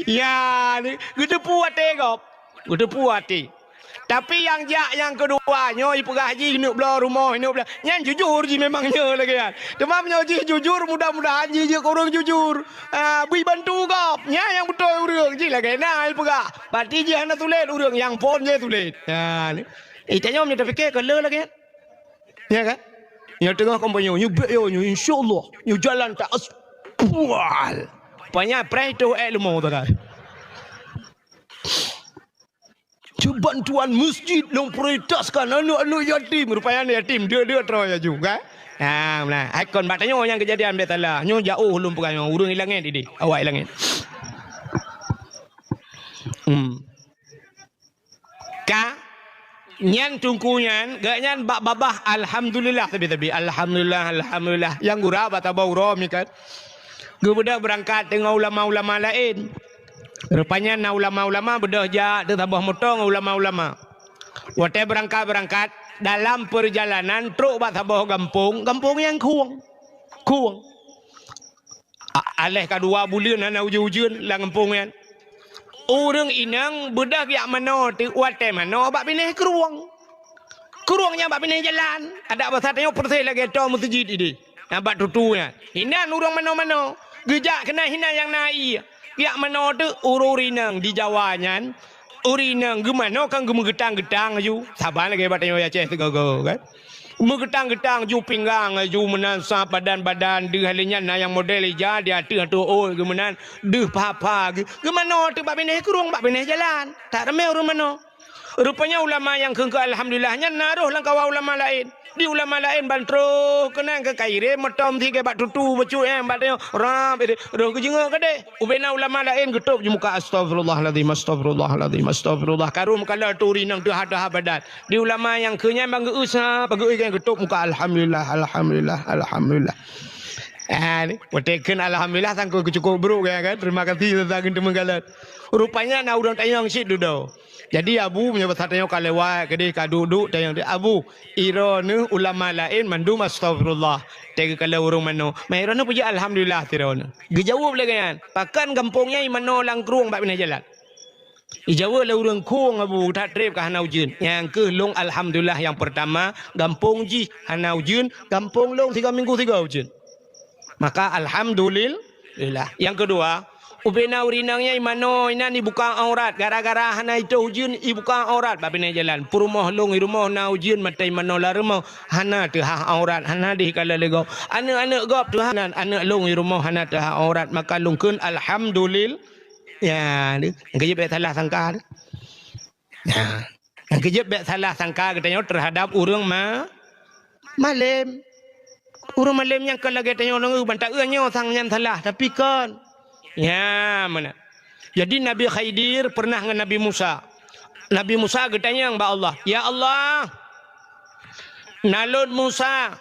Ya, ni, geuteupeue até gob. Geuteupeue até. Tapi nyang jak nyang keudua nyoe, ipeugah jih neuk bloe rumoh, neuk bloe. Nyan jujur jih memang nyoe lagèe nyan. Teuma meunyoe jih jujur, mudah-mudahan jih jeuet keu ureueng jujur. Ah, bri bantu gob. Nyan nyang beutôi ureueng jih lagèe na ipeugah. Berarti jih hana sulet ureueng, nyang phôn jih sulet. Nyan. Eh, tanyoe meunyoe tapike ka le lagèe nyan. Ya kan? Nyang teungoh kampanye, nyoe bèk yo, nyoe insyaallah, nyoe jalan tak as-, pual. Panya preh tu eh leumo tu kan. Cuma bantuan masjid lôn prioritaskan aneuk-aneuk yatim. Rupanya aneuk yatim, dia-dia terus ya juga. Ha, nah, ikon bak tanyoe nyang kejadian bèk salah. Nyoe jauh lôn peugah nyoe, ureueng i langèt idéh, awak i langèt. Hmm. Ka nyan teungku nyan, geuh nyan bak babah alhamdulillah sabe-sabe. Alhamdulillah, alhamdulillah. Nyang gura bak saboh uroe mi kan. Geubeudôh beurangkat teungoh ulama-ulama laén. Rupanya na ulama-ulama beudôh jak teusaboh moto ngon ulama-ulama. Watèe beurangkat-beurangkat, dalam peurjalanan trok bak saboh gampông, gampông nyang khueng. Khueng. A-, aléh ka dua buleuen hana ujeuen-ujeuen lam gampông nyan. Ureueng inong beudôh jak manoe teuk watèe manoe bak binéh krueng. Krueng nyan bak binéh jalan, adak basa tanyoe peureuseh lagèe toe meuseujid idéh. Na bak tutu nyan. Inan ureueng manoe-manoe, geujak keunan hinan nyang na ie. Jak manoe teuk ureueng inong di Jawa nyan, ureueng inong geumanoe kan geumeugeutang-geutang aju. Saban lagèe bak tanyoe Aceh sigoe-goe kan. Meugeutang-geutang ju pinggang, ju meunan sab badan-badan, deuh lé nyan na nyang model ija di ateueh ateueh ôt geuh meunan, deuh pha-pha geuh, geumanoe teuk bak binéh krueng, bak binéh jalan. That ramé ureueng manoe. Rupanya ulama nyang kheun keu alhamdulillah nyan na roh lam kawan ulama laén. Di ulama laén ban troh keunan keu kairém meutom sigé bak tutu bacut nyang bak tanyoe rab roh geujeungok keudéh. Ubena ulama laén geutôb ju muka, "Astagfirullahalazim, astagfirullahalazim, astagfirullah." Karu meukalah turi nang teuha-teuha badan. Di ulama nyang keu nyan bang geu-eu sa, bang geu-eu kan geutôb muka, "Alhamdulillah, alhamdulillah, alhamdulillah." Ah, ni, watèe kheun alhamdulillah sangkot keu cukôp brôk ya kan. Terima kasih teuntang teumeugalat. Rupanya na ureueng tanyong cit dudoe. Jadi abu meunyoe basa tanyoe ka lewat keudéh ka duek-duek tanyong, "Abu, iroe neuh ulama laén mandum astagfirullah. Teuka kalau ureueng manoe, ma iroe neuh peujeuet alhamdulillah tiroe neuh." Geujaweueb lé geuh nyan, "Pakon gampông nyan imanoe lam krueng bak binéh jalan?" Ijaweueb lé ureueng khueng, "Abu, that trép ka hana ujeuen." Nyang keuh lôn alhamdulillah nyang peurtama, gampông jih hana ujeuen, gampông lôn sigoe minggu sigoe ujeuen. Maka alhamdulillah. Nyang keudua, ubena ureueng inong nyan imanoe inan ibuka aurat, gara-gara hana itôh ujeuen ibuka aurat bak binéh jalan. Peurumoh lôn i rumoh na ujeuen maté imanoe lam rumoh, hana teuhah aurat, hana deuh kala lé gob. Aneuk-aneuk gob teuhah nan, aneuk lôn i rumoh hana teuhah aurat, maka lôn kheun alhamdulillah. Ya, deuh. Nyang keujeuet bèk salah sangka deuh. Nah, nyang keujeuet bèk salah sangka geutanyoe teuhadap ureueng ma-, malém. Ureueng malém nyang kon lagèe tanyoe nanggroe ban taeu nyoe sang nyan salah, tapi kon. Ya, meunan. Jadi Nabi Khidir pernah ngon Nabi Musa. Nabi Musa geutanyong bak Allah, "Ya Allah, na lôn Musa,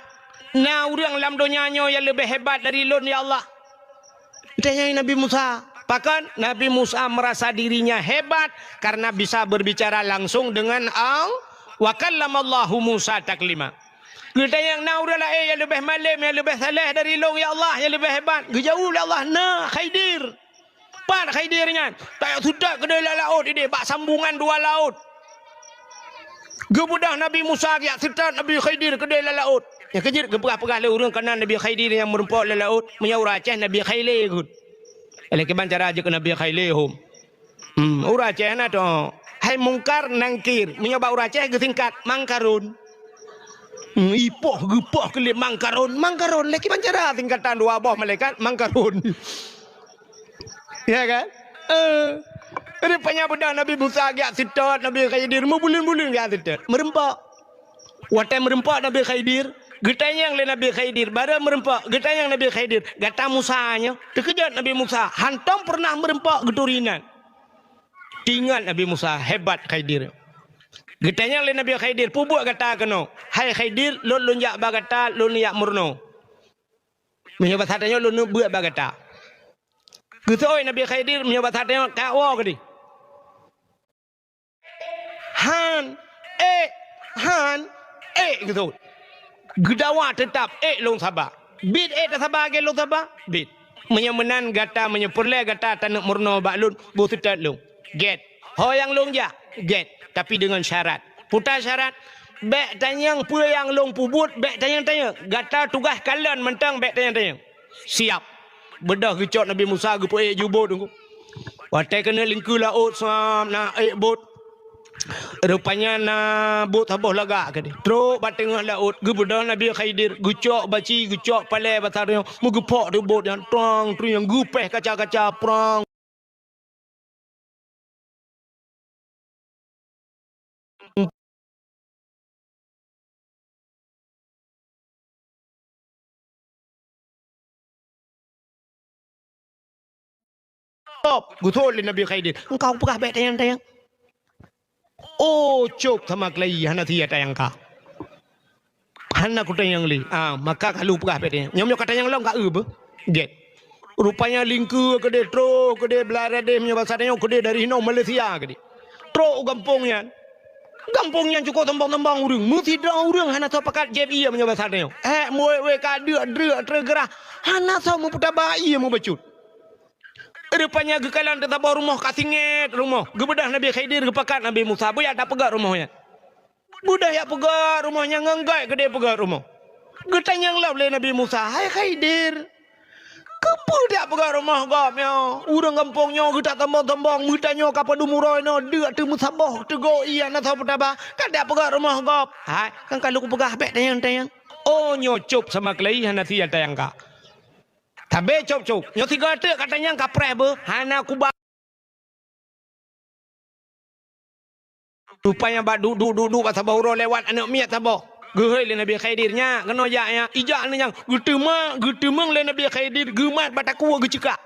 na ureueng lam donya nyoe nyang leubeh hebat dari lôn, ya Allah?" Ditanyong Nabi Musa. Pakon? Nabi Musa merasa dirinya hebat karena bisa berbicara langsung dengan Allah. "Wa kallamallahu Musa taklima." Geutanyong, "Na ureueng laén nyang leubeh malém, nyang leubeh saleh dari lôn, ya Allah, nyang leubeh hebat?" Geujaweueb lé Allah, "Na, Khidir." Pat Khidir nyan? Tajak seutôt keudéh lam laôt idéh, bak sambungan dua laôt. Geubeudôh Nabi Musa geujak seutôt Nabi Khidir keudéh lam laôt. Nyang keujeuet geupeugah-peugah lé ureueng keunan Nabi Khidir nyang meurumpok lam laôt, meunyoe ureueng Aceh Nabi Khaile geuh. Lé kiban cara jeuet keu Nabi Khaile hom. Hmm, ureueng Aceh na to. Hai Mungkar Nangkir, meunyoe bak ureueng Aceh geusingkat Mangkarun. Hmm, ipoh geupoh keu lé Mangkarun, Mangkarun lé kiban cara singkatan dua boh malaikat Mangkarun. Ya kan? Eh. Rupanya beudôh Nabi Musa geujak seutôt Nabi Khidir, meubuleuen-buleuen geujak seutôt. Meurumpok. Watèe meurumpok Nabi Khidir, geutanyong lé Nabi Khidir, barô meurumpok, geutanyong Nabi Khidir, "Gata Musa nyoe?" Teukeujot Nabi Musa, hantom pernah meurumpok geuturi nan. Teuingat Nabi Musa, hebat Khidir. Geutanyong lé Nabi Khidir, "Peue buet gata keunoe?" "Hai Khidir, lôn, lôn jak bak gata, lôn jak meurunoe." Meunyoe basa tanyoe, "Lôn neuk beuet bak gata." Geuseuôt Nabi Khidir, meunyoe basa tanyoe, "Ka woe keudéh." "Han, ék, han, ék," geuseuôt. Geudawa teutap, "Ék lôn saba." "Bit ék tasaba lagèe lôn saba?" "Bit." "Meunyoe meunan gata, meunyoe peureulèe gata taneuk meurunoe bak lôn, boh seutôt lôn." "Gèt." Ho nyang lôn jak, gét, tapi deungon syarat. Peue syarat? Bék tanyong peue nyang lôn peubuet, bék tanyong-tanyong. Gata tugaih kalon mantong, bék tanyong-tanyong. Siap. Beudôh geucok Nabi Musa geupeuék ju bot teungku. Watée keuneuk lingkeue laôt, sam na ék bot. Rupanya na bot saboh lagak keudeh. Trok bak teungoh laôt, geubeudôh Nabi Khidir, geucok baci, geucok palée basa tanyoe, meugeupok teuk bot nyan, trong, trong, geupéh kaca-kaca, prang. Geuthôt lé Nabi Khidir, "Engkau peugah bék tanyong-tanyong." Oh, cop sama keulayi, hana sia tanyong ka. Hana kutanyong lé. Ah, maka ka lheueh peugah bék tanyong. Nyoe meunyoe katanyong lom ka eu beuh. Gét. Rupanya lingkeue keudeh, troh keudeh, blah radeh meunyoe basa tanyoe keudeh dari hinoe Malaysia keudeh. Trok u gampông nyan. Gampông nyan cukôp sombong-sombong ureuëng. Meusidroe ureuëng hana soe pakat jieb ie meunyoe basa tanyoe. Hék, muwé-wé ka deuk-deuk, treuk geurah. Hana soe meupeutaba ie meubacut. Rupanya geukalon teusaboh rumoh ka singét rumoh. Geubeudôh Nabi Khidir geupakat Nabi Musa, "Beuyak tapeugét rumoh nyan." Beudôh jak peugét rumoh nyan ngon gét keudeh peugét rumoh. Geutanyong lom lé Nabi Musa, "Hai Khidir, keupeue jak peugét rumoh gob nyoe? Ureuëng gampông nyoe geutak sombong-sombong, meutanyoe ka padum uroe inoe deuk teumeusaboh teugok ie hana soe peutaba, ka jak peugét rumoh gob." "Hai, kan ka lôn peugah bék tanyong-tanyong." Oh, nyoe cop sama keulayi hana sia tanyong ka. Tabe cop-cop. Nyoe sigoe teuk katanyong ka preh beuh, hana kuba. Rupanya bak duek-duek bak saboh uroe lewat aneuëk miet saboh. Geuhôi lé Nabi Khidir, "Nyak, keunoe jak nyak." Ijak aneuëk nyan, geuteuma, geuteumeung lé Nabi Khidir, geumat bak takue geuceukak.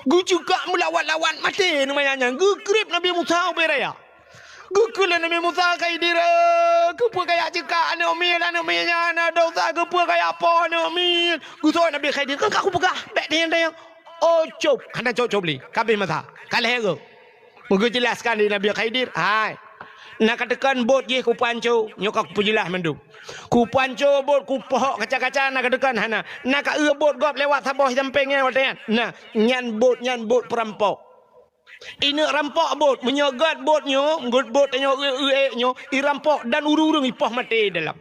Geuceukak meulawat-lawat maté nyan, geukrieb Nabi Musa ubé raya. Geukheun lé Nabi Musa, "Khidir, keupeue kajak ceukak aneuëk miet, aneuëk miet nyan na desya, keupeue kajak poh aneuëk miet?" Geuseuôt Nabi Khidir, "Kan ka kupeugah, bék tanyong-tanyong." Oh, cop, hana cop-cop lé, ka abéh masa, ka lhée goe. Meugeujeulaskan lé Nabi Khidir, "Hai, na kateukan bot jih kupanco, nyoe ka kupeujeulas mandum. Kupanco bot, kupohok kaca-kaca, na kateukan hana. Na ka eu bot gob lewat saboh sampéng nyan watée nyan. Na, nyan bot, nyan bot peurampok. Ineuëk rampok bot, meunyoe gét bot nyoe, gét bot tanyoe eu-eu ék nyoe, irampok dan ureuëng-ureuëng ipoh maté dalam."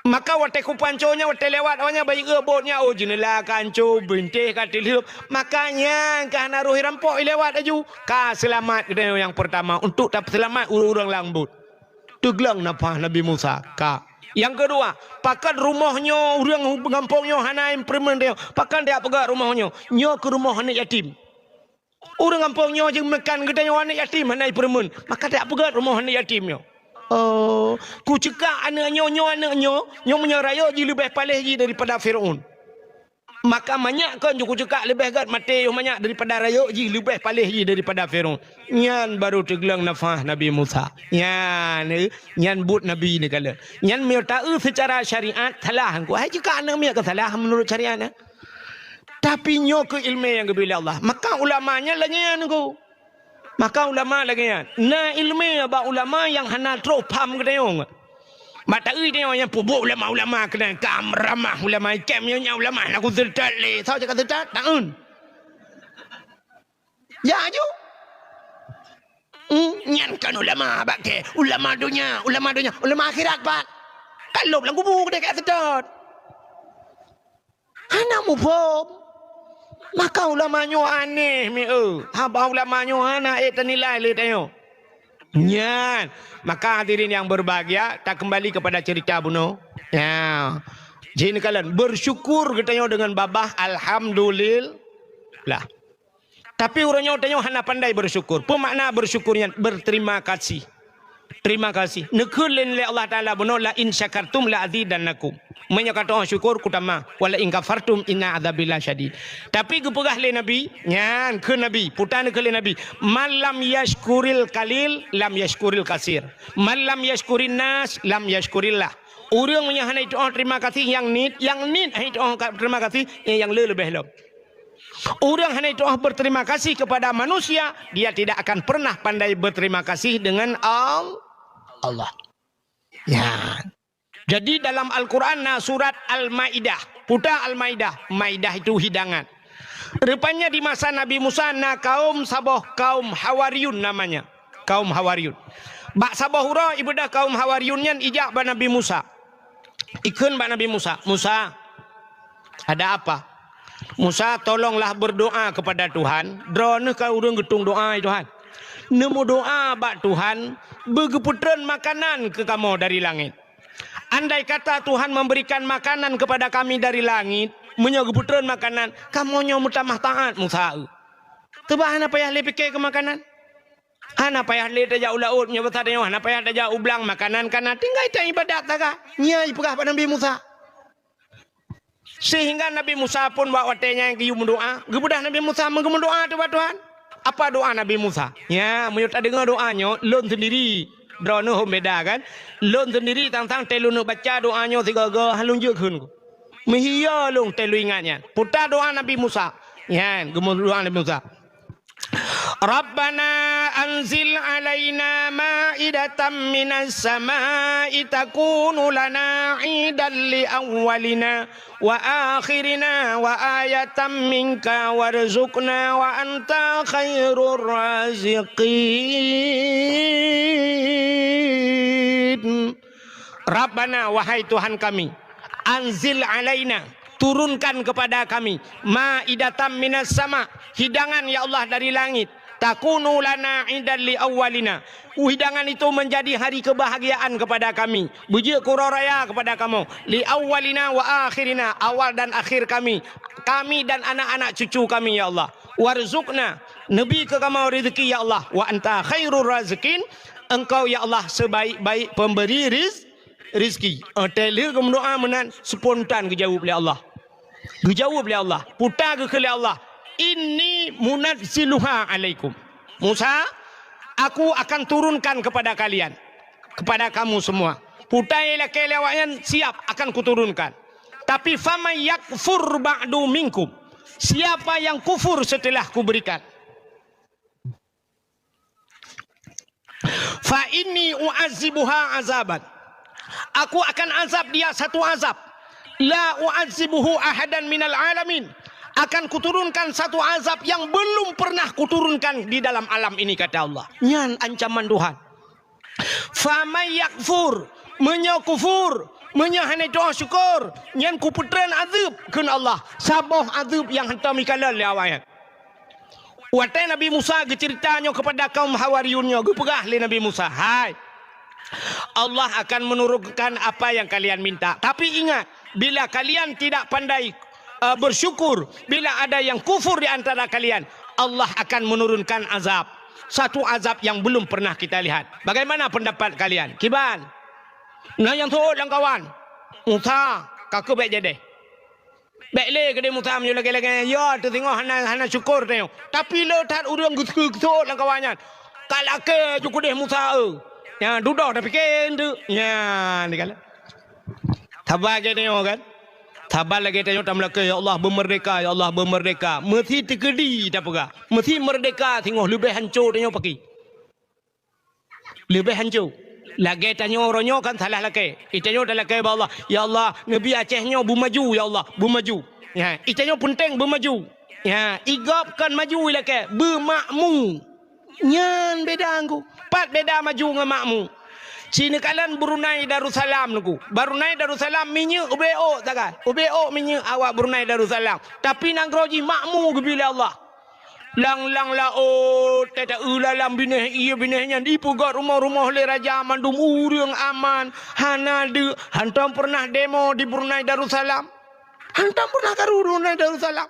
Maka watée kupanco nyan, watée lewat awaknyan, bayeue bot nyan, oh, jeuneula ka anco, bintéh ka teulheueb. Maka nyan ka hana roh irampok ilewat laju. Ka seulamat geutanyoe nyang peurtama untuk tapeuseulamat ureuëng-ureuëng lam bot. Teugleng nafah Nabi Musa. Ka. Nyang keudua, pakon rumoh nyoe ureuëng gampông nyoe hana ipeureumeun tanyoe? Pakon tajak peugét rumoh nyoe? Nyoe keuh rumoh aneuëk yatim. Ureuëng gampông nyoe jeuet meukan geutanyoe aneuëk yatim hana ipeureumeun, maka tajak peugét rumoh aneuëk yatim nyoe. Oh, kuceukak aneuëk nyoe, nyoe aneuëk nyoe, nyoe meunyoe rayeuk jih leubeh paléh jih daripada Fir'aun. Maka manyak kon ju kuceukak leubeh gét maté yoh manyak daripada rayeuk jih leubeh paléh jih daripada Fir'aun. Nyan barô teugleng nafah Nabi Musa. Nyan, eh, nyan buet Nabi neukalon. Nyan meunyoe taeu seucara syariat salah. Hai ceukak aneuëk miet ka salah meunurot syariat, eh. Tapi nyoe keuh iéleumé nyang geubri lé Allah. Maka ulama nyan lagée nyan, Teungku. Maka ulama lagée nyan. Na iéleumé bak ulama nyang hana trok pham geutanyoe. Bak taeu tanyoe nyang peubuet ulama-ulama keunan ka ramah ulama, ikém nyoe nyan ulama hana kuseutôt lé. Soe cit ka seutôt? Taeun. Ya ju. Hmm, nyan kan ulama bak kée, ulama donya, ulama donya, ulama akhirat pat. Ka lhôb lam kubu keudeh ka seutôt. Hana muphom. Maka ulama nyoe aneh mi eu. Haba ulama nyoe hana ék tanilai lé tanyoe. Nyan. Maka hadirin yang berbahagia, takeumbali kepada cerita bunoe. Ya. Jih neukalon, bersyukur geutanyoe deungon babah, alhamdulillah. Tapi uroe nyoe tanyoe hana pandai bersyukur. Peue makna bersyukur nyan? Berterima kasih. Terima kasih. Neukheun lé Allah Taala bunoe, "La in syakartum la azidannakum." Meunyoe ka teu'oh syukur, kutamah. "Wa la in kafartum inna adzabi lasyadid." Tapi geupeugah lé Nabi, nyan kheun Nabi, puta neukheun lé Nabi, "Man lam yashkuril qalil, lam yashkuril kasir. Man lam yashkurin nas, lam yashkurillah." Ureuëng meunyoe hana jiteu'oh terima kasih nyang niet, nyang niet hana jiteu'oh ka-, terima kasih, nyang le leubeh lom. Ureuëng hana jiteu'oh berterima kasih kepada manusia, dia tidak akan pernah pandai berterima kasih dengan Al-, Allah. Ya. Jadi dalam Al-Quran na surat Al-Maidah. Puta Al-Maidah. Maidah itu hidangan. Rupanya di masa Nabi Musa na kaum saboh kaum Hawariyun namanya. Kaum Hawariyun. Bak saboh uroe ibadah kaum Hawariyun nyan ijak bak Nabi Musa. Ikheun bak Nabi Musa, "Musa, ada apa?" "Musa, tolonglah berdoa kepada Tuhan. Droeneuh ka ureuëng geutung doa, ya Tuhan. Neumeudoa bak Tuhan, beugeupeutrön makanan keu kamoe dari langét. Andai kata Tuhan memberikan makanan kepada kami dari langit, meunyoe geupeutreun makanan, kamoe nyoe meutamah taát Musa eu. Teuba hana payah lé pike keu makanan. Hana payah lé tajak u laôt, meunyoe basa tanyoe hana payah tajak u blang, makanan kana, tinggai taibadat saga." Nyan ipeugah bak Nabi Musa. Sehingga Nabi Musa pun bak watée nyan geuyue meudoá, geubeudôh Nabi Musa meugeumeudoá teuh bak Tuhan. Apa doa Nabi Musa? Ya, meunyoe tadeungoe doa nyoe, lôn sendiri, droeneuh hom beda kan? Lôn sendiri tang-tang tée lôn baca doa nyoe sigoe-goe, han lôn jeuet kheun. Meuhiyo lôn tée lôn ingat nyan. Puta doa Nabi Musa. Nyan, geumeudoá Nabi Musa. "Rabbana anzil alaina ma'idatan minas sama'i takunu lana 'idan li awwalina wa akhirina wa ayatan minka warzuqna wa anta khairur raziqin." "Rabbana, wahai Tuhan kami, anzil alaina, turunkan kepada kami, ma'idatan minas sama, hidangan ya Allah dari langit, takunu lana 'idan li awwalina." Hidangan itu menjadi hari kebahagiaan kepada kami, beujeuet keu uroe raya kepada kamoe, li awwalina wa akhirina, awal dan akhir kami, kami dan anak-anak cucu kami ya Allah. Warzuqna, neubi keu kamoe rezeki ya Allah, wa anta khairur raziqin, Engkau ya Allah sebaik-baik pemberi riz-, rizki. Watée lheueh geumeudoá meunan, spontan geujaweueb lé Allah. Geujaweueb lé Allah. Puta geukheun lé Allah, "Inni munazziluha alaikum." "Musa, aku akan turunkan kepada kalian, kepada kamu semua." Puta ilakée lé awaknyan, "Siap, akan kuturunkan. Tapi faman yakfur ba'du minkum." Siapa yang kufur setelah kuberikan? "Fa inni u'azibuha azaban." Aku akan azab dia satu azab. "La u'azibuhu ahadan minal alamin." Akan kuturunkan satu azab yang belum pernah kuturunkan di dalam alam ini, kata Allah. Nyan ancaman Tuhan. "Faman yakfur." Meunyoe kufur, meunyoe hana tu'oh syukur, nyan kupeutreun azeueb kheun Allah. Saboh azeueb nyang hantom ikalon lé awaknyan. Watée Nabi Musa geuceurita nyoe keupada kaum Hawariyun nyoe, geupeugah lé Nabi Musa, "Hai, Allah akan menurunkan apa yang kalian minta. Tapi ingat, bila kalian tidak pandai, eh, bersyukur, bila ada yang kufur di antara kalian, Allah akan menurunkan azab. Satu azab yang belum pernah kita lihat. Bagaimana pendapat kalian?" Kiban? Na nyang seuôt lam kawan. Musa, ka keuh bék jadeh. Bék lé keudeh Musa meunyoe lagée-lagée nyan, ya, teusingoh hana, hana syukur tanyoe. Tapi le that ureuëng geuseu-, geuseuôt lam kawan nyan. Ka lakée ju keudeh Musa eu. Nyan dudoe tapike eunteuk. Nyan dikalon. Saba lagée tanyoe kan? Saba lagée tanyoe tameulakée, "Ya Allah, beumeurdeka, ya Allah, beumeurdeka." Meusi teukeudi tapeugah. Meusi meurdeka singoh leubeh hanco tanyoe paki. Leubeh hanco. Lagée tanyoe uroe nyoe kan salah lakée. Itanyoe talakée bak Allah, "Ya Allah, neubi Aceh nyoe beumaju, ya Allah, beumaju." Ya, itanyoe peunteng beumaju. Ya, igob kon maju ilakée, beumakmu. Nyan beda ngku. Pat beda maju ngon makmu. Ci neukalon Brunei Darussalam ngku. Brunei Darussalam minyeuk ubé ôk sagai. Ubé ôk minyeuk awak Brunei Darussalam. Tapi nanggroe jih makmu geubri lé Allah. Lang-lang laôt, teuta-eu lalam binéh ié binéh nyan dipeugét rumoh-rumoh lé raja, mandum ureuëng aman, hana deuk, hantom peureunah demo di Brunei Darussalam. Hantom peureunah karu Brunei Darussalam.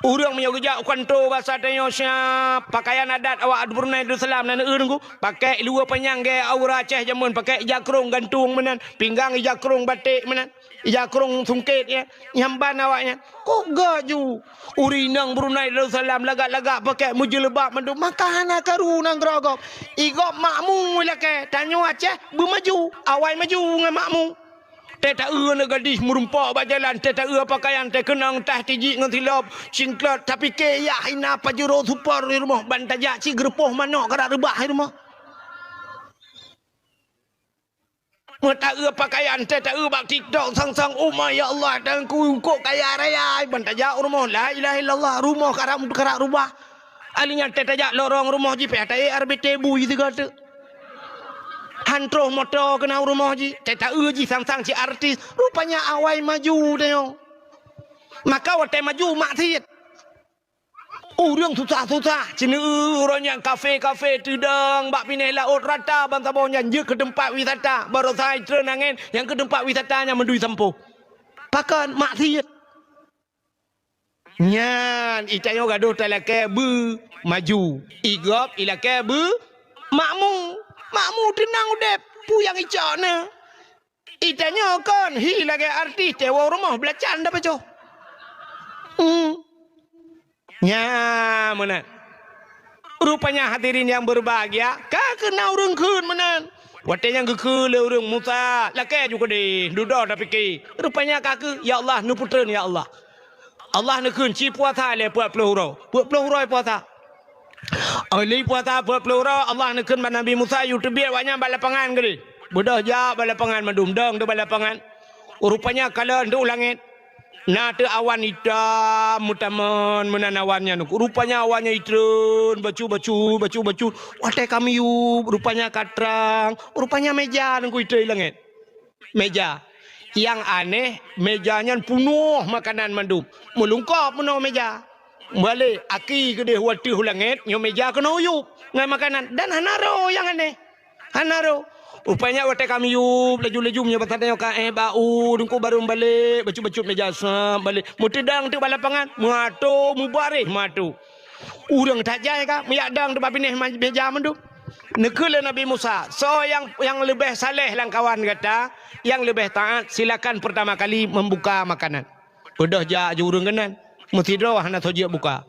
Ureuëng meunyoe geujak u kanto basa tanyoe siab, pakaian adat awak Brunei Darussalam na neueu ngku, pakai luwa panyang gaya aura Aceh jameun, pakai ija krong gantung meunan, pinggang ija krong baték meunan. Ija krong sungkét nyan, nyang ban awaknyan. Kok gak ju? Ureuëng inong Brunei Darussalam lagak-lagak pakai meujeuleubat mandum, maka hana karu nanggroe gob. Igob makmu ilakée, tanyoe Aceh beumaju, awai maju ngon makmu. Teuta-eu aneuk gadih meurumpok bak jalan, teuta-eu pakaian, teukeunong tah tijik ngon silop, cingklot, tapike yah hina pajuro supor di rumoh, ban tajak ci geurupoh manok kadak reubah di rumoh. Meutaeu pakaian teuh taeu bak TikTok sang-sang, "Oh my ya Allah, Teungku kok kaya raya," ban tajak u rumoh, la ilaha illallah, rumoh karab, karab rubah. Alèh nyan teuh tajak lorong rumoh jih, pih taék R B T bui sigoe teuk. Han troh moto keunan u rumoh jih, teuh taeu jih sang-sang cit artis. Rupanya awai maju tanyoe. Maka watèe maju maksiet. Ureueng susah-susah, ceuneuh uroe nyan kafe-kafe teudong bak binéh laôt rata bansaboh nyan jeuet keu teumpat wisata. Baroesa itreun angén nyang keu teumpat wisata nyan meudui sampôh. Pakon? Maksiet. Nyan, i tanyoe gadôh talakèe beumaju. I gob ilakèe beumakmu. Makmu teunang udép, peue nyang icok na? I tanyoe kon, hi lagèe artis, teuwoe rumoh beulacan dapacoh. Hmm. Nya meunan. Rupanya hadirin yang berbahagia, ka keuh na ureueng kheun meunan. Watèe nyang geukheun lé ureueng, "Musa, lakèe ju keudeh, dudoe tapike." Rupanya ka keuh, "Ya Allah, neupeutreun, ya Allah." Allah neukheun, "Ci puasa lé peuet ploh uroe." Peuet ploh uroe puasa. Óh lheueh puasa peuet ploh uroe, Allah neukheun bak Nabi Musa, "Yue teubiet awaknyan bak lapangan keudeh." Beudôh jak bak lapangan mandum, dong teuk bak lapangan. Rupanya kalon teuk u langèt. Na teuk awan itam meutamon meunan awan nyan. Rupanya awan nyan itreun, bacut-bacut, bacut-bacut. Watèe ka miyueb, rupanya ka trang. Rupanya meja nyan ku itreun i langèt. Meja. Nyang aneh, meja nyan punoh makanan mandum. Meulungkop meunoe meja. Balek, aki keudeh watèe u langèt, nyoe meja keunoe yueb ngon makanan. Dan hana roh nyang aneh. Hana roh. Rupanya watèe ka miyueb, laju-laju meunyoe basa tanyoe ka éh bak u, Teungku barô balek, bacut-bacut meja sab balek. Meuteudong teuk bak lapangan, meuatoe, meubaréh meuatoe. Ureueng that jai ka, meuyak dong teuk bak binéh ma-, meja mandum. Neukheun lé Nabi Musa, "Soe nyang, nyang leubeh saleh lam kawan gata, nyang leubeh taat, silakan pertama kali membuka makanan." Beudôh jak ju ureueng keunan, meusidroe hana soe jeuet buka.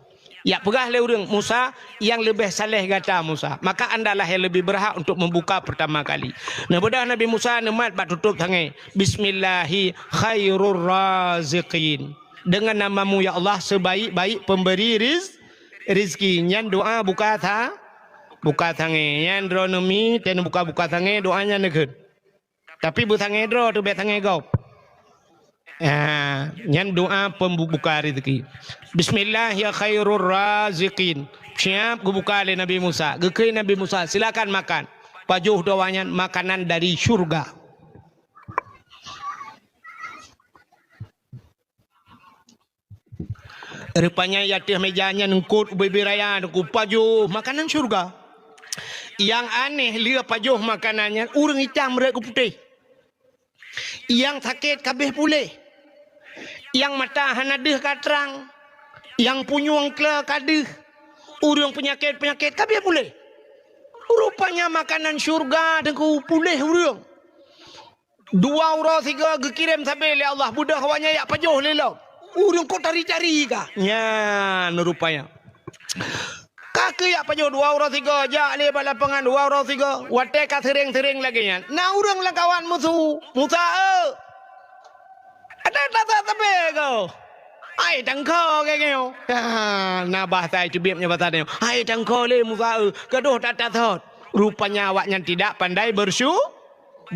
Jak peugah lé ureueng, "Musa, nyang leubeh saleh gata, Musa. Maka andalah nyang leubeh beurhak untuk membuka pertama kali." Neubeudôh Nabi Musa neumat bak tutôp sangè, "Bismillahi khairur raziqin." Dengan namamu, ya Allah, sebaik-baik pemberi riz-, rizki. Nyan doa buka sa-, buka sangè. Nyan droeneuh mi, teuh neubuka-buka sangè, doa nyan neukheun. Tapi beusangè droe teuh, bèk sangè gob. Ah, nyan doa pembuka rezeki. "Bismillah ya khairur raziqin." Siap geubuka lé Nabi Musa. Geukheun Nabi Musa, "Silakan makan." Pajoh doa nyan makanan dari syurga. Rupanya di ateueh meja nyan eungkôt ubé-bé raya, Teungku, pajoh makanan syurga. Nyang aneh lé pajoh makanan nyan, ureueng itam rot geuputéh. Nyang sakét ka abéh puléh. Nyang mata hana deuh ka trang. Nyang punyueng kle ka deuh. Ureueng peunyakét-peunyakét ka abéh puléh. Rupanya makanan syurga, Teungku, puléh ureueng. Dua uroe sigoe geukirém sabé lé Allah, beudôh awaknyan jak pajoh lé lom. Ureueng kok tari-tari ka. Nyan rupanya. Ka keuh jak pajoh dua uroe sigoe, jak lé bak lapangan dua uroe sigoe. Watèe ka seuréng-seuréng lagèe nyan, na ureueng lam kawan meusu, "Musa, eu! Ada tasa sabé ko? Hai tangko keu nyoe." Ha, na bahasa teubiet nyoe bahasa nyoe. "Hai tangko lé Musa, eu, gadôh that-that thot." Rupanya awaknyan tidak pandai bersyu-,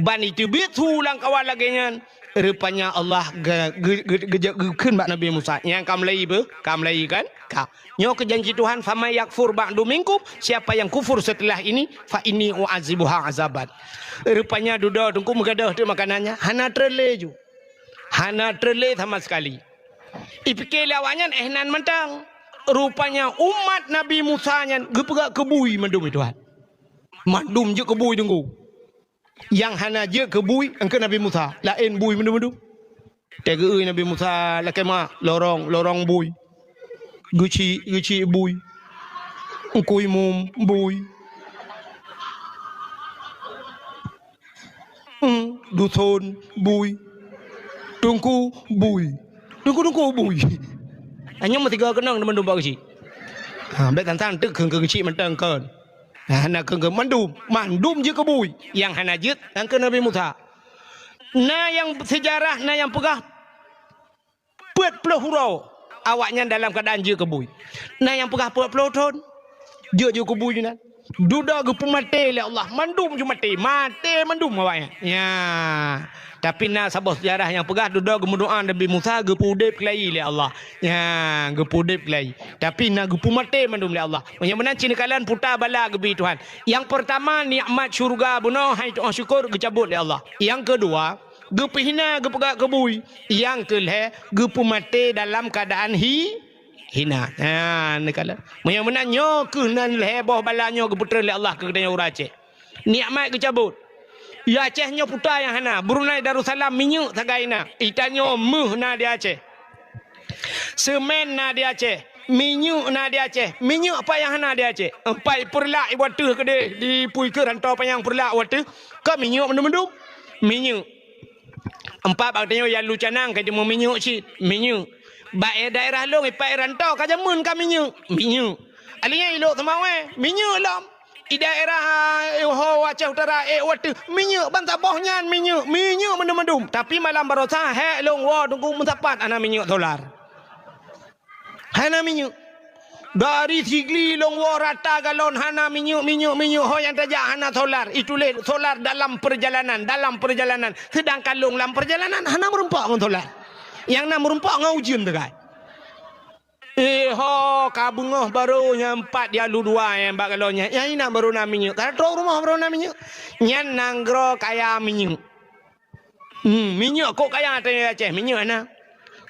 ban iteubiet su lam kawan lagèe nyan. Rupanya Allah ge-, ge-, ge-, geujak geukheun bak Nabi Musa, "Nyan ka mulai beu? Ka mulai kan? Ka. Nyoe keuh janji Tuhan, 'Faman yakfur ba'du minkum,' siapa yang kufur setelah ini, 'fa inni u'adzibuha azaban.'" Rupanya dudoe Teungku meugadôh teuk makanan nyan, hana treun lé ju. Hana treun lé sama sekali. Ipike lé awaknyan éh nan mantong. Rupanya umat Nabi Musa nyan geupeugah keu bui mandum, Tuhan. Mandum jeuet keu bui, Teungku. Nyang hana jeuet keu bui, eungkôt Nabi Musa, laén bui mandum-mandum. Teugeue Nabi Musa lakèe mak, lorong, lorong bui. Geuchik, geuchik bui. Eungkui mum bui. Hmm, duson bui. Teungku bui. Teungku-teungku bui. Anyang meusigoe keunong teuma dumpok geuchik. Ha, bèk tan-tan teuk kheun keu geuchik mantong kon. Ha, na kheun keu mandum, mandum jeuet keu bui. Nyang hana jeuet, nyang keu Nabi Musa. Na nyang seujarah, na nyang peugah peuet ploh uroe awaknyan dalam keuadaan jeuet keu bui. Na nyang peugah peuet ploh thon jeuet, jeuet keu bui nyan. Dudoe geupeumaté lé Allah, mandum ju maté, maté mandum awaknyan. Ya. Tapi na saboh seujarah nyang peugah dudoe geumeudoa Nabi Musa geupeuudeb keulayi lé Allah. Ya, geupeuudeb keulayi. Tapi na geupeumaté mandum lé Allah. Meunyoe meunan cit neukalon puta bala geubri Tuhan. Nyang peurtama nikmat syeuruga bunoe hai tu'oh syukur geucabot lé Allah. Nyang keudua, geupeuhina geupeugah keu bui. Nyang keulhée, geupeumaté dalam keuadaan hi hina. Ha, neukalon. Meunyoe meunan nyoe keuh nan lhée boh bala nyoe geupeutrön lé Allah keu geutanyoe ureuëng Aceh. Nikmat geucabot. Di Aceh nyoe puta nyang hana, Brunei Darussalam minyeuk sagai na. Di tanyoe méuh na di Aceh. Seumén na di Aceh, minyeuk na di Aceh. Minyeuk apa nyang hana di Aceh? Empat peureulak ibu ateuh keudeh di pui keu rantau panyang peureulak wateuh. Ka minyeuk meudum-meudum. Minyeuk. Empat bak tanyoe ya lu canang ka jeuet minyeuk cit, minyeuk. Bak daerah lôn ipat rantau ka jameun ka minyeuk, minyeuk. Alinyan ilok seumawé, minyeuk lom. Di daerah eh, ho Aceh Utara eh wateuh minyeuk ban saboh nyan minyeuk, minyeuk mandum-mandum. Tapi malam barosa hék lôn woe teungku meusapat hana minyeuk solar. Hana minyeuk. Dari Sigli lôn woe rata galon hana minyeuk, minyeuk, minyeuk ho nyang tajak hana solar. Itulah solar dalam perjalanan, dalam perjalanan. Sedangkan lôn lam perjalanan hana meurumpok ngon solar. Nyang na meurumpok ngon ujeuen teukai. Eh ho ka beungoh barô nyang empat di alu dua nyang bak galon nyan. Nyang inan barô na minyeuk. Ka trok rumoh barô na minyeuk. Nyan nanggroe kaya minyeuk. Hmm, minyeuk kok kaya tanyoe Aceh, minyeuk na.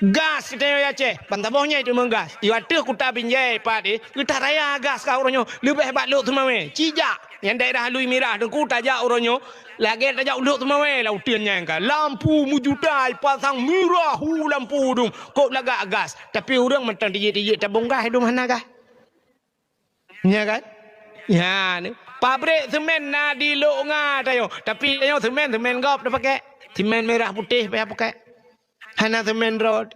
Gas tanyoe Aceh, ban saboh nyan teuma gas. Di ateuh kuta Binjai pat eh, geutaraya gas ka uroe nyoe, leubeh bak Lhokseumawe. Cijak, nyang daerah Lui Mirah teungku tajak uroe nyoe, lagée tajak u Lhokseumawe lah uteuen nyan ka. Lampu meujuta ipasang mirah hu lampu dum, kok lagak gas. Tapi ureuëng mantong tijik-tijik tabong gas dum hana gas. Nya kan? Ya, ni. Pabrik semen na di Lok Nga tanyoe. Tapi tanyoe semen, semen gob tapakek. Semen merah putih payah pakek. Hana semen rot.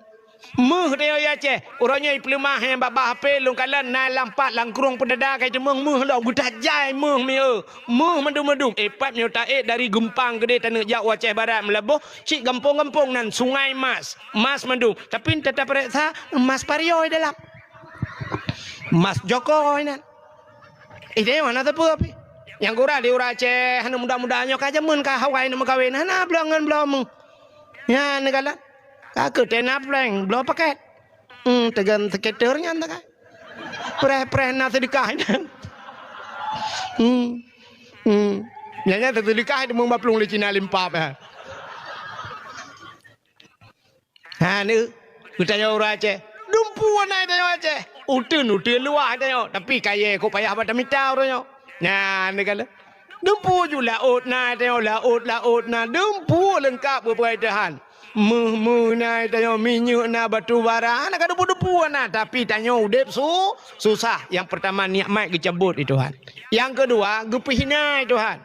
Méuh tanyoe ya Aceh. Uroe nyoe ipeuleumah nyang babah H P lôn kalon na lam pat lam krueng peudada kai teumeung méuh lom. Geutajai méuh mieu. Méuh mandum-mandum. Eh, pat nyoe taék dari Geumpang keudeh taneuk jak u Aceh Barat meulaboh. Cit gampông-gampông nan Sungai Mas. Mas mandum. Tapi teutab pareksa mas pariyoi dalam. Mas Joko inan. Eh, tanyoe hana sapeue pih. Nyang gura di ureuëng Aceh, hana muda-muda nyoe ka jameun ka hawai na meukawen, hana bloe ngon bloe méuh. Nyan neukalon. Ka keu tena prank, bloe paket. Hmm, tegan seketer nyan takai. Preh-preh na sedekah inan. Hmm. Hmm. Nyan nyan sedekah itu meubaplung lé Cina limpap, eh. Ha, ni, geutanyoe ureuëng Aceh. Dumpu na tanyoe Aceh. Uteuen-uteuen luwah tanyoe. Tapi kayée kok payah bak tamita uroe nyoe. Nyan, ni kala. Dumpu ju laôt na tanyoe, laôt, laôt na. Dumpu leungkab beupeuai Tuhan. Méuh-méuh na tanyoe, minyeuk na, batu bara. Na ka dumpu-dumpu na. Tapi tanyoe udeb su-, susah. Nyang peurtama, nikmat geucabot lé Tuhan. Nyang keudua, geupeuhina lé Tuhan.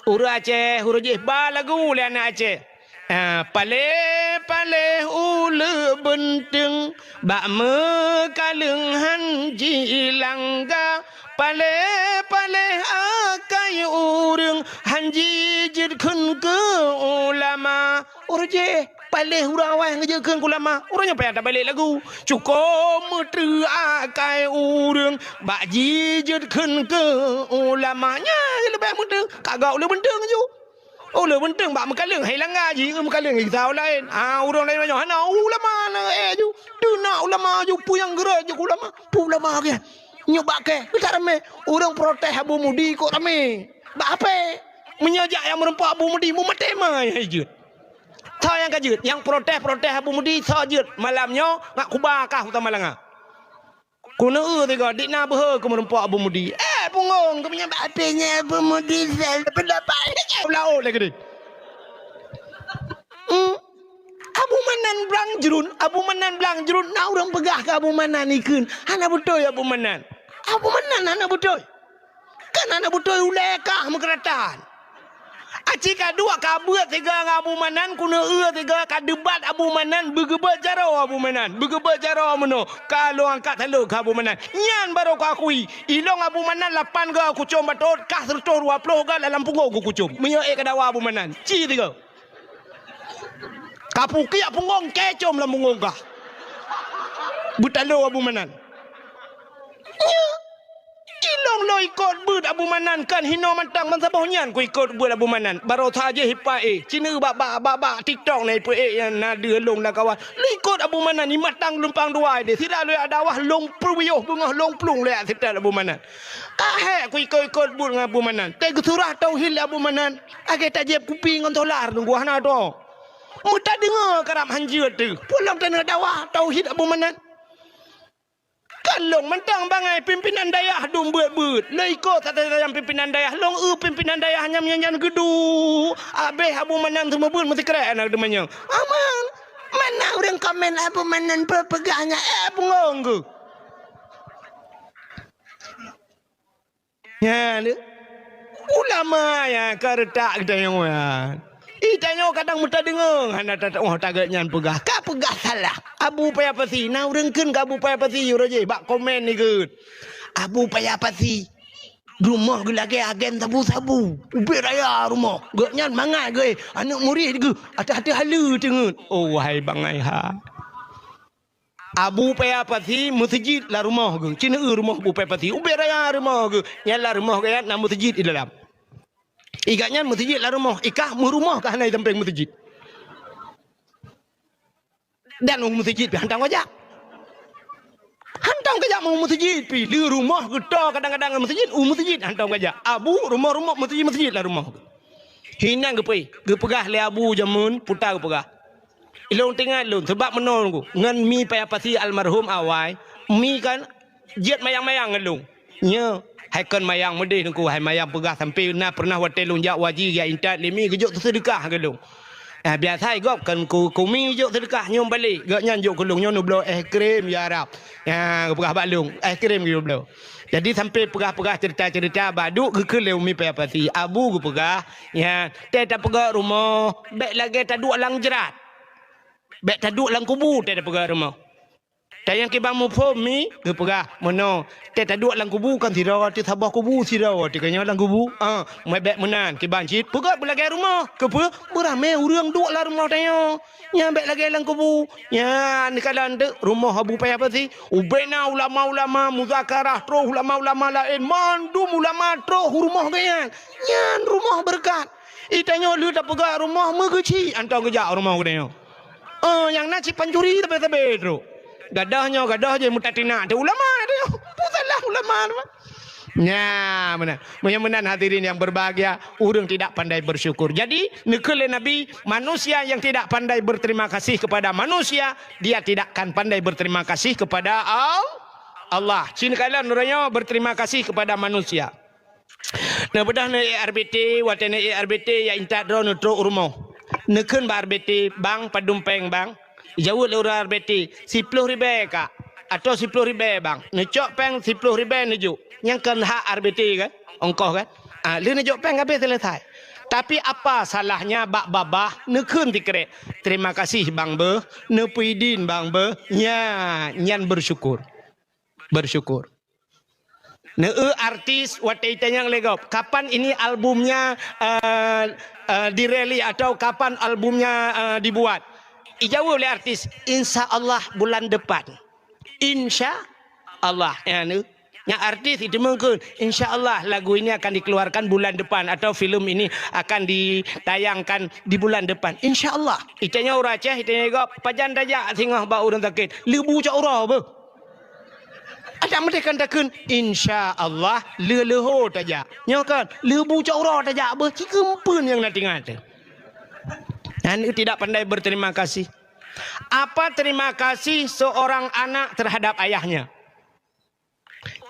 Ureuëng Aceh, ureuëng jih ba lagu lé aneuk Aceh. Ah, paléh-paléh uleue beunteueng, bak meukaleueng han jilangga. Paléh-paléh akai ureuëng, han jijeuet kheun keu ulama. Ureuëng jih, paléh ureuëng awai han geujeuet kheun keu ulama. Ureuëng nyan payah tabalek lagu. Cukôp meuteu akai ureuëng, bak jijeuet kheun keu ulama. Nyan leubeh meuteu, ka gak uleue beunteueng ju. Uleue beunteueng bak meukaleueng, hai langga jih meukaleueng gisa laén. Ah, ureuëng laén nyoe hana ulama na, eh, ju. Teunak ulama ju, peue nyang geurot ju ulama. Peue ulama keu nyoe bak kèe, beutak ramé. Ureuëng protes Abu Mudi kok ramé. Bak H P. Meunyoe jak nyang meurumpok Abu Mudi, meumaté ma nyang jeuet. Soe nyang ka jeuet? Nyang protes-protes Abu Mudi soe jeuet? Malam nyoe ngat kuba kah u Tamalanga. Keuneuk eu tiga, dik na beuhe keu meurumpok Abu Mudi. Eh, punggong, keu meunyan bak até nyan Abu Mudi sel pendapat. Laôt lagée deh. Hmm. Abu Manan Blang Jrun, Abu Manan Blang Jrun, na ureuëng peugah keu Abu Manan ikheun. Hana beutôi Abu Manan. Abu Manan hana beutôi. Kan hana beutôi ulée kah meukeuratan. Aci ka duek ka beuet sigoe ngon Abu Manan, keuneuk eu sigoe ka debat Abu Manan, beugeubeuet jaroe Abu Manan, beugeubeuet jaroe meunoe, ka lôn angkat saleuem keu Abu Manan. Nyan barô kuakui, ilong Abu Manan lapan goe kucom batôt, kah seureutôh dua ploh goe lam punggong kukucom. Meunyoe ék kadawa Abu Manan, ci sigoe. Ka pukiak punggong, kecom lam punggong kah. Beutalo Abu Manan. Nyo, ilong lôn ikot Beuet Abu Manan kan hinoe mantong ban saboh nyan kuikot beuet Abu Manan. Baroe saja hipa éh. Cina bak, bak, bak, bak TikTok na ipeu éh nyang na deuh lôn lam kawan. Lôn ikot Abu Manan, i mantong lumpang dua deh. Sira lôn jak dakwah lôn peuyôh beungoh lôn plueng lôn jak seutôt Abu Manan. Ka hék kuikot-ikot beuet ngon Abu Manan. Teuh geusurah tauhid lé Abu Manan. Lagèe tajép kupi ngon solar teungku hana droe. Meutadeungoe karab hanjeuet teuh. Peue lom taneuk dakwah tauhid Abu Manan. Kan lôn mantong bangai pimpinan dayah dum beuet-beuet. Lôn ikot satai-satai pimpinan dayah, lôn eu pimpinan dayah nyan, nyan, nyan geuduek. Abéh Abu Manan seumeubeuet meusikrek aneuk teumanyong. Aman. Mana ureueng komen Abu Manan peue peugah nyan? Eh, bungong geuh. Nyan, ulama nyang ka reutak geutanyoe nyan. Ih, tanyoe kadang meutadeungoe hana tatu'oh target nyan peugah. Ka peugah salah. Abu Paya Pasi, na ureueng kheun keu Abu Paya Pasi uroe jih bak komen ikheun. Abu Paya Pasi, rumoh geuh lagèe agen sabu-sabu. Ubé raya rumoh. Gobnyan mangat geuh, aneuk murit geuh ateueh-ateueh haleue teungeut. Oh, wahai bangai ha. Abu Paya Pasi meuseujid lam rumoh geuh. Cina eu rumoh Abu Paya Pasi. Ubé raya rumoh geuh. Nyan lam rumoh geuh nyan na meuseujid di dalam. I gobnyan meuseujid lam rumoh. I kah meurumoh ka hana i sampéng meuseujid. Dan u meuseujid pih hantom kajak. Hantom kajak u meuseujid pih. Lé rumoh geuh toe kadang-kadang meuseujid, u meuseujid hantom kajak. Abu rumoh-rumoh meuseujid-meuseujid lam rumoh. Hinan geupeu, geupeugah lé Abu jameun puta geupeugah. Ilôn teuingat lôn, sabab meunoe ngon Mi Paya Pasi almarhum awai, Mi kan jeuet mayang-mayang ngon lôn. Nyo, hai kon mayang meudeh teungku, hai mayang peugah sampoe na pernah watèe lôn jak u haji jak intat lé Mi geujok seudeukah keu lôn. Ah, biasa gob kon keu, keu Mi jok seudeukah nyoe balek, gobnyan jok keu lôn nyoe neubloe es krim ya Rab. Ya, geupeugah bak lôn, es krim geubloe. Jadi sampoe peugah-peugah cerita-cerita bak duek geukheun lé Mi Paya Pasi. Abu geupeugah, ya, teuh tapeugöt rumoh, bèk lagèe taduek lam jrat. Bèk taduek lam kubu teuh tapeugöt rumoh. Tanyong kiban muphom Mi geupeugah meunoe, teuh taduek lam kubu kan sidroe teuh saboh kubu sidroe teuh keunyoe lam kubu. Ah, meuet bèk meunan kiban cit peugöt beulagèe rumoh. Keupeue? Beuramé ureueng duek lam rumoh tanyoe. Nyan bèk lagèe lam kubu. Nyan neukalon teuk rumoh Abu Paya Pasi. Ubé na ulama-ulama muzakarah troh ulama-ulama laén mandum ulama troh u rumoh geuh nyan. Nyan rumoh beureukat. I tanyoe lheueh tapeugah rumoh meugeuchik hantom geujak rumoh geutanyoe. Oh, nyang na cit pancuri sabe-sabe trok. Gadoh nyoe, gadoh jih mutatinak teuh ulama teuh. Peue salah ulama tu? Nya, meunan. Meunyoe meunan hadirin yang berbahagia, ureueng tidak pandai bersyukur. Jadi, neukheun lé Nabi, manusia yang tidak pandai berterima kasih kepada manusia, dia tidak akan pandai berterima kasih kepada Al-, Allah. Cit neukalon uroe nyoe berterima kasih kepada manusia. Neubeudôh neuék R B T, watèe neuék R B T jak intat droeneuh trok u rumoh. Neukheun bak R B T, "Bang, padum pèng, Bang?" Jaweueb lé ureueng R B T, "Siploh ribèe, Kak, atau siploh ribèe, Bang." Neucok pèng siploh ribèe neujok. Nyan kon hak R B T kan? Ongkoh kan? Ah, lheueh neujok pèng habéh seuleusai. Tapi apa salahnya bak babah neukheun sikrek, "Terima kasih, Bang, beuh. Neupeuidin, Bang, beuh." Nya, nyan bersyukur. Bersyukur. Neueu artis watèe itanyong lé gob, "Kapan ini albumnya, eh, eh, dirilis atau kapan albumnya, eh, dibuat?" Ijaweueb lé artis, "Insya Allah bulan depan." Insya Allah. Ya, ni. Nyang artis itu mungkin, "Insya Allah lagu ini akan dikeluarkan bulan depan atau film ini akan ditayangkan di bulan depan." Insya Allah. Itanyong ureueng Aceh, itanyong lé gob, "Pajan tajak singoh bak ureueng sakét?" "Leubu cok uroe beuh." Adak meudeh kan takheun, "Insya Allah, lheuh leuho tajak." Nyoe kan, "Leubu cok uroe tajak beuh," ci keumpeuen nyang na teuingat teuh. Dan tidak pandai berterima kasih. Apa terima kasih seorang anak terhadap ayahnya?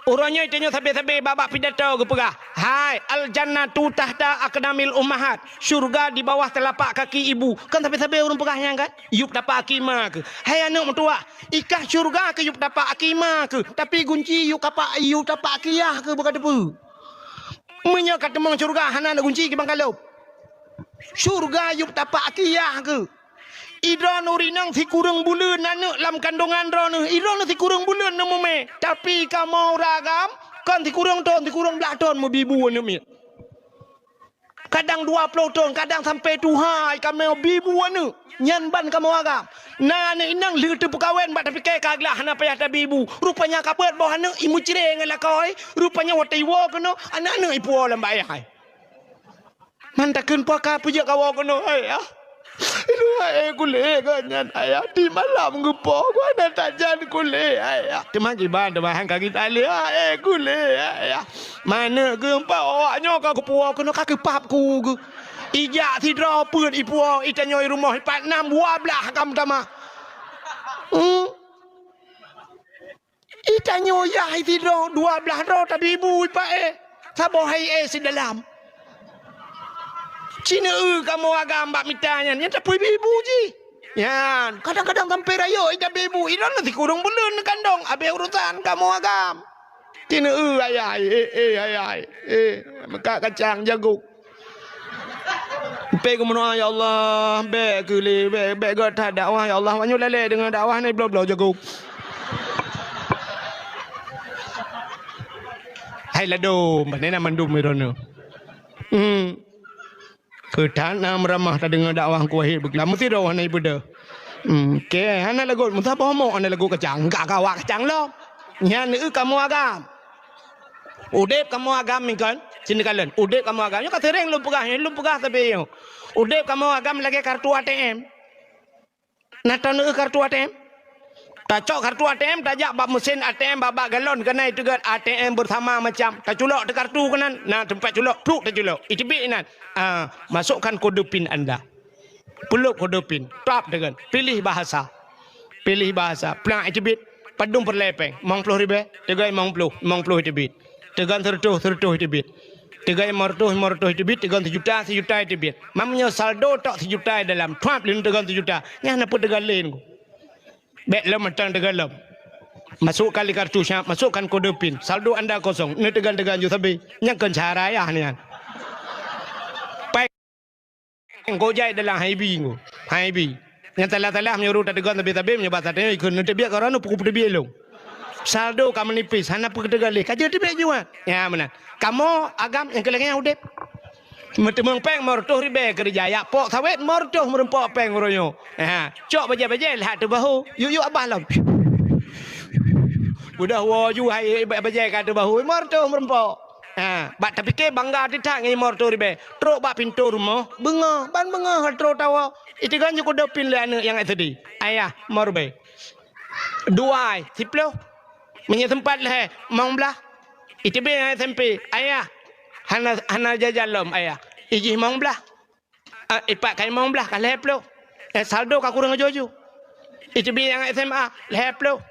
Uroe nyoe tanyoe sabe-sabe bak-bak pidato geupeugah, "Hai, al-jannatu tahta aqdamil ummahat." Syurga di bawah telapak kaki ibu. Kan sabe-sabe ureueng peugah nyan kan? Yup tapak aki ma keuh. Hai aneuk meutuwah, i kah syurga keuh yup tapak aki ma keuh, tapi gunci yup kapak, yup tapak aki yah keuh buka teupeu. Meunyoe ka teumong syurga hana na gunci kiban ka lhôb. Syurga yup tapak aki yah keuh. I droeneuh ureueng inong sikureueng buleuen aneuk lam kandongan droeneuh. I droeneuh sikureueng buleuen neumumè. Tapi kamoe ureueng agam kon sikureueng thon, sikureueng blah thon meubibu aneuk miet. Kadang dua ploh thon, kadang sampai tuha i kamoe bibu aneuk. Nyan ban kamoe agam. Na aneuk inong lheueh teupeukawen bak tapike ka glah hana payah tabi ibu. Rupanya ka beuet boh aneuk imucre ngon lakoe. Rupanya watèe iwoe keunoe aneuk-aneuk ipuwoe lam bak ayah. Man takheun po ka peujeuet kawoe keunoe, ayah. Iluwa, eh, kulét geuh nyan, ayah. Di malam geupo geuh na tajan kulét, ayah. Teuma kiban teuma han ka geutaleuh, eh, kulét, ayah. Maneuk geuh empat awak nyoe ka geupuwoe keunoe ka geupap ku geuh. Ijak sidroe peuet ipuwoe, itanyoe i rumoh ipat nam dua blaih agam tamah. Hmm. Itanyoe yah isidroe dua blaih droe tabi ibu ipak eh. Saboh hai eh sidalam. Cineu kamoe agam bak mita nyan, nyan tapui ibu jih. Nyan, kadang-kadang sampai rayeuk itabi ibu, idon sikureueng buleuen neukandong, abéh urusan kamoe agam. Cineu ayah, eh, eh, ayah, eh, meukat kacang jagok. Pé geumeudoa, "Ya Allah, bèk keu lé, bèk, bèk gèt that dakwah, ya Allah, wanyoe lalé deungon dakwah nyoe bloe-bloe jago." Hai ladôm, pane na mandum droeneuh. Hmm. Keu that na meuramah tadeungoe dakwah Teungku Wahid beuklam meusidroe hana ibeudôh. Hmm, oke, hana lagot meusaboh mok, hana lagot kacang. Enggak kawa kacang lom. Nyan eu kamoe agam. Udép kamoe agam mingkon, sini kalon. Udép kamoe agam. Nyoe ka sering lôn peugah, nyoe lôn peugah sabe nyoe. Udép kamoe agam lagèe kartu A T M. Na taneuk kartu A T M? Tacok kartu A T M, tajak bak mesin A T M, bak, bak galon keunan iteugét A T M bersama macam. Taculok teuh kartu keunan, na teumpat culok, pluk taculok. Iteubiet inan. Ah, masukkan kode pin anda. Peulob kode pin, tap teugét, pilih bahasa. Pilih bahasa, plang iteubiet, padum peureulèe pèng, limong ploh ribèe, teugét limong ploh, limong ploh iteubiet. Teugét seureutôh, seureutôh iteubiet. Teugét limong reutôh, limong reutôh iteubiet, teugét sijuta, sijuta iteubiet. Mam nyoe saldo tok sijuta dalam, tuap lé teugét sijuta. Nyan na peue teugét lé nyoe. Bèk lom mantong teugét lom. Masukkan lé kartu siap, masukkan kode pin. Saldo anda kosong. Neuteugét-teugét ju sabe. Nyan kon cara ayah nyan. Pai Gojai dalam hai bi nyoe. Hai bi. Nyang salah-salah meunyoe ureueng tateugét sabé-sabé meunyoe basa tanyoe ikheun neuteubiet keu droeneuh pukon peuteubiet lôn. Saldo ka meunipis, hana peue teugaleh. Ka jeuet teubiet juah. Ya, meunan. Kamoe agam nyang keu lagèe nyan udép. Meuteumeung pèng limong reutôh ribèe keureuja, jak pok sawét limong reutôh meureumpok pèng uroe nyoe. Ha, cok bajèe-bajèe lhah teubahu. Yuk-yuk abah lom. Udah woe ju hai bajèe ka teubahu, limong reutôh meureumpok. Ha, bak tapike bangga teuh that ngon limong reutôh ribèe. Trok bak pintoe rumoh, beungoh, ban beungoh trok tawoe. Iteugét ju kode pin lé aneuk nyang S D. Ayah, limong ribèe. Dua ai, siploh. Meunyoe seumpat lhèe, limong blah. Iteubiet nyang S M P, ayah. Hana, hana jajan lom, ayah. Ijih limong blah. Ah, ipat ka limong blah ka lhèe ploh. Eh, saldo ka kureueng aju-aju. Iteubiet nyang S M A, lhèe ploh.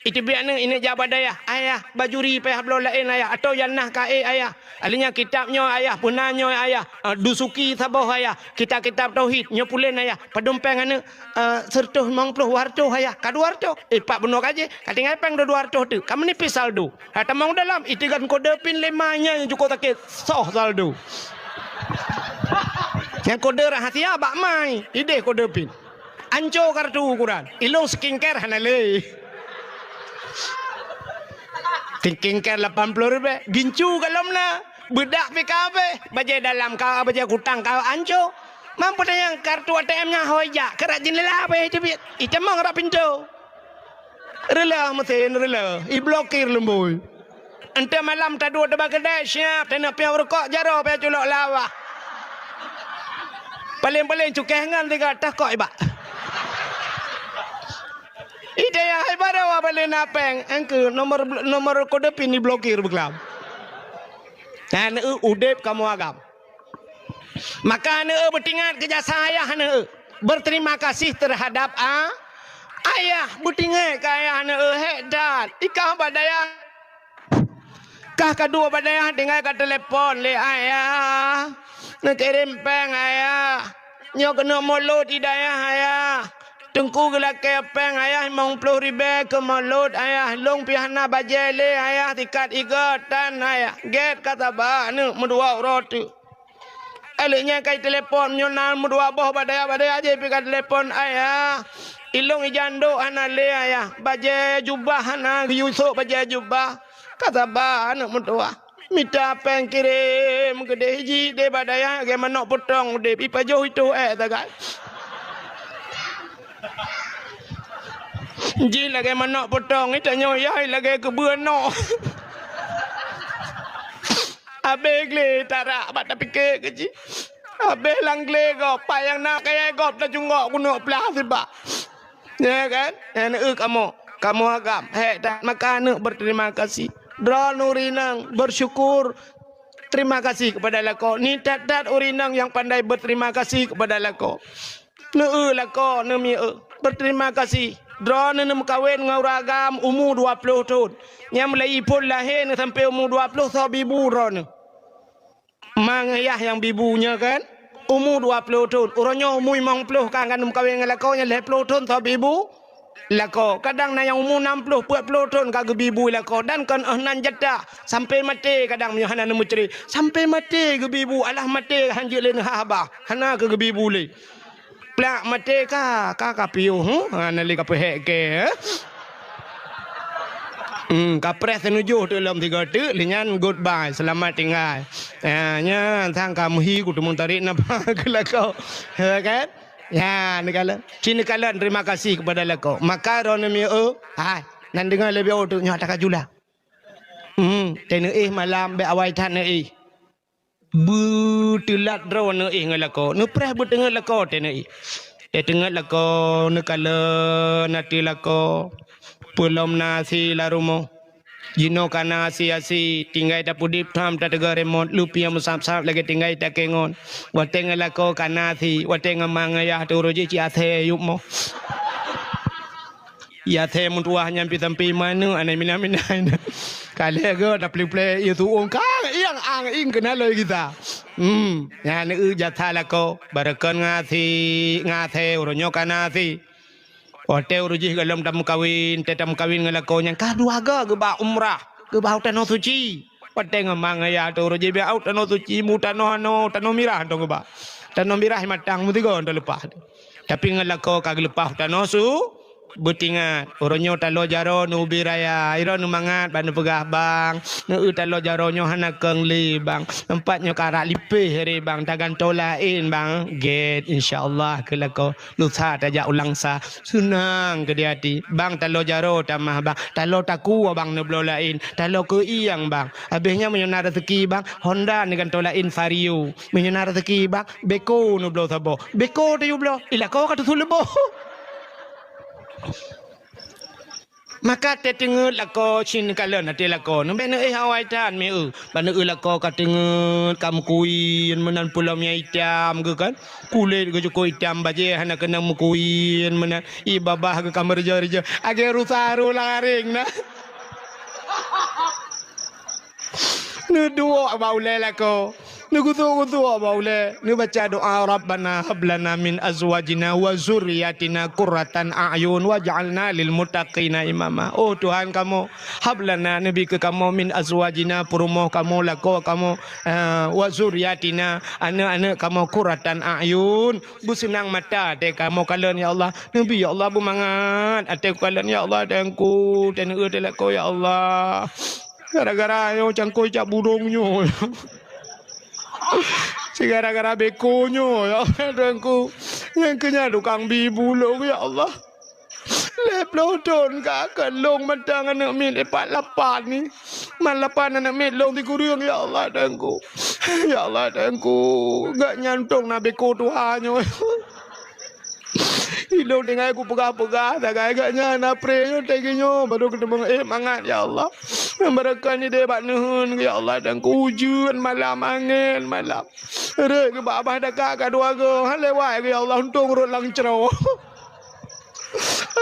Iteubiet aneuk, ineuk jak bak dayah, ayah, bajuri payah bloe laén, ayah, atau nyang na ka ék, ayah. Ahli nyan kitab nyoe, ayah, peuna nyoe, ayah. Ah, Dusuki saboh, ayah. Kitab-kitab tauhid, nyoe pulen, ayah. Padum pèng aneuk, ah, seureutôh limong ploh, dua reutôh, ayah. Ka dua reutôh. Eh, pat bunoe gaji, ka tinggai pèng dua reutôh teuk. Ka meunipis saldo. Hai tamong dalam, iteugét kode pin lé ma nyan nyang cukôp sakét, soh saldo. Nyang kode rahasia bak ma, ideh kode pin. Anco kartu ukuran, ilong skincare hana lé. Skincare lapan ploh ribèe, gincu golom na, beudak pih ka abéh, bajèe dalam ka, bajèe kutang ka anco. Mampu tanyong kartu A T M nyan hôi jak, keurak jendela abéh teubiet, itamong rak pintoe. Reuloh meusén, reuloh. Iblokir lumbôi. Enteuk malam taduek teubang keudè, siap, taneuk piôh rukok, jaroe piôh culok lawah. Paleng-paleng cukéh ngon tiga tah kok ibak. Ida ya hai baroe balena pèng, engkeu nomor, nomor kode pin iblokir beuklam. Nyan eu udép kamoe agam. Maka aneuk eu beutingat keu jasa ayah aneuk eu. Berterima kasih terhadap a-, ayah, beutingat keu ayah aneuk eu, hék that. Ikah bak dayah. Kah ka duek bak dayah tinggai ka telepon lé ayah. Neukirém péng ayah. Nyoe keuneuk mulod di dayah ayah. Teungku geulakée péng ayah limong ploh ribée keu mulod ayah. Lôn pih hana bajée lé ayah, sikat igoe tan ayah. Gét ka saba aneuk meudua uroe teuk. Lheueh nyan ka itelepon, meunyoe na meudua boh bak dayah-bak dayah jih pih ka telepon, "Ayah, ilôn ijandok hana lé, Ayah. Bajée jubah hana geuyue sôk bajée jubah. Ka saba aneuk meutuwah. Mita péng kirém keudeh jih deh bak dayah, lagée manök peutong udeb, ipajoh itôh ék sagai." Jih lagèe manok potong, tanyoe yai lagèe keubeue nok. Abéh glé tarak bak tapike keu jih. Abéh lam glé gob, pat nyang na kayèe gob tacunggok keuneuk plah sibak. Ya kan? Nyan eu kamoe, kamoe agam. Hék that maka aneuk berterima kasih. Droeneuh ureueng inong bersyukur, terima kasih kepada lakoe. Ni that-that ureueng inong nyang pandai berterima kasih kepada lakoe. Neu eu lakoe, neu mi eu. Berterima kasih. Droeneuh neumeukawen ngon ureueng agam umu dua ploh thon. Nyang mulai phon lahé neu sampoe umu dua ploh soe bibu droeneuh. Ma ngon yah nyang bibu nyoe kan, umu dua ploh thon. Uroe nyoe umu limong ploh ka, ka neumeukawen ngon lakoe, nyang lhèe ploh thon soe bibu lakoe. Kadang na nyang umu nam ploh, peuet ploh thon ka geubi bu lakoe. Dan kon 'oh nan jatah, sampoe maté kadang meunyoe hana neumeucre. Sampoe maté geubi bu, alah maté hanjeuet lé neuhah bah. Hana keu geubi bu lé. Plak maté ka, ka, ka piôh, huh? Ha, na lé ka peuhék kèe, eh? Hmm, ka preh teunujoh teuk lom tiga teuk, lé nyan goodbye, selamat tinggal. Ha, nyan sang ka meuhi kuteumeung tarék nafas keu lakoe. Ya kan? Ya, neukalon. Ci neukalon terima kasih kepada lakoe. Maka droeneuh mi eu, hai, nan deungoe leubeh eu teuk nyoe ata ka jula. Hmm, teuneuk éh malam bèk awai that neuéh. Beuteulat droe neuéh ngon lakoe, neupreh beuteungeut lakoe teuneuk éh. Teuteungeut lakoe, neukalon ateueh lakoe. Peulom na asi lam rumoh. Jinoe ka na asi-asi, tinggai tapeudip tham tateuga remote, lupieng meusab-sab lagèe tinggai takengon. Watèe ngon lakoe ka na asi, watèe ngon ma ngon yah teuh uroe jih cit asèe yup moh. Yasèe meutuwah nyan pih sampoe manök, aneuk mina-mina nyan. Ka lhèe geuh taplé-plé, yue tu'ueng kang ieng ang ieng keunan lôn gisa. Hmm, nyan eu jasa lakoe, barokon ngon asi, ngon asèe, uroe nyoe ka na asi. Watèe uroe jih gohlom tameukawen, teuh tameukawen ngon lakoe nyan ka dua goe geuba umrah, geuba u tanoh suci. Watèe ngon ma ngon yah teuh uroe jih bak u tanoh suci, mu tanoh anoe, tanoh mirah teuh geuba. Tanoh mirah matang meusigoe teuh leupah. Tapi ngon lakoe ka geuleupah u tanoh su, Beutingat, uroe nyoe taloe jaroe neubi raya, droeneuh mangat bak neupeugah, "Bang, neueu taloe jaroe nyoe hana keueng lé, Bang. Teumpat nyoe ka rab lipéh ré, Bang, tagantoe laén, Bang." Gèt, insya Allah, keu lakoe. Lusa tajak u Langsa. Seunang keu di até. "Bang, taloe jaroe tamah, Bang. Taloe takue, Bang, neubloe laén. Taloe keu ieng, Bang. Abéh nyan meunyoe na raseuki, Bang, Honda neugantoe laén, Vario. Meunyoe na raseuki, Bang, beko neubloe saboh." Beko tayue bloe, i lakoe ka teuseuleuboh. Maka teuteungeut lakoe cit neukalon até lakoe, neubèk neuéh awai that mieu. Ban neuéh lakoe ka teungeut, ka meukuyen meunan, peulom nyang itam geuh kan. Kulét geuh cukôp itam, bajèe hana keunong meukuyen meunan. Ié babah geuh ka meureujoh-reujoh. Agèe rusa ru lam aréng na. Neuduek bak ulèe lakoe. Neugusok-gusok bak ulèe, neubaca doa, "Rabbana hab lana min azwajina wa zurriyatina qurratan a'yun waj'alna lil muttaqina imama." Oh Tuhan kamoe, hab lana, neubi keu kamoe, min azwajina, peurumoh kamoe, lakoe kamoe, eh, wa zurriyatina, aneuk-aneuk kamoe, qurratan a'yun, beuseunang mata até kamoe kalon, ya Allah. Neubi, ya Allah, beumangat até kalon, ya Allah, Tuhanku, teuneuk teuh lakoe, ya Allah. Gara-gara nyoe cangkôi cap burông nyoe. Gara-gara beko nyoe, ya Allah, Tuhanku. Nyang keu nyan tukang bi bu lôn, ya Allah. Lhèe ploh thôn ka keu lôn mantong aneuk miet, pat lapan ni. Man lapan aneuk miet lôn sikureueng, ya Allah, Tuhanku. Ya Allah, Tuhanku. Gak nyan tong na beko tuha nyoe. Ilôn tinggai kupeugah-peugah, sagai gak nyan, apré nyoe, teugi nyoe, barô keuteumeung éh mangat, ya Allah. Barokon idéh bak neuheun, ya Allah, dan ujeuen malam, angén malam. Rhët geuba babah dakak ka dua goe, han lewat, ya Allah, untông rhot lam cro.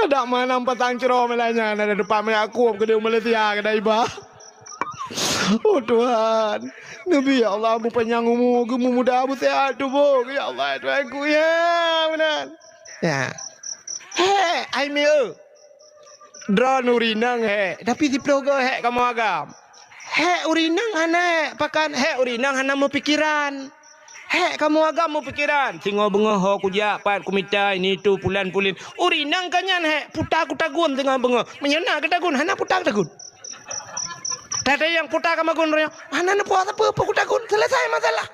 Adak malam patang cro malam nyan, ada depan meuyak kueb keudéh Malaysia, keudéh iba. Oh Tuhan, neubi ya Allah beupanyang umu, geumumuda beuseuhat tuboh, ya Allah Tuhanku, ya meunan. Ya. Hék, ai mieu. Droeneuh ureueng inong hék, tapi siplôh goe hék kamoe agam. Hék ureueng inong hana hék, pakan hék ureueng inong hana meupikeran. Hék kamoe agam meupikeran, singoh beungoh ho kujak pat kumita ini itu pulan pulin. Ureueng inong ka nyan hék, puta kutagun singoh beungoh. Meunyoe na kutagun, hana puta kutagun. Tata nyang puta ka magun roh nyoe, hana neupuas sapeue-peue kutagun, selesai masalah.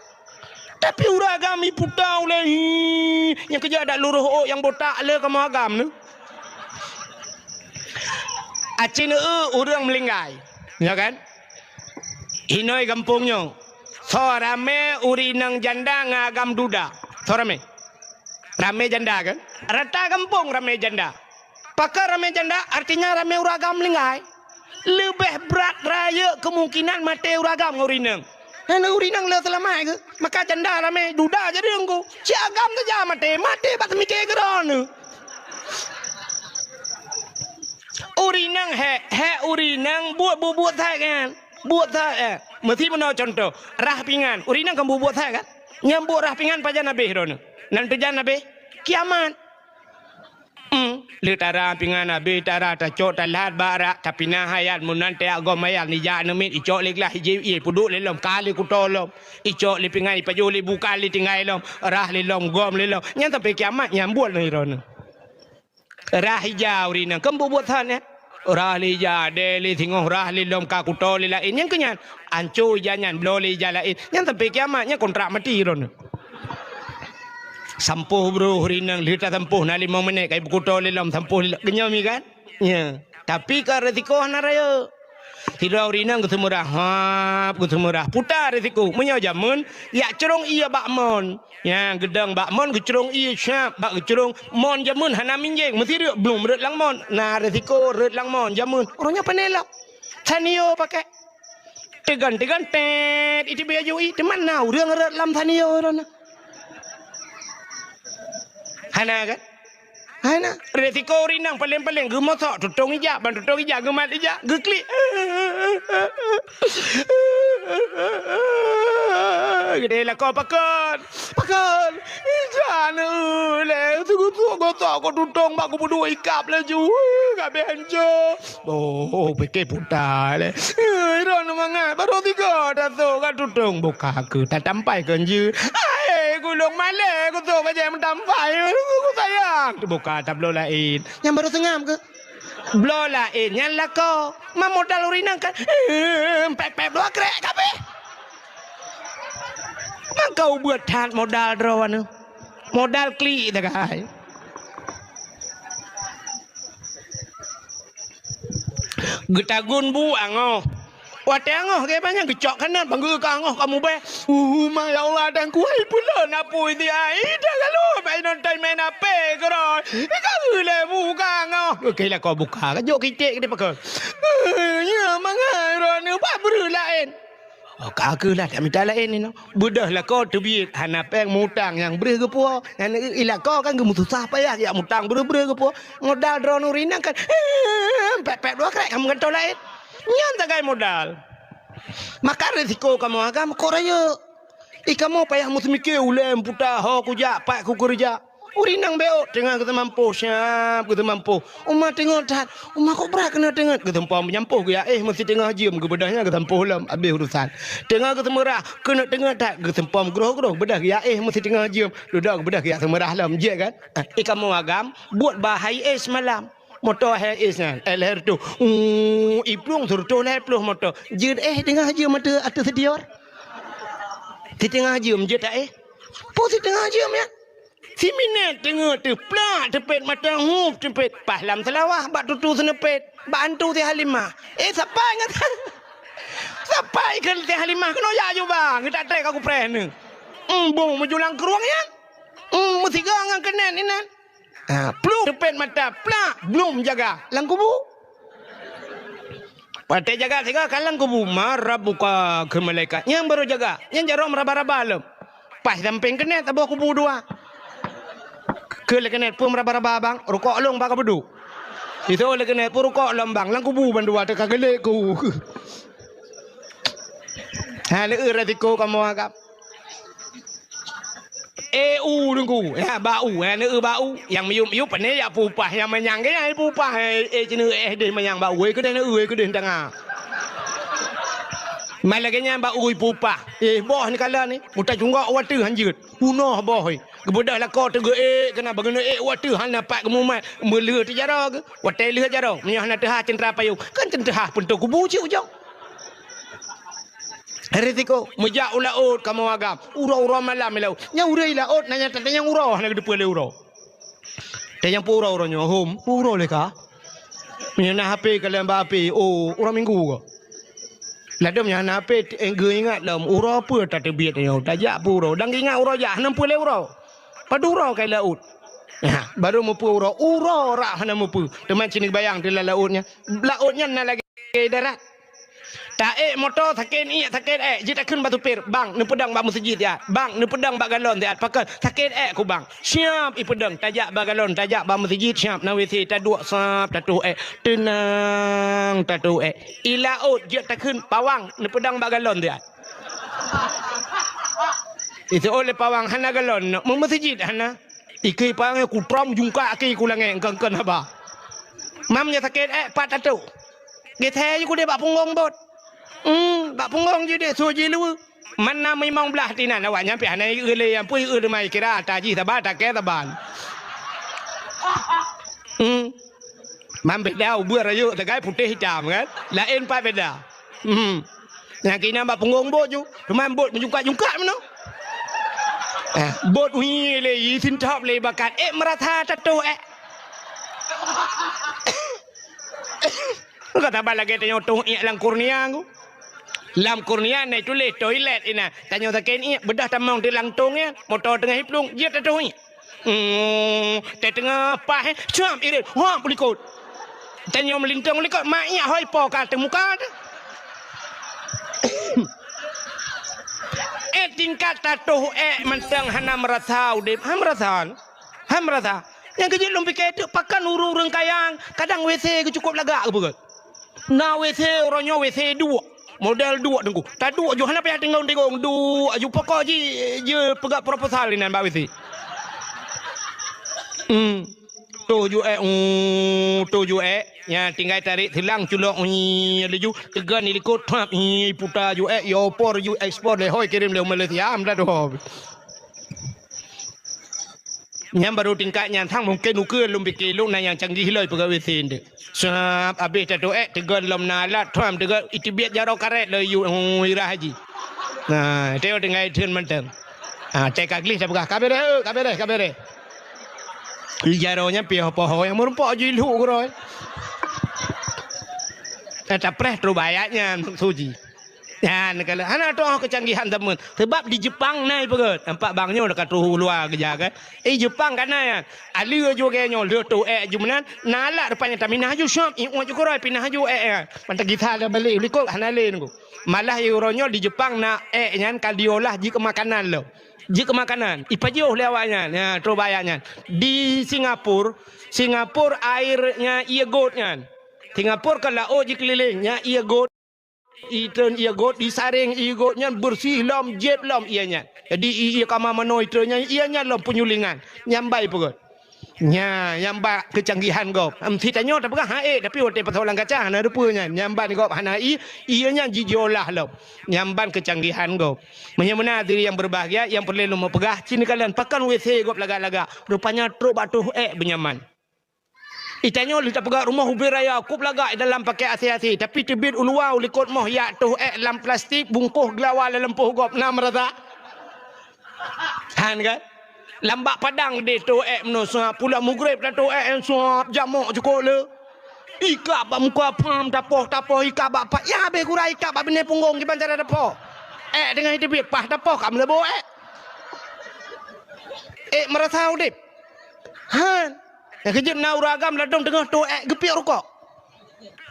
Tapi ureueng agam iputa ulèe hi, nyang keujak dak luroh ôk nyang botak le kamoe agam nyoe. Aci neu ureuëng meulinggai. Ya kan? Inoi gampông nyoe. Soe ramé ureuëng inong janda ngon agam duda? Soe ramé? Ramé janda kan? Rata gampông ramé janda. Pakon ramé janda? Artinya ramé ureuëng agam meulinggai. Leubeh brat rayeuk keumungkinan maté ureuëng agam ngon ureuëng inong. Hana ureuëng inong le seulamat keuh. Maka janda ramé duda jadi teungku. Cit agam saja maté, maté bak seumiké keudroe neu. Ureuëng inong hék, hék ureuëng inong buet bubuet that kan. Buet that, eh. Meusi meunoe contoh, rhah pingan. Ureuëng inong kan bubuet that kan. Nyang buet rhah pingan pajan habéh droeneuh? Nan teujan habéh? Kiamat. Hmm. Le tara pingan habéh, tara tacok talat bak rak, tapinah ayat, meunan tajak gom ayat, nijak neumiet, icok lé glah, ijép ié, peuduek lé lom, ka lé kuto lom. Icok lé pingan, ipajoh lé buka lé tinggai lom, rhah lé lom, gom lé lom. Nyan sampai kiamat nyan buet lé droeneuh. Rhah ija ureuëng inong, kan bubuet that nyan. Rhah lé ija, deh lé singoh, rhah lé lom, ka kuto lé laén. Nyan keuh nyan, anco ija nyan, bloe lé ija laén. Nyan sampai kiamat, nyan kontrak mati droeneuh. Sampôh broh ureuëng inong, lheueh tasampôh na limong minét, ka ipeukuto lé lom, sampôh lé lom. Keunyoe mi kan? Nya. Tapi ka resiko hana rayeuk. Sidroe ureuëng inong geuseumeurah, hap, geuseumeurah. Puta resiko. Meunyoe jameun, jak crông ié bak mon. Nya, geudong bak mon, geucrông ié siap, bak geucrông mon jameun hana minjeng, meusi rhot blum rhot lam mon. Na resiko rhot lam mon jameun. Uroe nyoe pane lom. Sanio pakai. Teugon-teugon, tet, iteubiet aju ié, teuma na ureuëng rhot lam sanio droeneuh. Hana kan? Hana. Resiko ureuëng inong paleng-paleng geumosok tutong ija, ban tutong ija geumat ija, geuklik. Geude lakoe pakon. Pakon. Ija neu lé, teugosok-gosok ko tutong bak geupeudua ikab laju. Kabeh hanco. Oh, pike puta lé. Eh, droeneuh mangat, barô tiga tasok ka tutong, buka keu tatampai keu jeuet. Hai, gulong malée kusok bajée meutampai, ku sayang. Teubuka tabloe laén. Nyang barô seungab keu? Bloe laén nyan lakoe. Ma modal ureuëng inong kan? Eh, pép-pép dua krek kabeh. Maka ubeuet that modal droeneuh. Modal klik sagai. Geutagun bu angoh. Watée angoh geuh banyak geucok kanot bang geuh ka angoh ka mubée. Uh, ma ya Allah dan kuai pula napui dia. Ida lalu bai nonton main ape keuroi. Ika le buka angoh. Oke lah kau buka. Kajok kitek ke dia pakai. Ya mangai rona ba bru lain. Oh, ka keuh lah, tak mita laén inoe. Beudôh lakoe teubiet, hana péng mutang nyang breuh geupuwoe. Nyan ilako kan geumeususah payah jak mutang breuh-breuh geupuwoe. Modal droeneuh rinang kan, pek-pek dua krek kamoe gantoe laén. Nyan sagai modal. Maka resiko kamoe agam kok rayeuk. Ih, kamoe payah meuseumiké ulée meuputa ho kujak, pat kukeureuja. Ureueng inong bék teungoh geuseumampôh, siab geuseumampôh. Uma teungoh that, uma kok brat keuneuk teungeut, geuseumpom meunyampôh geuyak éh meusiteungoh jeuem, geubeudôh nyan geuseumampôh lom, abéh urusan. Teungoh geuseumeurah, keuneuk teungeut that, geuseumpom groh-groh, beudôh geuyak éh meusiteungoh jeuem, dudoe geubeudôh geuyak seumeurah lom, jeuet kan? Ah, ih kamoe agam, buet bah hai éh seumalam. Moto hai éh nyan, éh lhèe reutôh. Uu, iplueng seureutôh lhèe ploh moto. Jeuet éh teungoh jeuem ateueh, ateueh seudior. Siteungoh jeuem jeuet éh. Peue siteungoh jeuem nyan? Siminét teungoh teuh plak teupet mata hup teupet paih lam seulawah bak tutu seuneupet bak antu si Halimah. Eh, sapai ngon sapai keu si Halimah keunoe jak aju bang, geutak trek ka kupreh neuh. Embong meujulang krueng nyan. Em, meusigoe ngon keunen inan. Ha, pluek teupet mata plak, blum jaga lam kubu. Watée jaga sigoe ka lam kubu, "Man rabbuka," kheun malaikat. Nyang barô jaga, nyang jaroe meuraba-raba lom. Paih sampéng keuneuk saboh kubu dua. Kheun lé keuneuk, "Peue meuraba-raba bang?" "Rukok lôn bak ka peuduek." Isoe lé keuneuk, "Peue rukok lôn bang?" "Lam kubu bandua teuka geulék ku." Ha, leu resiko kamoe agam. Eh, u Teungku, ya, bak u, ya, neu bak u. Nyang miyueb-miyueb pane jak peupah, nyang manyang ke nyang peupah, eh, eh, cina eh deh manyang bak u, eh, keudeh neu, eh, keudeh tanga. Mai lagée nyan bak u peupah. Eh, boh ni kala ni, muta cunggok wateuh hanjeuet. Unoh boh, eh. Geubeudôh lakoe teugeu eh, keunan bageuneuk eh wateuh hana pat geumumat. Meuleuh teujaroe geuh. Watée lheueh jaroe, meunyoe hana teuhah ceuntra payong, kan ceuntra peuntô kubu cit ujong. Risiko, meujak u laôt kamoe agam. Uroe-uroe malam i laôt. Nyang ureuëng i laôt na nyang tatanyong uroe hana geuteupeue lé uroe. Tanyong peue uroe-uroe nyoe, hom, peue uroe lé ka? Meunyoe na H P kalon bak H P, oh, uroe Minggu ko. Ladom nyang hana H P, eh, geuingat lom, uroe peue tateubiet nyoe, tajak peue uroe. Dan geuingat uroe jak, hana peue lé uroe. Padub uroe kai laôt. Nah, baru mupeue uroe, uroe rak hana mupeue. Teuma cit neubayang di lam laôt nyan. Laôt nyan na lagèe darat. Taék moto sakét iék, sakét ék, jeuet takheun bak supir, "Bang, neupeudong bak meuseujid siat. Bang, neupeudong bak galon siat." Pakon, "Sakét ék ku, Bang." Siap ipeudong, tajak bak galon, tajak bak meuseujid, siap na W C, taduek sap, tatoh ék. Teunang, tatoh ék. I laôt jeuet takheun, "Pawang, neupeudong bak galon siat." Iseuôt lé pawang hana galon, meu-, meuseujid hana. Ikeu pawang ku trom jungkak keu ku langèt, engkon-kon haba. Mam nyoe sakét ék, pat tatoh. Geusé ju kudeh bak punggong bot. Hmm, bak punggong ju deh, su jiluweue. Mana mimong blah tinan awak nyan pih hana ieu lé, nyang peue ieu teuma kira ata jih saba, takée saba. Hmm. Mam beda ubeue rayeuk sagai putéh itam kan? Laén pat beda. Hmm. Nyang keunan bak punggong bot ju, teuma bot meujungkak-jungkak meunoe. Eh, bot uhi lé, i sintop lé bakat. Eh, meurasa tatoh, eh. Ka saban lagèe tanyoe toh iék lam kurnia ku. Lam kurnia na tuléh toilet inan. Tanyoe sakét iék, beudôh tamong di langtong nyan, moto teungoh iplueng, jeuet tatoh iék. Hmm, teungoh paih, eh, cuam irit, hop likot. Tanyoe meulintong likot, mak iék hôi po ka teuh muka teuh. Eh, tingkat tatoh ék mantong hana meurasa udeb, han meurasa. Han meurasa. Nyang keujeuet lôn pike teuk pakon ureuëng-ureuëng kaya, kadang W C geucukôp lagak geupeugöt. Na W C uroe nyoe W C duek. Model duek teungku. Taduek ju hana payah tingong-tingong, duek ju pokok ji, je peugah proposal inan bak W C. Hmm. Toh ju ék, uh, toh ju ék. Nya tinggai tarék silang culok, uh, laju teugon di likot, pap, uh, puta ju ék, yo por ju ekspor lé hôi kirém lé Malaysia, am dah doh. Nyan baru tingkat nyan sang mungken ukeue lôn pike lôn na nyang canggih lom peugah W C nteuk. Sab abéh tatoh ék teugon lom na alat, tram teugon iteubiet jaroe karét lom yue, oh, irah haji. Nah, teuh tinggai theun mantong. Ha, teuh ka gleh tapeugah, "Ka beureh, ka beureh, ka beureh." Jaroe nyan piôh poho nyang meurumpok ju ilhuk keudroe. Nah, tapreh trok bak ayat nyan suji. Nyan, kalau hana tu'oh keucanggihan zaman. Sebab di Jepang na ipeugöt. Nampak bang nyoe ka troh u luwa keujak, kan? Eh, Jepang ka na nyan. Alue ju lagèe nyoe, le toh ék ju meunan. Na alat rupanya taminah ju syop, iuet ju keudroe, pinah ju ék nyan. Mantong gisa le balek u likot, hana lé nunggu. Malah uroe nyoe di Jepang na ék nyan ka diolah jeuet keu makanan lom. Jeuet keu makanan. Ipajoh lé awak nyan. Ya, troh bak ayat nyan. Di Singapura, Singapura air nyan ié got nyan. Singapura ka laôt jikeulileng, nyan ié got. Itreun ié got, disaréng ié got nyan beureuséh lom, jieb lom ié nyan. Jadi, ié kama manoe itreun nyan, ié nyan lom peunyulingan. Nyan ban ipeugöt. Nya, nyan ban keucanggihan gob. Em, si tanyoe tapeugah han ék, tapi watèe pasoe lam kaca hana rupa nyan. Nyan ban gob hana ié, ié nyan jijiolah lom. Nyan ban keucanggihan gob. Meunyoe meunan hadirin yang berbahagia, nyang peureulèe lôn peugah, ci neukalon pakon W C gob lagak-lagak. Rupanya trok bak toh ék beunyaman. Itanyoe lheueh tapeugah rumoh ubé raya, kub lagak i dalam pakèk asé-asé, tapi teubiet u luwa u likot moh yak toh ék lam plastik, bungkôh geulawa lam lampôh gob, na meurasa? Han kan? Lam bak padang deh toh ék meunoe, suap pulang mugreb dah toh ék, suap jamok cukôp le. Ikab bak muka pham, tapoh-tapoh, ikab bak pat, ya habéh gura ikab bak binéh punggong kiban cara tapoh. Ék teungoh iteubiet, pah tapoh ka meuleubo ék. Ék meurasa udeb. Han. Nyang keujeuet na ureueng agam ladôm teungoh toh ék geupiôh rukok.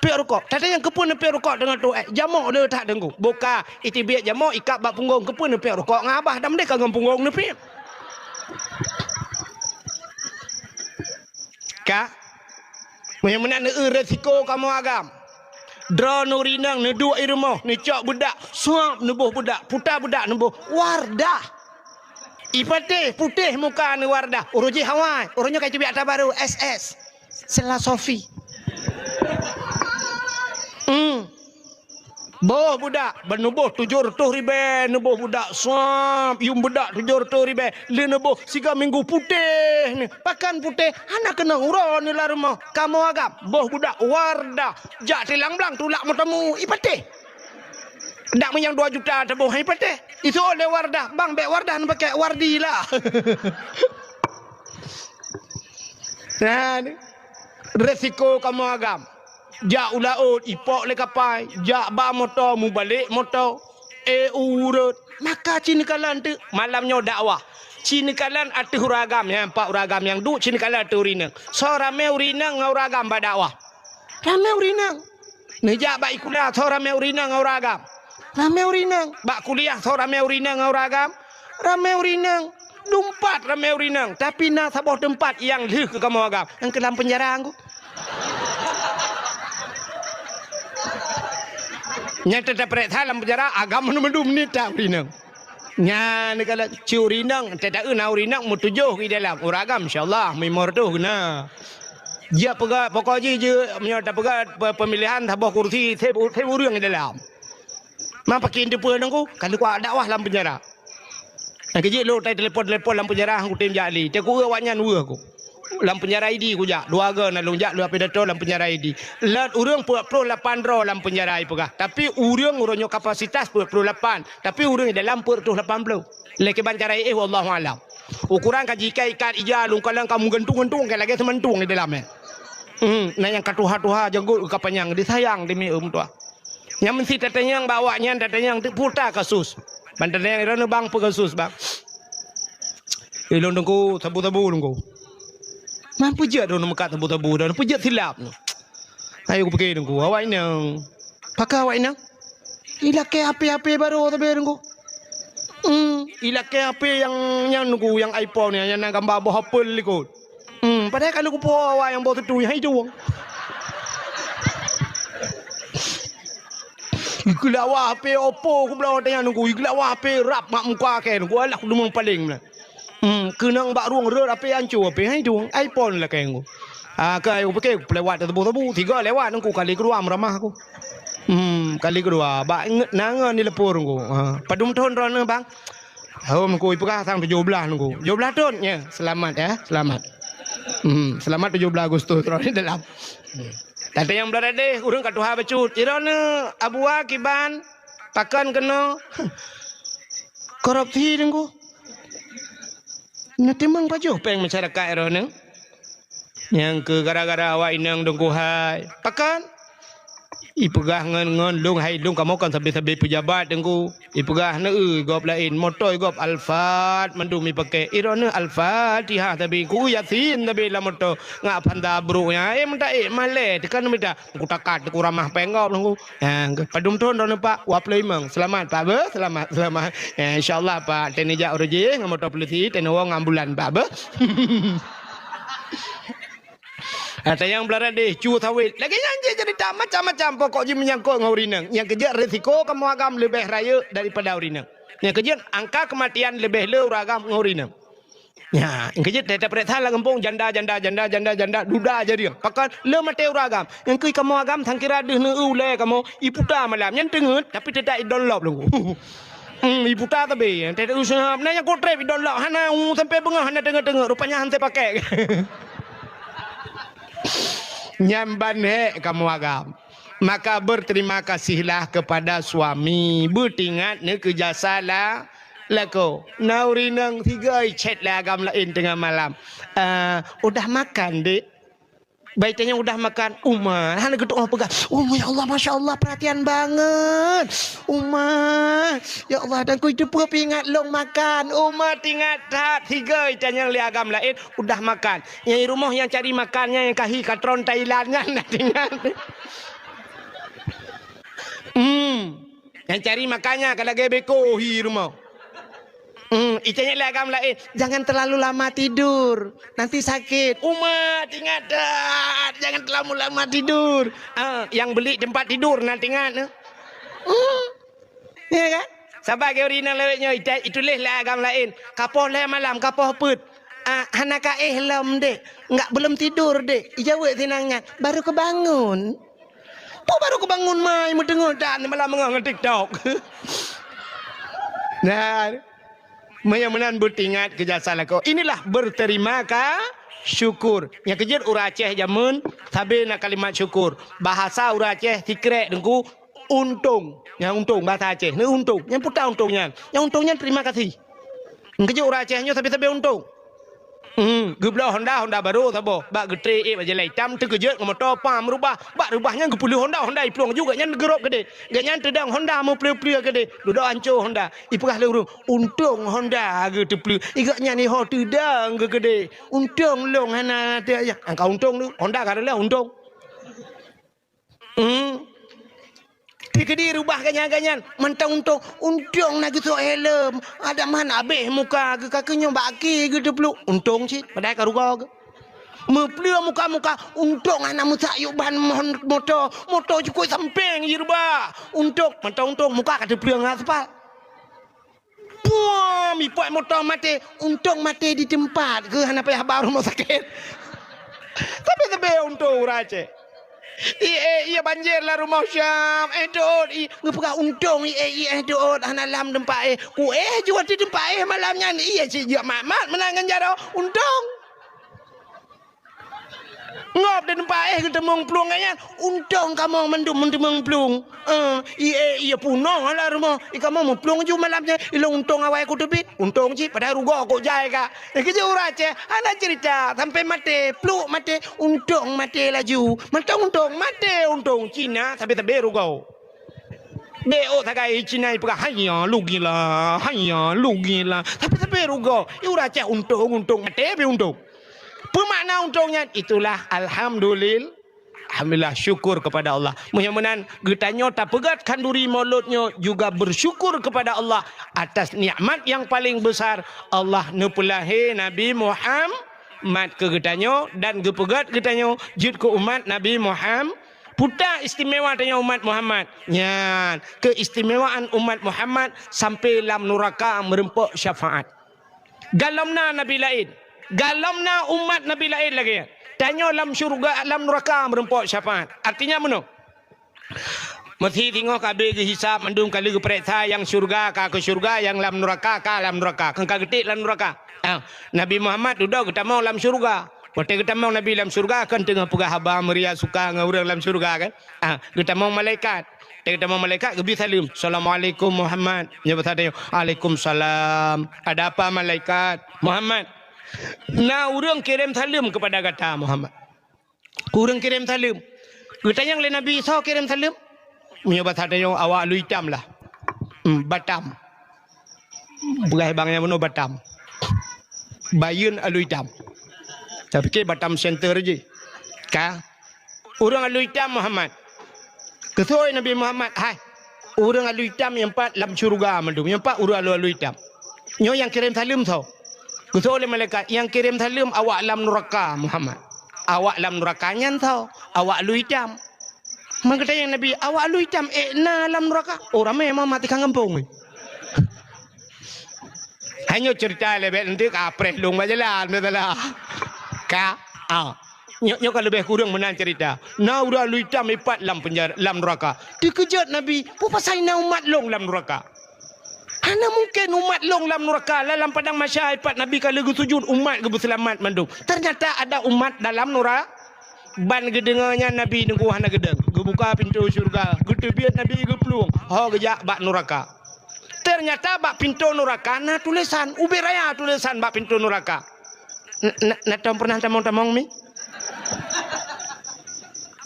Piôh rukok. Tadi nyang keupeue neupiôh rukok teungoh toh ék? Jamok le that teungku. Boh ka iteubiet jamok ikab bak punggong, keupeue neupiôh rukok ngon abah, dan meudeh ka ngon punggong neupiôh. Ka? Meunyoe meunan neu resiko kamoe agam. Droeneuh rinang neuduek i rumoh, neucok beudak, suap neuboh beudak, puta beudak neuboh, Wardah. Ipatéh putéh muka neu Wardah, uroe jih awai, uroe nyoe ka iteubiet ata barô, S S. Sela Sofi. Hmm. Boh beudak, ban neuboh tujoh reutôh ribèe, neuboh beudak suap, yuem beudak tujoh reutôh ribèe, lé neuboh siga minggu putéh ni. Pakon putéh, hana keunong uroe neu lam rumoh. Kamoe agam, boh beudak Wardah, jak tilang blang tulak meuteumèe, ipatéh. Dak meunyoe dua juta teuboh hai patéh. Iseuôt lé Wardah, bang bèk Wardah neupakèk, Wardi lah. Nah, ni. Resiko kamoe agam. Jak u laôt, ipok lé kapai, jak ba moto, mubalek moto. Eh, ureuëng, maka ci neukalon teuk malam nyoe dakwah. Ci neukalon ateueh ureuëng agam, nyang pat ureuëng agam nyang duek, ci neukalon ateueh ureuëng inong. Soe ramé ureuëng inong ngon ureuëng agam bak dakwah? Ramé ureuëng inong. Neujak bak sikula, soe ramé ureuëng inong ngon ureuëng agam? Ramé ureuëng inong. Bak kuliah, soe ramé ureuëng inong ngon ureuëng agam? Ramé ureuëng inong. Dumpat ramé ureuëng inong, tapi na saboh teumpat nyang lheueh keu kamoe agam, nyang keu lam peunjara ngon. Nyang teutap peuriksa lam peunjara, agam mandum-mandum nita ureuëng inong. Nyan kalau ci ureuëng inong, teutap na ureuëng inong meutujoh di dalam. Ureuëng agam, insya Allah, meumor tuh na. Dia peugah, pokok jih, jih, meunyoe tapeugah pe-, pemilihan saboh kursi, seb, seb ureuëng di dalam. Ma pakén teupeue nangku, ka lheueh kudakwah lam peunjara. Nyang keujeuet lôn tai telepon-telepon lam peunjara, kutem jak li. Teuk kueu awaknyan weueh ku. Lam peunjara Idi kujak, dua go na lôn jak, lôn pidato lam peunjara Idi. Lot ureuëng peuet ploh lapan droe lam peunjara ipeugah. Tapi ureuëng uroe nyoe kapasitas peuet ploh lapan, tapi ureuëng di dalam peuet reutôh lapan ploh. Lé kiban cara éh, wallahu alam. Ukuran ka jikai ikat ija lôn kalon ka meugantung-gantung kai lagée seumantung di dalam, eh. Hmm, na nyang ka tuha-tuha janggut ka panyang disayang demi ureuëng tuha. Nyang meusti tatanyong bak awaknyan, tatanyong teuk puta kasus. Ban tatanyong droeneuh, "Bang, peue kasus, Bang?" "Ilôn teungku sabu-sabu teungku." "Man peue jeuet droeneuh meukat sabu-sabu, droeneuh peue jeuet silap nyoe?" "Ayo kupike teungku, awaknyan." "Pakon awaknyan?" "Ilakée H P-H P barô sabe teungku." Hmm, ilakée H P nyang nyan teungku, nyang iPhone nyan, nyang na gamba boh apel likot. Hmm, padahai ka lheueh kupo awai nyang boh teutui, hai tueng. Geulawa H P Oppo kubloe watée nyan teungku, geulawa H P rab mak muka kée teungku, alah kudeungoe paleng meunan. Hmm, keunong bak rueng rot H P anco H P, hai tueng, iPhone lakée teungku. Ah, ka ayo kupike, peulewat teubôh-teubôh, tiga lewat teungku, kali keudua meuramah aku. Hmm, kali keudua, bak nge-, na ngon di leupor teungku. Ha, padum thon droeneuh, Bang? Hom, teungku, ipeugah sang tujoh blaih teungku. Tujoh blaih thon? Ya, selamat ya, selamat. Hmm, selamat tujoh blaih Agustus droeneuh dalam. Hmm. Tapi nyang blah deh, ureuëng ka tuha bacut. Droeneuh Abu Wa kiban, pakon keunoe? Korupsi teungku. Neutimang pajoh péng masyarakat droeneuh. Nyang keu gara-gara awak inong teungku hai. Pakon? Ipeugah ngon, ngon lôn hai lôn kamoe kon sabe-sabe peujabat teungku. Ipeugah neu gob laén, moto gob Alphard mandum ipakée. Droeneuh Al-Fatihah sabe, ku Yasin sabe lam moto. Ngak panta brok nyan, eh, meuta, eh, malée, teuka neumita. Ku takat, ku ramah péng gob teungku. Ha, padum thon droeneuh, Pak? Dua ploh limong. Selamat, Pak, beuh. Selamat, selamat. Eh, insya Allah, Pak, teuneuk jak uroe jih ngon moto polisi, teuneuk woe ngon ambulan, Pak, beuh. Ata nyang blah deh, cu sawét. Lagée nyan cit cerita macam-macam, pokok jih meunyangkot ngon ureuëng inong. Nyang keujeuet risiko kamoe agam leubeh rayeuk daripada ureuëng inong. Nyang keujeuet angka keumatian leubeh le ureuëng agam ngon ureuëng inong. Nya, nyang keujeuet teutab peuriksa lam gampông, janda, janda, janda, janda, janda, duda jadi. Pakon le maté ureuëng agam. Nyang keu kamoe agam sangkira deuh neu ulée kamoe iputa malam. Nyan teungeut, tapi teutab idon lop lom. Hmm, iputa tabe. Teutab useuhab. Na nyang kotreb idon lop. Hana u sampai beungoh hana teungeut-teungeut. Rupanya hana pakai. Nyan ban hék kamoe agam. Maka berterima kasihlah kepada suami. Beutingat neu keu jasa la-, lakoe. Na ureuëng inong sigoe chat lé agam laén teungoh malam. "Eh, udah makan, Dek?" Bai tanyong udah makan, "Uma." Hana geutuoh peugah, "Uma, ya Allah, masya Allah, perhatian banget. Uma, ya Allah, dan ku itu peuingat long makan." Uma tingat that, sigoe tanyong lé agam laén, udah makan. Nyang di rumoh nyang cari makan nyan nyang kahi katron Thailand nyan na tingat. Hmm. Nyang cari makan nyan ka lagée beko hi rumoh. Hmm, itanyong lé agam laén, "Jangan terlalu lama tidur, nanti sakit." Uma tingat that, jangan terlalu lama tidur. Ah, nyang beli tempat tidur na tingat. Hmm. Ya kan? Saban keu ureuëng inong lawét nyoe, ita-, ituléh lé agam laén. Kapoh lhée malam, kapoh peuet. Ah, hana ka éh lom, Dek. Enggak, belum tidur, Dek. Ijaweueb sinan nyan. Baru kebangun. Peue baru kebangun mai meuteungoh dan malam beungoh ngon TikTok. Nah, meunyoe meunan beutingat keu jasa lakoe. Inilah berterima ka-, syukur. Nyang keujeuet ureuëng Aceh jameun sabe na kalimat syukur. Bahasa ureuëng Aceh sikrek teungku, untông. Nyang untông bahasa Aceh, ni untông. Nyang puta untông nyan. Nyang untông nyan terima kasih. Nyang keujeuet ureuëng Aceh nyoe sabe-sabe untông. Hmm, geubloe Honda, Honda barô saboh. Bak geutré ék bak jalan itam, teukeujot ngon moto, pam reubah. Bak reubah nyan geupeuleueh Honda, Honda iplueng ju, gobnyan geurôb keudeh. Gobnyan teudong Honda meupleue-pleue keudeh. Dudoe anco Honda. Ipeugah lé ureueng, "Untông Honda geuteupleue." I gobnyan iho teudong geukeudeh. "Untông lôn hana teuh." Angka untông tu. Honda ka reuloh untông. Hmm. Teukeudi reubah gobnyan-gobnyan, mantong untông. Untông na geusok helm. Adak man abéh muka geuh, ka keuh nyoe bak akhé geuteupluek. Untông cit, padahai ka rugoe geuh. Meupleue muka-muka, untông hana meusayok ban mon-, moto. Moto jukôi sampéng jireubah. Untông, mantong untông, muka ka teupleue ngon aspal. Puam, ipat moto maté. Untông maté di teumpat, keu hana payah ba rumoh sakét. Tapi-tapi untông ureueng Aceh. I éh, ié banjir lam rumoh Syam. Éh, teuôt, i, geupeugah untông, i éh, i éh, teuôt, hana lam teumpat éh. Ku éh, jeuet di teumpat éh malam nyan. Ié cit jeuet mat-mat meunan ngon jaroe. Untông. Ngop di teumpat éh geuteumeung plueng nyan, untông kamoe mandum meuteumeung plueng. Eh, i éh, ié punoh lam rumoh, i kamoe meuplueng ju malam nyan, ilôn untông awai kuteubiet, untông cit padahai rugoe kok jai ka. Eh, keujeuet ureueng Aceh, hana cerita, sampai maté, pluek maté, untông maté laju. Mantong untông, maté untông, Cina sabe-sabe rugoe. Bék ôk sagai Cina ipeugah, "Haiya, lugila, haiya, lugila." Tapi-tapi rugoe, i ureueng Aceh untông, untông, maté pih untông. Peue makna untông nyan? Itulah alhamdulil-, alhamdulillah, syukur kepada Allah. Meunyoe meunan, geutanyoe tapeugét khanduri Maulud nyoe juga bersyukur kepada Allah atas nikmat yang paling besar, Allah neupeulahé Nabi Muhammad keu geutanyoe dan geupeugét geutanyoe jeuet keu umat Nabi Muhammad. Peue istimewa tanyoe umat Muhammad? Nyan, keistimewaan umat Muhammad sampai lam nuraka meureumpok syafaat. Galom na nabi laén. Galom na umat nabi laén lagée nyan. Tanyoe lam syeuruga, lam nuraka meureumpok syafaat. Artinya meunoe. Meusé singoh ka abéh geuhisab mandum ka lheueh geupareksa nyang syeuruga ka keu syeuruga, nyang lam nuraka ka lam nuraka. Kheun ka geuték lam nuraka. Ah, Nabi Muhammad dudoe geutamong lam syeuruga. Watée geutamong Nabi lam syeuruga, kon teungoh peugah haba meuria suka ngon ureuëng lam syeuruga kan? Ah, geutamong malaikat. Watée geutamong malaikat geubri saleuem, "Assalamualaikum Muhammad." Nyoe basa tanyoe, "Waalaikumsalam." "Ada apa malaikat?" "Muhammad, na ureuëng kirém saleuem keupada gata Muhammad." Ureuëng kirém saleuem. Geutanyong lé Nabi, "Soe kirém saleuem?" Meunyoe basa tanyoe, "Awak aloe itam lah." Hmm, Batam. Peugah bang nyang bunoe Batam. Bayeuen aloe itam. Tapike Batam Center jih. Ka. Ureuëng aloe itam Muhammad. Keusoe Nabi Muhammad, "Hai, ureuëng aloe itam nyang pat lam syeuruga mandum, nyang pat ureuëng aloe-aloe itam." Nyoe nyang kirém saleuem soe? Keusoe lé malaikat, "Nyang kirém saleuem awak lam nuraka Muhammad." "Awak lam nuraka nyan soe?" "Awak aloe itam." Maka geutanyong Nabi, "Awak aloe itam ék na lam nuraka?" "Oh, ramé Muhammad tikang gampông." Hanya cerita lebek nanti ka preh lung bak jalan, betul lah. Ka, ah. Nyoe, nyoe ka leubeh kureueng meunan cerita. Na ureuëng aloe itam ipat lam penjara, lam nuraka. Teukeujot Nabi, "Peue pasai na umat lôn lam nuraka?" Hana mungken umat lôn lam nuraka. Lam padang mahsyar ipat Nabi ka lheueh geusujut, umat geubeuseulamat mandum. Ternyata ada umat dalam nura-, ban geudeungoe nyan Nabi teungku hana geudong. Geubuka pintoe syeuruga, geuteubiet Nabi geuplueng, ho geujak bak nuraka. Ternyata bak pintoe nuraka na tulésan, ubé raya tulésan bak pintoe nuraka. N-, na, na tom pernah tamong-tamong mi?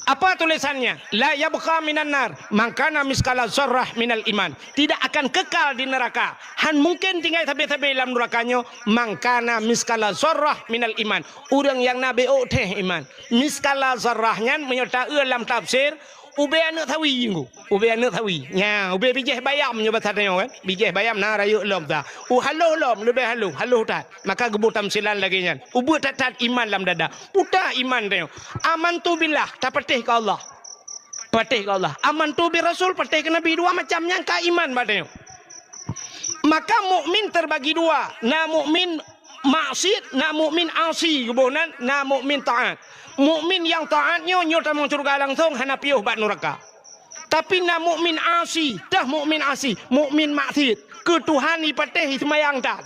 Apa tulisannya? "La yabqa minan nar man kana miskala zarrah minal iman." Tidak akan kekal di neraka. Han mungkin tinggai sabe-sabe lam neraka nyoe man kana miskala zarrah minal iman. Ureuëng nyang na béok théh iman. Miskala zarrah nyan meunyoe taeu lam tafsir, ubé aneuëk sawi nyoe. Ubé aneuëk sawi. Nya, ubé bijéh bayam nyoe basa tanyoe kan. Bijéh bayam na rayeuk lom sa. U haloh lom, leubeh haloh, haloh that. Maka geuboh tamsilan lagée nyan. Ubeut that-that iman lam dada. Puta iman tanyoe. Amantu billah, tapatéh keu Allah. Patéh keu Allah. Amantu bir rasul, patéh keu Nabi. Dua macam nyan ka iman bak tanyoe. Maka mukmin terbagi dua. Na mukmin maksiat, na mukmin asi. Geuboh nan, na mukmin taat. Mukmin nyang taat nyoe, nyoe tamong syeuruga langsong, hana piôh bak nuraka. Tapi na mukmin asi, tah mukmin asi, mukmin maksiat. Keu Tuhan ipatéh iseumayang tan.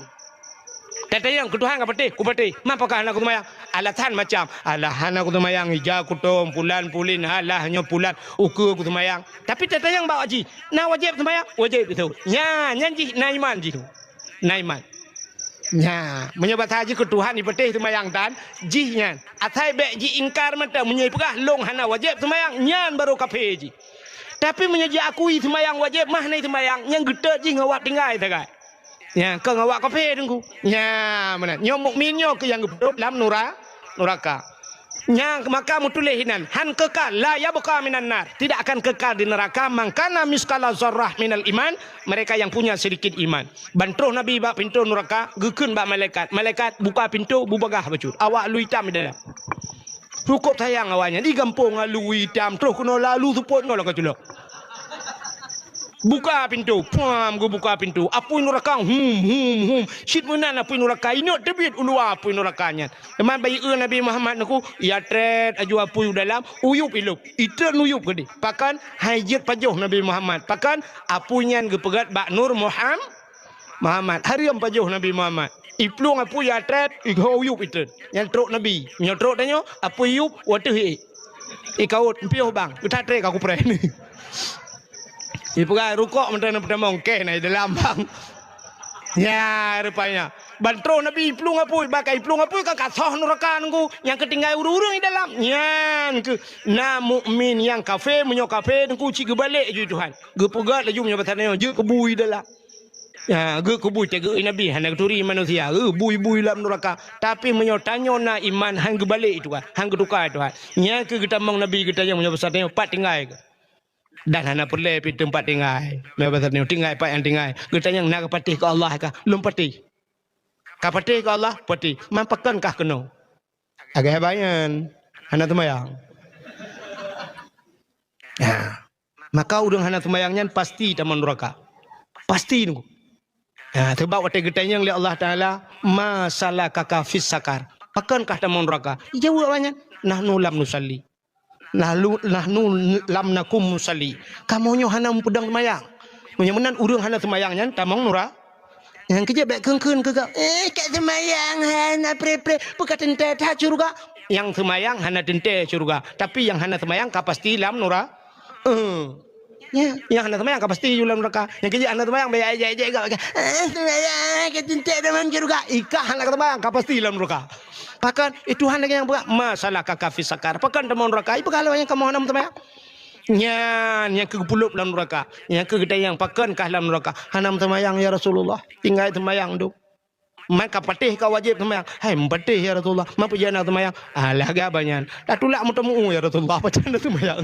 Tatanyong keu Tuhan ka patéh, kupatéh. Man pakon hana kuseumayang? Alasan macam, "Alah hana kuseumayang, ija kutom, pulan pulin, alah nyoe pulan, ukeue kuseumayang." Tapi tatanyong bak wajib, na wajib seumayang? Wajib beutôi. Nya, nyan jih na iman jih tu. Na iman. Nya, meunyoe basa jih keu Tuhan ipatéh seumayang tan, jih nyan. Asai bék jiingkar mantong, meunyoe ipeugah lôn hana wajéb seumayang, nyan barô kafé jih. Tapi meunyoe jiakui seumayang wajéb, mah na seumayang, nyang geutot jih ngon awak tinggai sagai. Nya, keu ngon awak kafé teungku. Nya, meunan. Nyoe mukmin nyoe keu nyang geupeudôb lam nura-, nuraka. Nyang maka meutuléh inan, han kekal, la yabqa minan nar, tidak akan kekal di neraka, man kana misqala zarrah minal iman, mereka yang punya sedikit iman. Ban troh Nabi bak pintoe nuraka, geukheun bak malaikat, "Malaikat, buka pintoe, bubagaih bacut. Awak lu itam di dalam." Cukôp sayang awaknyan, di gampông lu itam, troh keunoe lalu seupôt ngon lagée culok. Buka pintoe, pam geubuka pintoe. Apui nuraka, hum, hum, hum. Cit meunan apui nuraka, inot teubiet u luwa apui nuraka nyan. Teuma bak ié Nabi Muhammad nyoe, ya trét aju apui u dalam, uyup ilop. Itreun uyup keudeh. Pakon hai jeuet pajoh Nabi Muhammad. Pakon apui nyan geupeugét bak nur Muham-, Muhammad. Hareuem pajoh Nabi Muhammad. Iplueng apui ya trét, iho uyup itreun. Nyan trok Nabi. Meunyoe trok tanyoe, apui yup, wateuh ié. Ikaut, piôh bang. Utat trét ka kupreh. Ipeugah rukok meuteumong keh na di dalam bang. Nya rupanya. Ban troh Nabi iplueng apui, bak iplueng apui kan ka soh nuraka nunggu nyang keutinggai ureuëng-ureuëng di dalam. Nyan keuh na mukmin nyang kafé, meunyoe kafé nunggu cit geubalek ju Tuhan. Geupeugét laju meunyoe basa nyoe, jeuet keu bui dalam. Ya, geukeubui teugeue Nabi hana geuturi manusia, geubui-bui lam nuraka. Tapi meunyoe tanyoe na iman, han geubalek Tuhan, han geutuka Tuhan. Nyan keuh geutamong Nabi geutanyong meunyoe basa tanyoe pat tinggai keuh. Dan hana peureulée pih teumpat tinggai. Meunyoe basa tanyoe tinggai pat nyang tinggai. Geutanyong na kapatéh keu Allah kah? Lôn patéh. Kapatéh keu Allah? Patéh. Man pakon kah keunoe? Agak banyan. Hana teumayang. Ya. Maka ureuëng hana seumayang nyan pasti tamong nuraka. Pasti nunggu. Ha, sebab watée geutanyong lé Allah Taala, "Ma salakaka fis sakar?" Pakon kah tamong nuraka? Jaweueb awaknyan, "Nahnu lam nusalli." Nahnu, nahnu lam nakum nusalli. Kamoe nyoe hana meupeudong seumayang. Meunyoe meunan ureuëng hana seumayang nyan tamong nura-, Nyang keujeuet bék kheun-kheun keu gak, "Eh, kak seumayang hana pre-pre, peue ka teuntée that syeuruga?" Nyang seumayang hana teuntée syeuruga, tapi nyang hana seumayang ka pasti lam nura-, eh. Ya, nyang hana seumayang ka pasti ju lam nuraka. Nyang keujeuet hana seumayang bék ejek-ejek gak, "Eh, seumayang ka teuntée dalam syeuruga." Ikah hana seumayang ka pasti lam nuraka. Pakon, eh, Tuhan lagée nyang peugah, "Ma salakaka fis sakar?" Pakon tamong nuraka? Ipeugah lé nyang kamoe hana meuseumayang. Nyan nyang keu geupulop lam nuraka. Nyang keu geutanyong, "Pakon kah lam nuraka?" "Hana meuseumayang, ya Rasulullah. Tinggai seumayang dum." "Man ka patéh ka wajéb seumayang?" "Hai, meupateh, ya Rasulullah." "Man peue jeuet hana seumayang?" "Alah, lagée abah nyan. Tatulak meuteumuu, ya Rasulullah, pajan hana seumayang."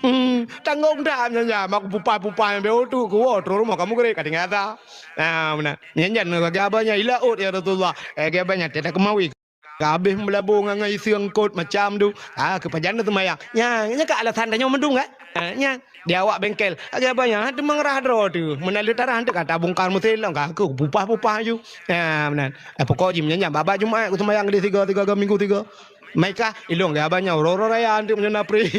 Hmm, tanggong that nyan, nyan. Mak pupah-pupah nyang beu tu, kuwoe, troh rumoh kamoe geurék, ka tinggai ata. Ah, meunan. Nyan, nyan, lagée abah nyan, "Ila ôt, ya Rasulullah." Eh, lagée abah nyan, "Teuka keumawi." Ka habéh meulabô ngon, ngon iseung kot macam tu. Ah, keu pajan na seumayang. Nyan, nyan ka alasan tanyoe mandum kan? Ah, nyan. Di awak bengkel. Lagée abah nyan, ha, teuma rah droe tu. Meunan lheueh tarah, hanteuk ka tabongkar meusén lom, ka keu pupah-pupah aju. Ha, meunan. Eh, pokok jih meunan nyan, babah Jumat, ku seumayang di tiga, tiga, tiga minggu tiga. Mai kah, ilong lagée abah nyan, uroe-uroe raya, hanteuk meunyoe na pri.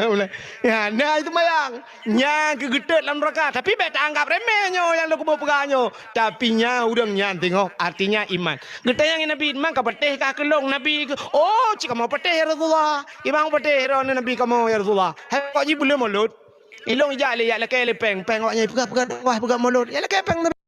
Meunan. Ya, na seumayang. Nyan keuh geutot lam nuraka. Tapi bék taanggap remeh nyoe nyang lôn kubu peugah nyoe. Tapi nyan ureuëng nyan teungoh, artinya iman. Geutanyong Nabi, "Man ka patéh kah keu lôn, Nabi?" "Oh, cit kamoe patéh, ya Rasulullah." "Kiban patéh droeneuh Nabi kamoe, ya Rasulullah?" "Hai, kok jih buleuen Molot?" "Ilong ijak lé, ijak lakée lé péng." Péng awaknyan peugah-peugah dakwah, peugah Molot. Ijak lakée péng Nabi.